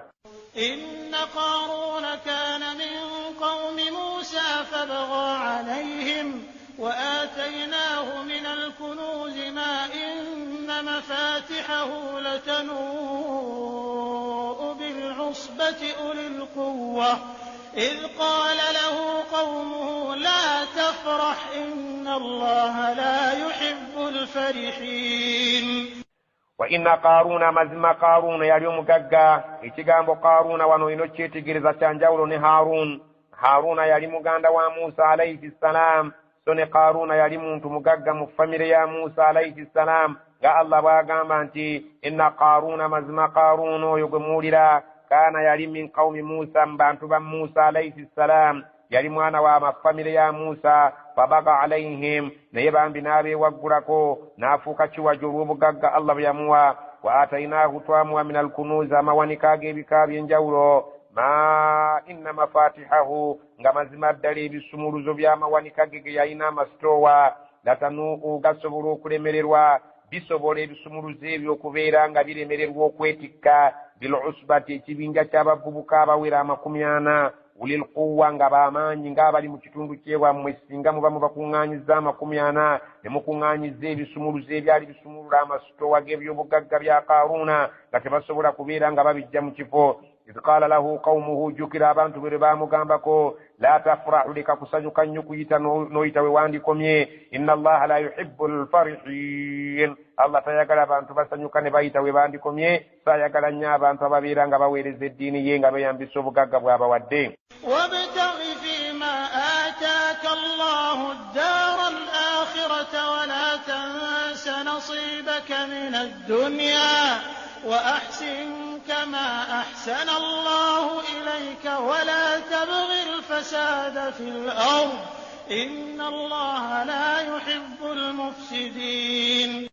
إن قارون كان من قوم موسى فبغى عليهم وآتيناه من الكنوز ما إن مفاتحه لتنوء بالعصبة أولي القوة إذ قال له قومه لا تفرح إن الله لا يحب الفرحين. Wa inna Qaaruuna, mazima Qaaruuna yali omugagga. Ekigambo Qaaruuna wano olina okukyetegereza, kya njawulo ne Haaruun. Haaruuna yali muganda wa Musa alaihi ssalam, so ne Qaaruuna yali muntu mugagga mu famire ya Musa alaihi ssalam, nga Allah bw'agamba nti inna Qaaruuna, mazima Qaaruuna oyo gwe muwulira, kaana yali min qawmi Musa, mu bantu ba Musa alaihi ssalam, yali mwana wa mafamire ya Musa. Fabaga alaihim, naye bambi n'abeewaggulako n'afuuka kiwajo olw'obugagga Allah bwe yamuwa. Wa atainaahu, twamuwa, min alkunuuzi, amawanika ag'ebika by'enjawulo, ma inna mafatihahu, nga mazima ddala ebisumuluzo by'amawanika ge ge yalina amasitoowa, latanuuku, gasobola okulemererwa, bisobola ebisumuluzo ebyo okubeera nga biremererwa okwetikka, bilusbati, ekibinja ky'abavubuka abawera 40, ulilquwa, nga bamaanyi ng'abali mu kitundu kyewammwe. Singa muba mubakuŋŋaanyiza 40 ne mukuŋŋaanyiza ebisumuluzo ebyali bisumulula amasitowa g'ebyobugagga bya Qaaruuna, nga tebasobola kubeera nga babijja mu kifo. Idh qaala lahu qawmuhu, jjukira abantu bwe baamugambako, la tafrahu, leka kusanyuka nnyo kuyita n'oyita we wandikomye, inna Allaha la yuhibbu lfarihin, Allah tayagala abantu basanyuka ne bayita we bandikomye. Saayagala nnyo abantu ababeera nga baweereza eddiini ye nga beeyambisa obugagga bw'abawadde. وابتغ فيما آتاك الله الدار الآخرة ولا تنس نصيبك من الدنيا وأحسن كما أحسن الله إليك ولا تبغ الفساد في الأرض إن الله لا يحب المفسدين.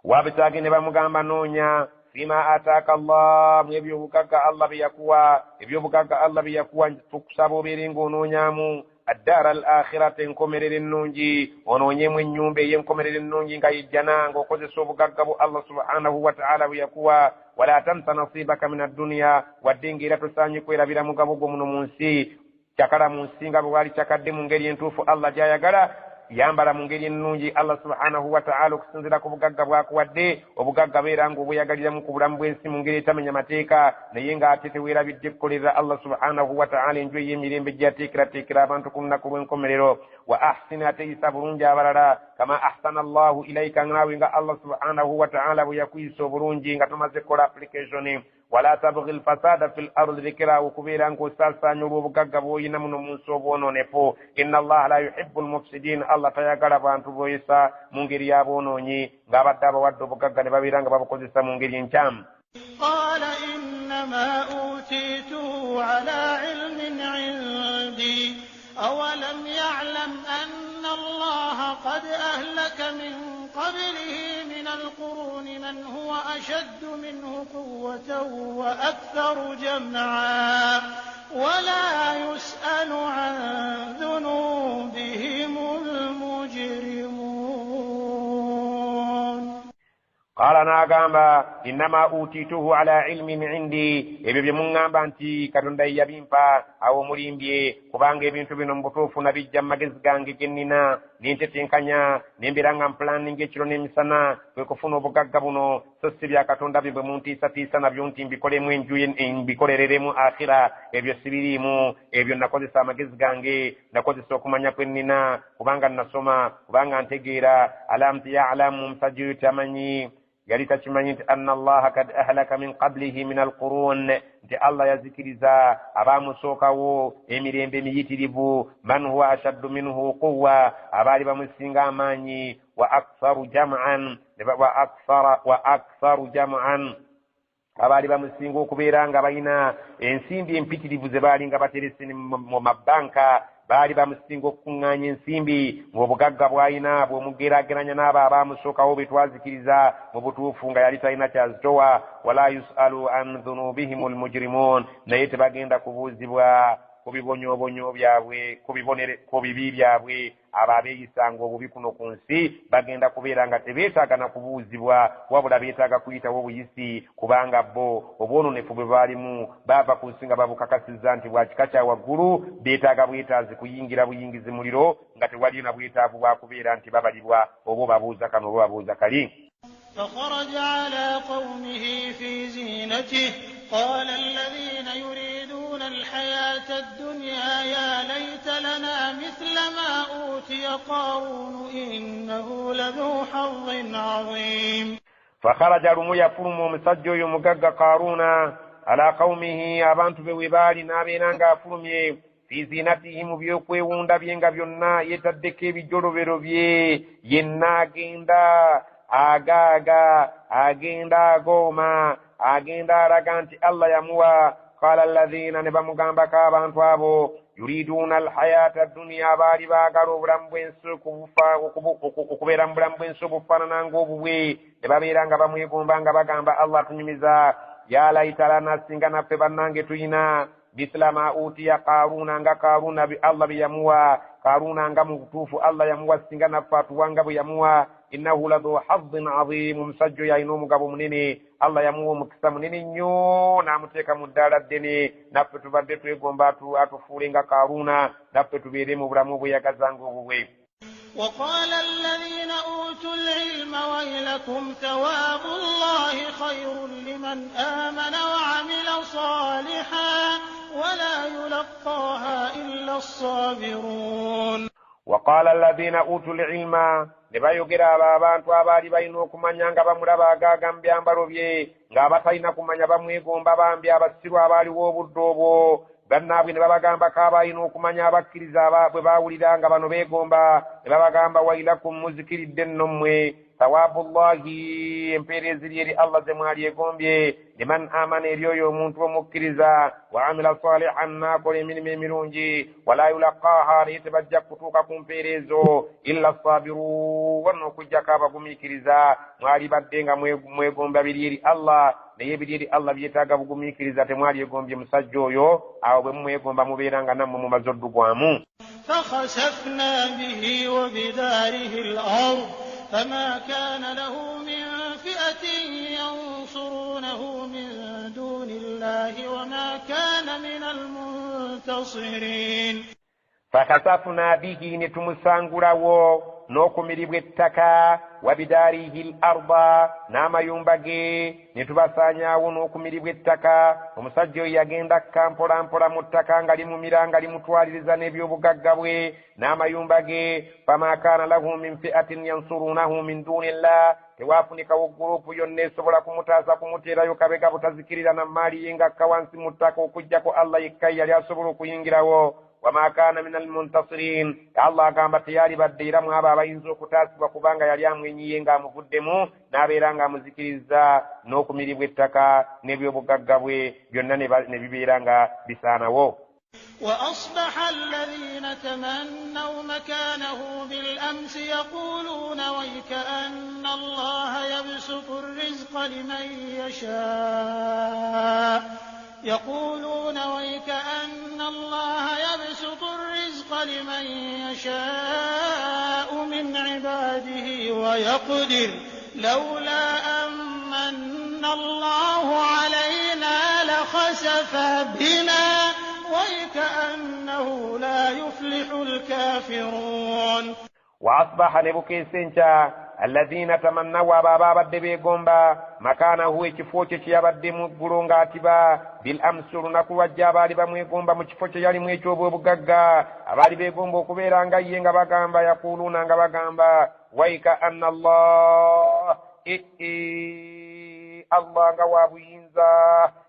Wabtagi, ne bamugamba noonya, fima ataaka Allah, mu ebyobugagga Allah bye yakuwa, ebyobugagga Allah bye yakuwa, tukusaba obeere ng'onoonyaamu addaara al akhirata, enkomerero ennungi, onoonyemu ennyumba ey'enkomerero ennungi nga yejjana, ng'okozesa obugagga bwo Allah subhanahu wa ta'ala bwe yakuwa. Wala tansa nasibaka min adduniya, wadde ng'era tosaanye kwerabira mugabo gwo muno mu nsi. Kyakala mu nsi nga bwe wali kyakadde mu ngeri entuufu Allah gy'ayagala, yambala mu ngeri ennungi Allah subhanahu wa ta'ala okusinziira ku bugagga bwakuwadde. Obugagga beera ng'obweyagaliramu ku bulamu bw'ensi mu ngeri etamenya mateeka, naye ng'ate teweerabidde kukolerera Allah subhanahu wa ta'ala enju ey'emirembe gyateekerateekera abantu ku lunaku lw'enkomerero. Wa ahsin, ateyisa bulungi abalala, kama ahsana Allahu ilaika, naawe nga Allah subhanahu wa ta'ala bwe yakuyisa obulungi nga tomaze kukola application. Wala tabghi lfasada fi l ardi, lekerawo okubeera ng'osaasaanya olw'obugagga bw'olina muno mu nsi obwononefu. Inna Allaha la yuhibbu lmufsidin, Allah tayagala bantu boyesa mu ngeri y'aboonoonyi, ng'abadde abawadde obugagga ne babeera nga babukozesa mu ngeri enkyamu. قال إنما أوتيته على علم عندي أولم يعلم أن الله وقد أهلك من قبله من القرون من هو أشد منه قوة وأكثر جمعا ولا يسأل عن ذنوبهم المجرمون. Qala n'agamba innama utiituhu ala ilmin indi, ebyo bye muŋŋamba nti Katonda ye yabimpa, awo mulimbye, kubanga ebintu bino mu butuufu nabijja mu magezi gange ge nnina, nentetenkanya nembeera nga mpulaninga ekiro n'emisana kwe kufuna obugagga buno, so si bya Katonda bye bwe muntiisatiisa nabyo nti mbikolemu enju mbikolereremu akhira, ebyo sibiriimu. Ebyo nakozesa amagezi gange, nakozesa okumanya kwe nnina, kubanga nasoma, kubanga ntegeera. Alam ya'lamu, omusajja oyo tamanyi, yali takimanyi nti anna Allaha kad ahlaka min qablihi min alqurun, nti Allah yazikiriza abaamusookawo emirembe miyitirivu, man huwa ashaddu minhu quwwa, abaali bamusinga amaanyi, wa aktharu jam'an, wa aktharu jam'an, abaali bamusinga okubeera nga balina ensimbi empitirivu ze baali nga baterese mu mabanka, baali bamusinga okukuŋŋaanya ensimbi ng'obugagga bw'alina bw'omugeraageranya n'abo abaamusookawo be twazikiriza mu butuufu nga yali talina kyazitowa. Wala yusalu an dhunubihim almujrimun, naye tebagenda kubuuzibwa ku bibonyoobonyo byabwe, ku bibi byabwe. Abo abeeyisanga obubi kuno ku nsi bagenda kubeera nga tebeetaaga na kubuuzibwa, wabula beetaaga kuyitawo buyisi, kubanga bo obwononefu bwe baalimu baava ku nsi nga babukakasizza nti bwa kika kya waggulu, beetaaga bwetaazi kuyingira buyingizi muliro nga tewaliyo na bwetaavu bwa kubeera nti babalibwa oba obabuuza kano oba obabuuza kali. فخرج على قومه في زينته قال الذين يريدون الحياة الدنيا يا ليت لنا مثل ما أوتي قارون إنه لذو حظ عظيم. فخرج lumu yafuluma omusajja oyo omugagga Kaaruna ala qawmihi, abantu be we baali n'abeera ng'afulumye, fi zinatihi, mu byokwewunda bye nga byonna yeetaddeko ebijolobero bye, yenna agenda agaaga, agenda agooma, agenda alaga nti Allah yamuwa. Qala alladhina, ne bamugambako abantu abo, yuriduuna alhayata dduniya, abaali baagala obulamu bw'ensi okubeera mu bulamu bw'ensi obufaanana ng'obubwe, ne babeera nga bamwegomba nga bagamba Allah tunyumiza, ya laita lana, singa naffe bannange tuyina, mithla ma utiya Kaaruna, nga Kaaruna Allah bye yamuwa, Kaaruna nga mu butuufu Allah yamuwa, singa naffe atuwanga bwe yamuwa. Innahu ladhu hazzin azim, omusajja oyo alina omugabo munene, Allah yamuwa omukisa munene nnyo n'amuteeka mu ddaala ddene, naffe tubadde twegomba atufuule nga Kaaruna, naffe tubeere mu bulamu obweyagaza ng'obubwe. وقال الذين أوتوا العلم ويلكم ثواب الله خير لمن آمن وعمل صالحا ولا يلقاها إلا الصابرون. وقال الذين أوتوا العلم, ne bayogera abo abantu abaali balina okumanya nga bamulaba agaaga mu byambalo bye, ng'abatalina kumanya bamwegomba bambi abasiru abaaliwo obudde obwo, bannaabwe ne babagambako abalina okumanya abakkiriza bwe baawulira nga bano beegomba, ne babagamba wailakum, muzikiridde nno mmwe, thawabullahi, empeera eziri eri Allah ze mwali egombye, liman amana, eri oyo omuntu omukkiriza, wa amila salihan, n'akola emirimu emirungi, wala yulaqaaha, naye tebajja kutuuka ku mpeera ezo, illa sabiruun, okuggyako abagumiikiriza. Mwali badde nga mwegomba biri eri Allah, naye ebiri eri Allah byetaaga bugumiikiriza, temwali egombye musajja oyo, awo bwe mumwegomba mubeera nga nammwe mumaze oddugwamu. فخسفنا به وبداره الأرض فما كان له من فئة ينصرونه من دون الله وما كان من المنتصرين. فخسفنا به, ne tumusangulawo n'okumiribwa ettaka, wabidaarihi l arda, n'amayumba ge ne tubasaanyaawo n'okumiribwa ettaka. Omusajja oyo yagenda akka mpola mpola mu ttaka nga limumira nga limutwaliriza n'ebyobugagga bwe n'amayumba ge. Fama kaana lahu min fi'atin yansurunahu min duni llah, tewafunikawo gurupu yonna esobola kumutaasa kumuteerayo kabega butazikirira na maali ye ng'akka wansi mu ttaka, okuggyako Allah yekka yali asobola okuyingirawo. Wama kaana min almuntasirin, Allah agamba teyali badde era mu abo abayinza okutaasibwa, kubanga yali amwenyiye ng'amuvuddemu n'abeera ng'amuzikiriza n'okumiribwa ettaka n'ebyobugagga bwe byonna ne bibeera nga bisaanawo. وأصبح الذين تمنوا مكانه بالأمس يقولون ويكأن الله يبسط الرزق لمن يشاء يقولون ويكأن الله يبسط الرزق لمن يشاء من عباده ويقدر لولا أمن الله علينا لخسف بنا ويكأنه لا يفلح الكافرون. وأصبح nebukeesa enkya alladhiina tamannaw abo abaabadde beegomba makaanahu ekifo kye kye yabadde mu ggulu ng'atiba bil amsi olunaku lwajja abaali bamwegomba mu kifo kye yalimu eky'obwobugagga abaali beegomba okubeera nga ye nga bagamba yakuuluuna nga bagamba waika anna allah Allah nga wa buyinza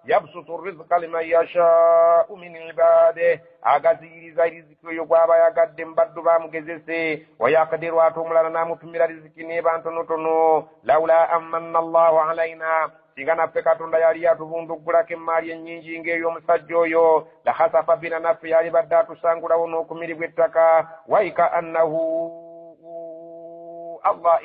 yabsutu rizqa liman yashaau min ibadih agaziyiriza riziki oyo gw'aba yagadde mu baddu bamugezese wayakdiru ate omulala n'amupimira riziki n'eba ntonotono laula amanna allahu alaina singa naffe Katonda yali yatubunduggulako emmaali ennyingi ng'ey'omusajja oyo lakhasafa bina naffe yali badde atusangulawo n'okumiribwa ettaka waika annahu Allah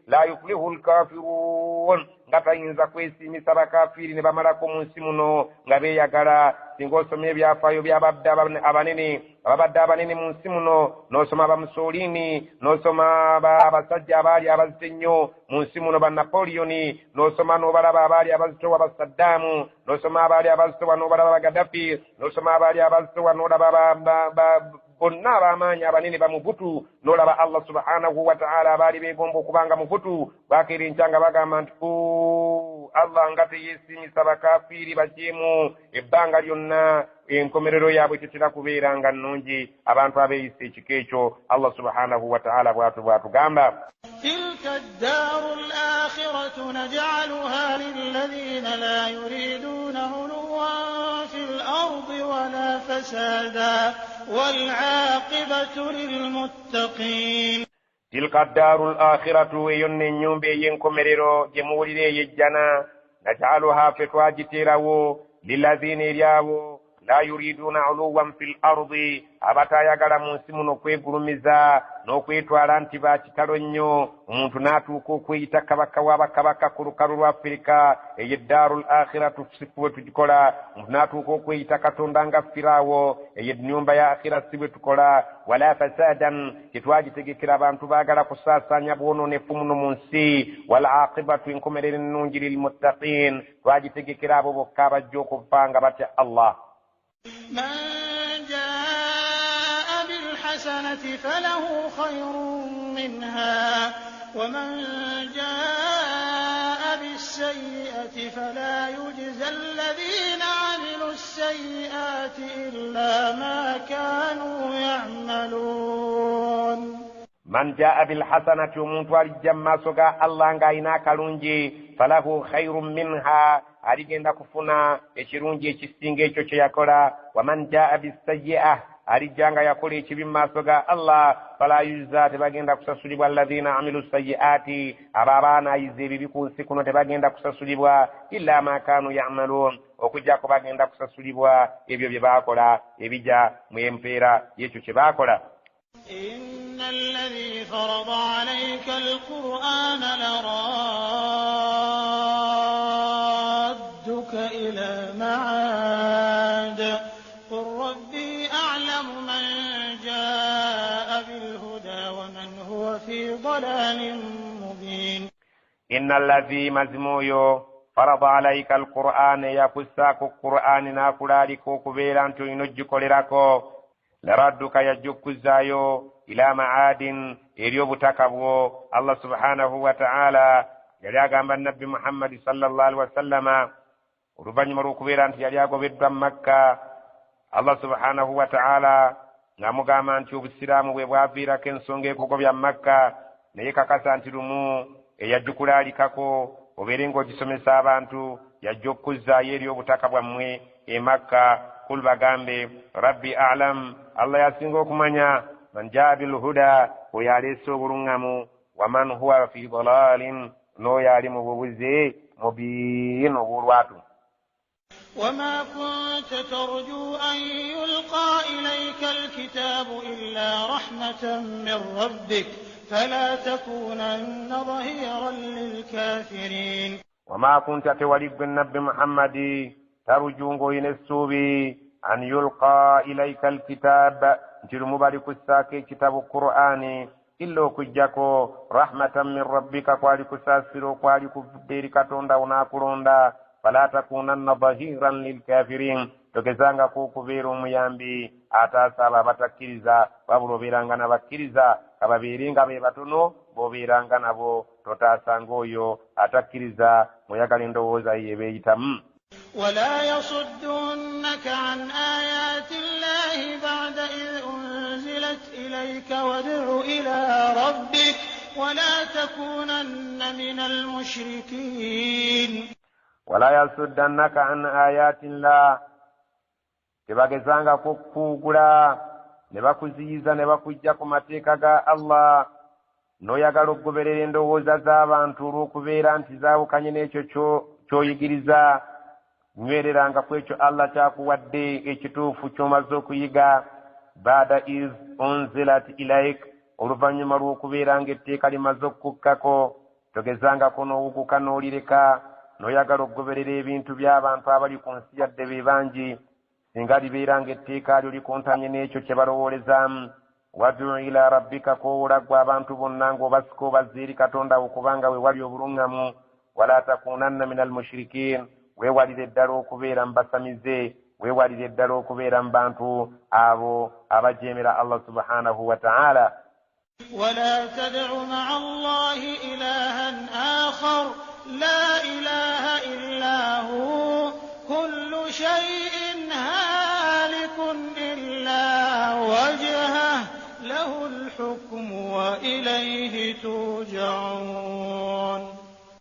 la yuflihu lkafirun nga tayinza kwesiimisa bakafiiri ne bamalako mu nsi muno nga beeyagala. Singa osoma ebyafaayo by'abadde abanene ababadde abanene mu nsi muno n'osoma abamusolini n'osoma abasajja abaali abazito ennyo mu nsi muno ba Napoleoni n'osoma n'obalaba abaali abazitowa ba Saddaamu n'osoma abaali abazitowa n'obalaba ba Gaddafi n'osoma abaali abazitowa n'olaba bonna ab'amaanyi abanene bamubutu n'olaba Allah subhanahu wa ta'ala abaali beegomba okubanga mubutu bakeera enkya nga bagamba nti Allah nga teyeesiimisa bakafiiri bajeemu ebbanga lyonna enkomerero yaabwe tetera kubeera nga nnungi. Abantu abeeyisa ekika ekyo Allah subhanahu wa ta'ala bw'atyo bw'atugamba tilka ddaaru l-aakhiratu naj'aluha lilladhiina laa yuriiduuna 'uluwwan fil ardi wala fasaada wal 'aaqibatu lilmuttaqiin. Tilka ddaaru l-aakhiratu eyo nno ennyumba ey'enkomerero gye muwulira ey'ejjana naj'aluha ffe twagiteerawo lilladhiina eri abo la yuriduuna uluwan fil ardi abatayagala mu nsi muno kwegulumiza n'okwetwala nti bakitalo nnyo omuntu n'atuuka okweyita kabaka w'abakabaka ku lukalu lwa Afirika eyo eddaaru l akhiratu si bwe tugikola. Omuntu n'atuuka okweyita Katonda nga Firaawo eyo ennyumba ya akhira si bwe tukola. Wala fasadan tetwagitegekera abantu baagala kusaasaanya bwonoonefu muno mu nsi. Wal aqibatu enkomerero ennungi lilmuttaqin twagitegekera abo bokka abajja okufa nga batya Allah. من جاء بالحسنة فله خير منها ومن جاء بالسيئة فلا يجزى الذين عملوا السيئات إلا ما كانوا يعملون. من جاء بالحسنة omuntu alijja mu maaso ga Allah ng'alina akalungi falahu khairun minha aligenda kufuna ekirungi ekisinga ekyo kye yakola. Waman jaa bisayyi'a alijja nga yakola ekibi mu maaso ga Allah fala yujza tebagenda kusasulibwa alladhina amilu sayyi'ati abo abaanaayiza ebibi ku nsi kuno tebagenda kusasulibwa illa ma kanu ya'maluun okuggyako bagenda kusasulibwa ebyo bye baakola ebijja mu empeera y'ekyo kye baakola. إن الذي فرض عليك القرآن لرادك إلى معاد قل ربي أعلم من جاء بالهدى ومن هو في ضلال مبين. إن الذي مزمويو فرض عليك القرآن yakussaako Qur'ani n'akulaalika okubeera nti olina ogikolerako laradduka yajja okuzzaayo ila maadin eri obutaka bwo. Allah subhanahu wa ta'ala yali agamba Nabbi Muhammadi sallallahu alaihi wasallama oluvannyuma lw'okubeera nti yali agobeddwa mu Makka Allah subhanahu wa ta'ala ng'amugamba nti obusiraamu bwe bwaviirako ensonga ekugobya mu Makka naye kakasa nti lumu eyajjukulaalikako obeere ng'ogisomesa abantu yajja okuzzaayo eri obutaka bwammwe e Makka. Kul bagambe rabbi a'lam Allah yasinga okumanya man jaa bilhuda oyo aleese obuluŋŋamu waman huwa fi dalalin n'oyo ali mu bubuze mubiin obw'olwatu. وما كنت ترجو أن يلقى إليك الكتاب إلا رحمة من ربك فلا تكونن ظهيرا للكافرين. وما كنت تولي النبي محمد ترجو السوبي أن يلقى إليك الكتاب nti kusaako ekitabo Qur'ani illa okujjako rahmatan min rabbika kwali kusaasira okwali kuvudde eri Katonda onaakulonda fala takunanna dhahiran lilkafirin togezangako okubeera omuyambi ataasa abo abatakkiriza wabula obeeranga n'abakkiriza kababeere nga be batono b'obeeranga nabo totaasanga oyo atakkiriza mweyagala endowooza ye beeyitamu. ولا يصدنك عن آيات الله بعد إذ أنزلت إليك وادع إلى ربك ولا تكونن من المشركين. ولا يصدنك عن آيات الله tebagezangako okukuugula ne bakuziyiza ne bakujja ku mateeka ga Allah n'oyagala okugoberera endowooza z'abantu olw'okubeera nti zaawukanye n'ekyo ky'oyigiriza nywereranga ku ekyo Allah kyakuwadde ekituufu ky'omaze okuyiga baada iz unzilat ilaik oluvannyuma lw'okubeera ng'etteeka limaze okukukkako togezangako n'owuguka n'olireka n'oyagala okugoberera ebintu by'abantu abali ku nsi yadde be bangi singa libeera ng'etteeka lyo likontanye n'ekyo kye balowoolezaamu. Wadu ila rabbika kowola ggwe abantu bonna ng'obasika obazza eri Katonda wo kubanga we wali obuluŋŋamu wala takunanna min almushrikiin weewalire ddala okubeera mu basamize weewalire ddala okubeera mu bantu abo abajeemera Allah subhanahu wa ta'ala. ولا تدع مع الله إلها آخر لا إله إلا هو كل شيء هالك إلا وجهه له الحكم وإليه ترجعون.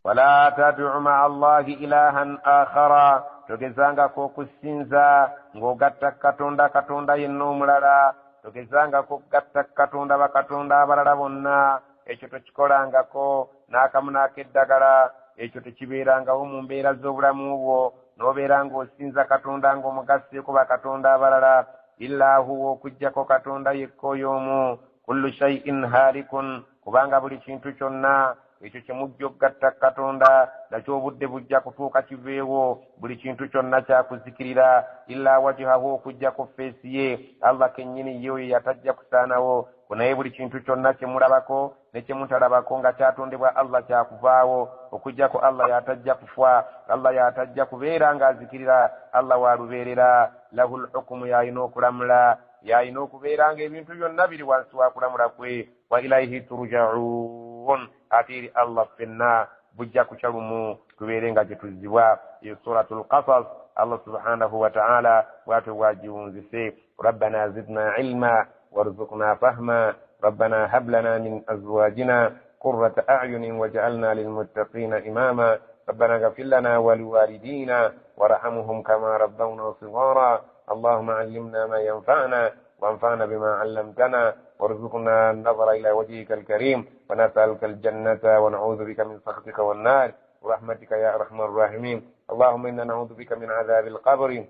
ولا تدع مع الله إلها آخر togezangako okusinza ng'ogatta Katonda Katonda yenna omulala togezangako okugatta Katonda bakatonda abalala bonna ekyo tokikolangako n'akamu n'akeddagala ekyo tekibeerangawo mu mbeera z'obulamu bwo n'obeera ng'osinza Katonda ng'omugasseeko bakatonda abalala illa huwa okuggyako Katonda yekka oyo omu kullu shay'in halikun kubanga buli kintu kyonna ekyo kye mujja okugatta Katonda nakyo obudde bujja kutuuka kiveewo buli kintu kyonna kyakuzikirira illa wajihahu okuggyako feesi ye Allah kennyini ye oyo yatajja kusaanawo naye buli kintu kyonna kye mulabako ne kye mutalabako nga kyatondebwa Allah kyakuvaawo okuggyako Allah yatajja kufa Allah yatajja kubeera ng'azikirira Allah walubeerera lahul hukumu yalina okulamula yalina okubeera ng'ebintu byonna biri wansi wa kulamula kwe wa ilaihi turja'un ate eri Allah ffenna bujja kukya lumu tubeere nga gye tuzzibwa. Eyo Suratul Qasas Allah subhanahu wa ta'ala bw'atyo bw'agiwunzise. Rabbana zidna ilma warzuqna fahma rabbana hab lana min azwajina qurrata a'yunin waj'alna lilmuttaqina imama rabbana ighfir lana wa liwalidina warhamhum kama rabbawna sighara allahumma 'allimna ma yanfa'una وانفعنا بما علمتنا وارزقنا النظر إلى وجهك الكريم ونسألك الجنة ونعوذ بك من سخطك والنار برحمتك يا أرحم الراحمين. اللهم إنا نعوذ بك من عذاب القبر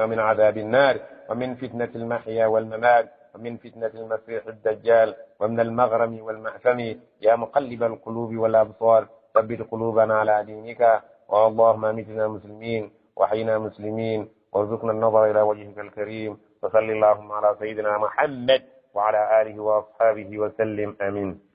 ومن عذاب النار ومن فتنة المحيا والممات ومن فتنة المسيح الدجال ومن المغرم والمأثم يا مقلب القلوب والأبصار ثبت قلوبنا على دينك اللهم أمتنا مسلمين وحينا مسلمين وارزقنا النظر إلى وجهك الكريم وصل اللهم على سيدنا محمد وعلى آله وأصحابه وسلم آمين.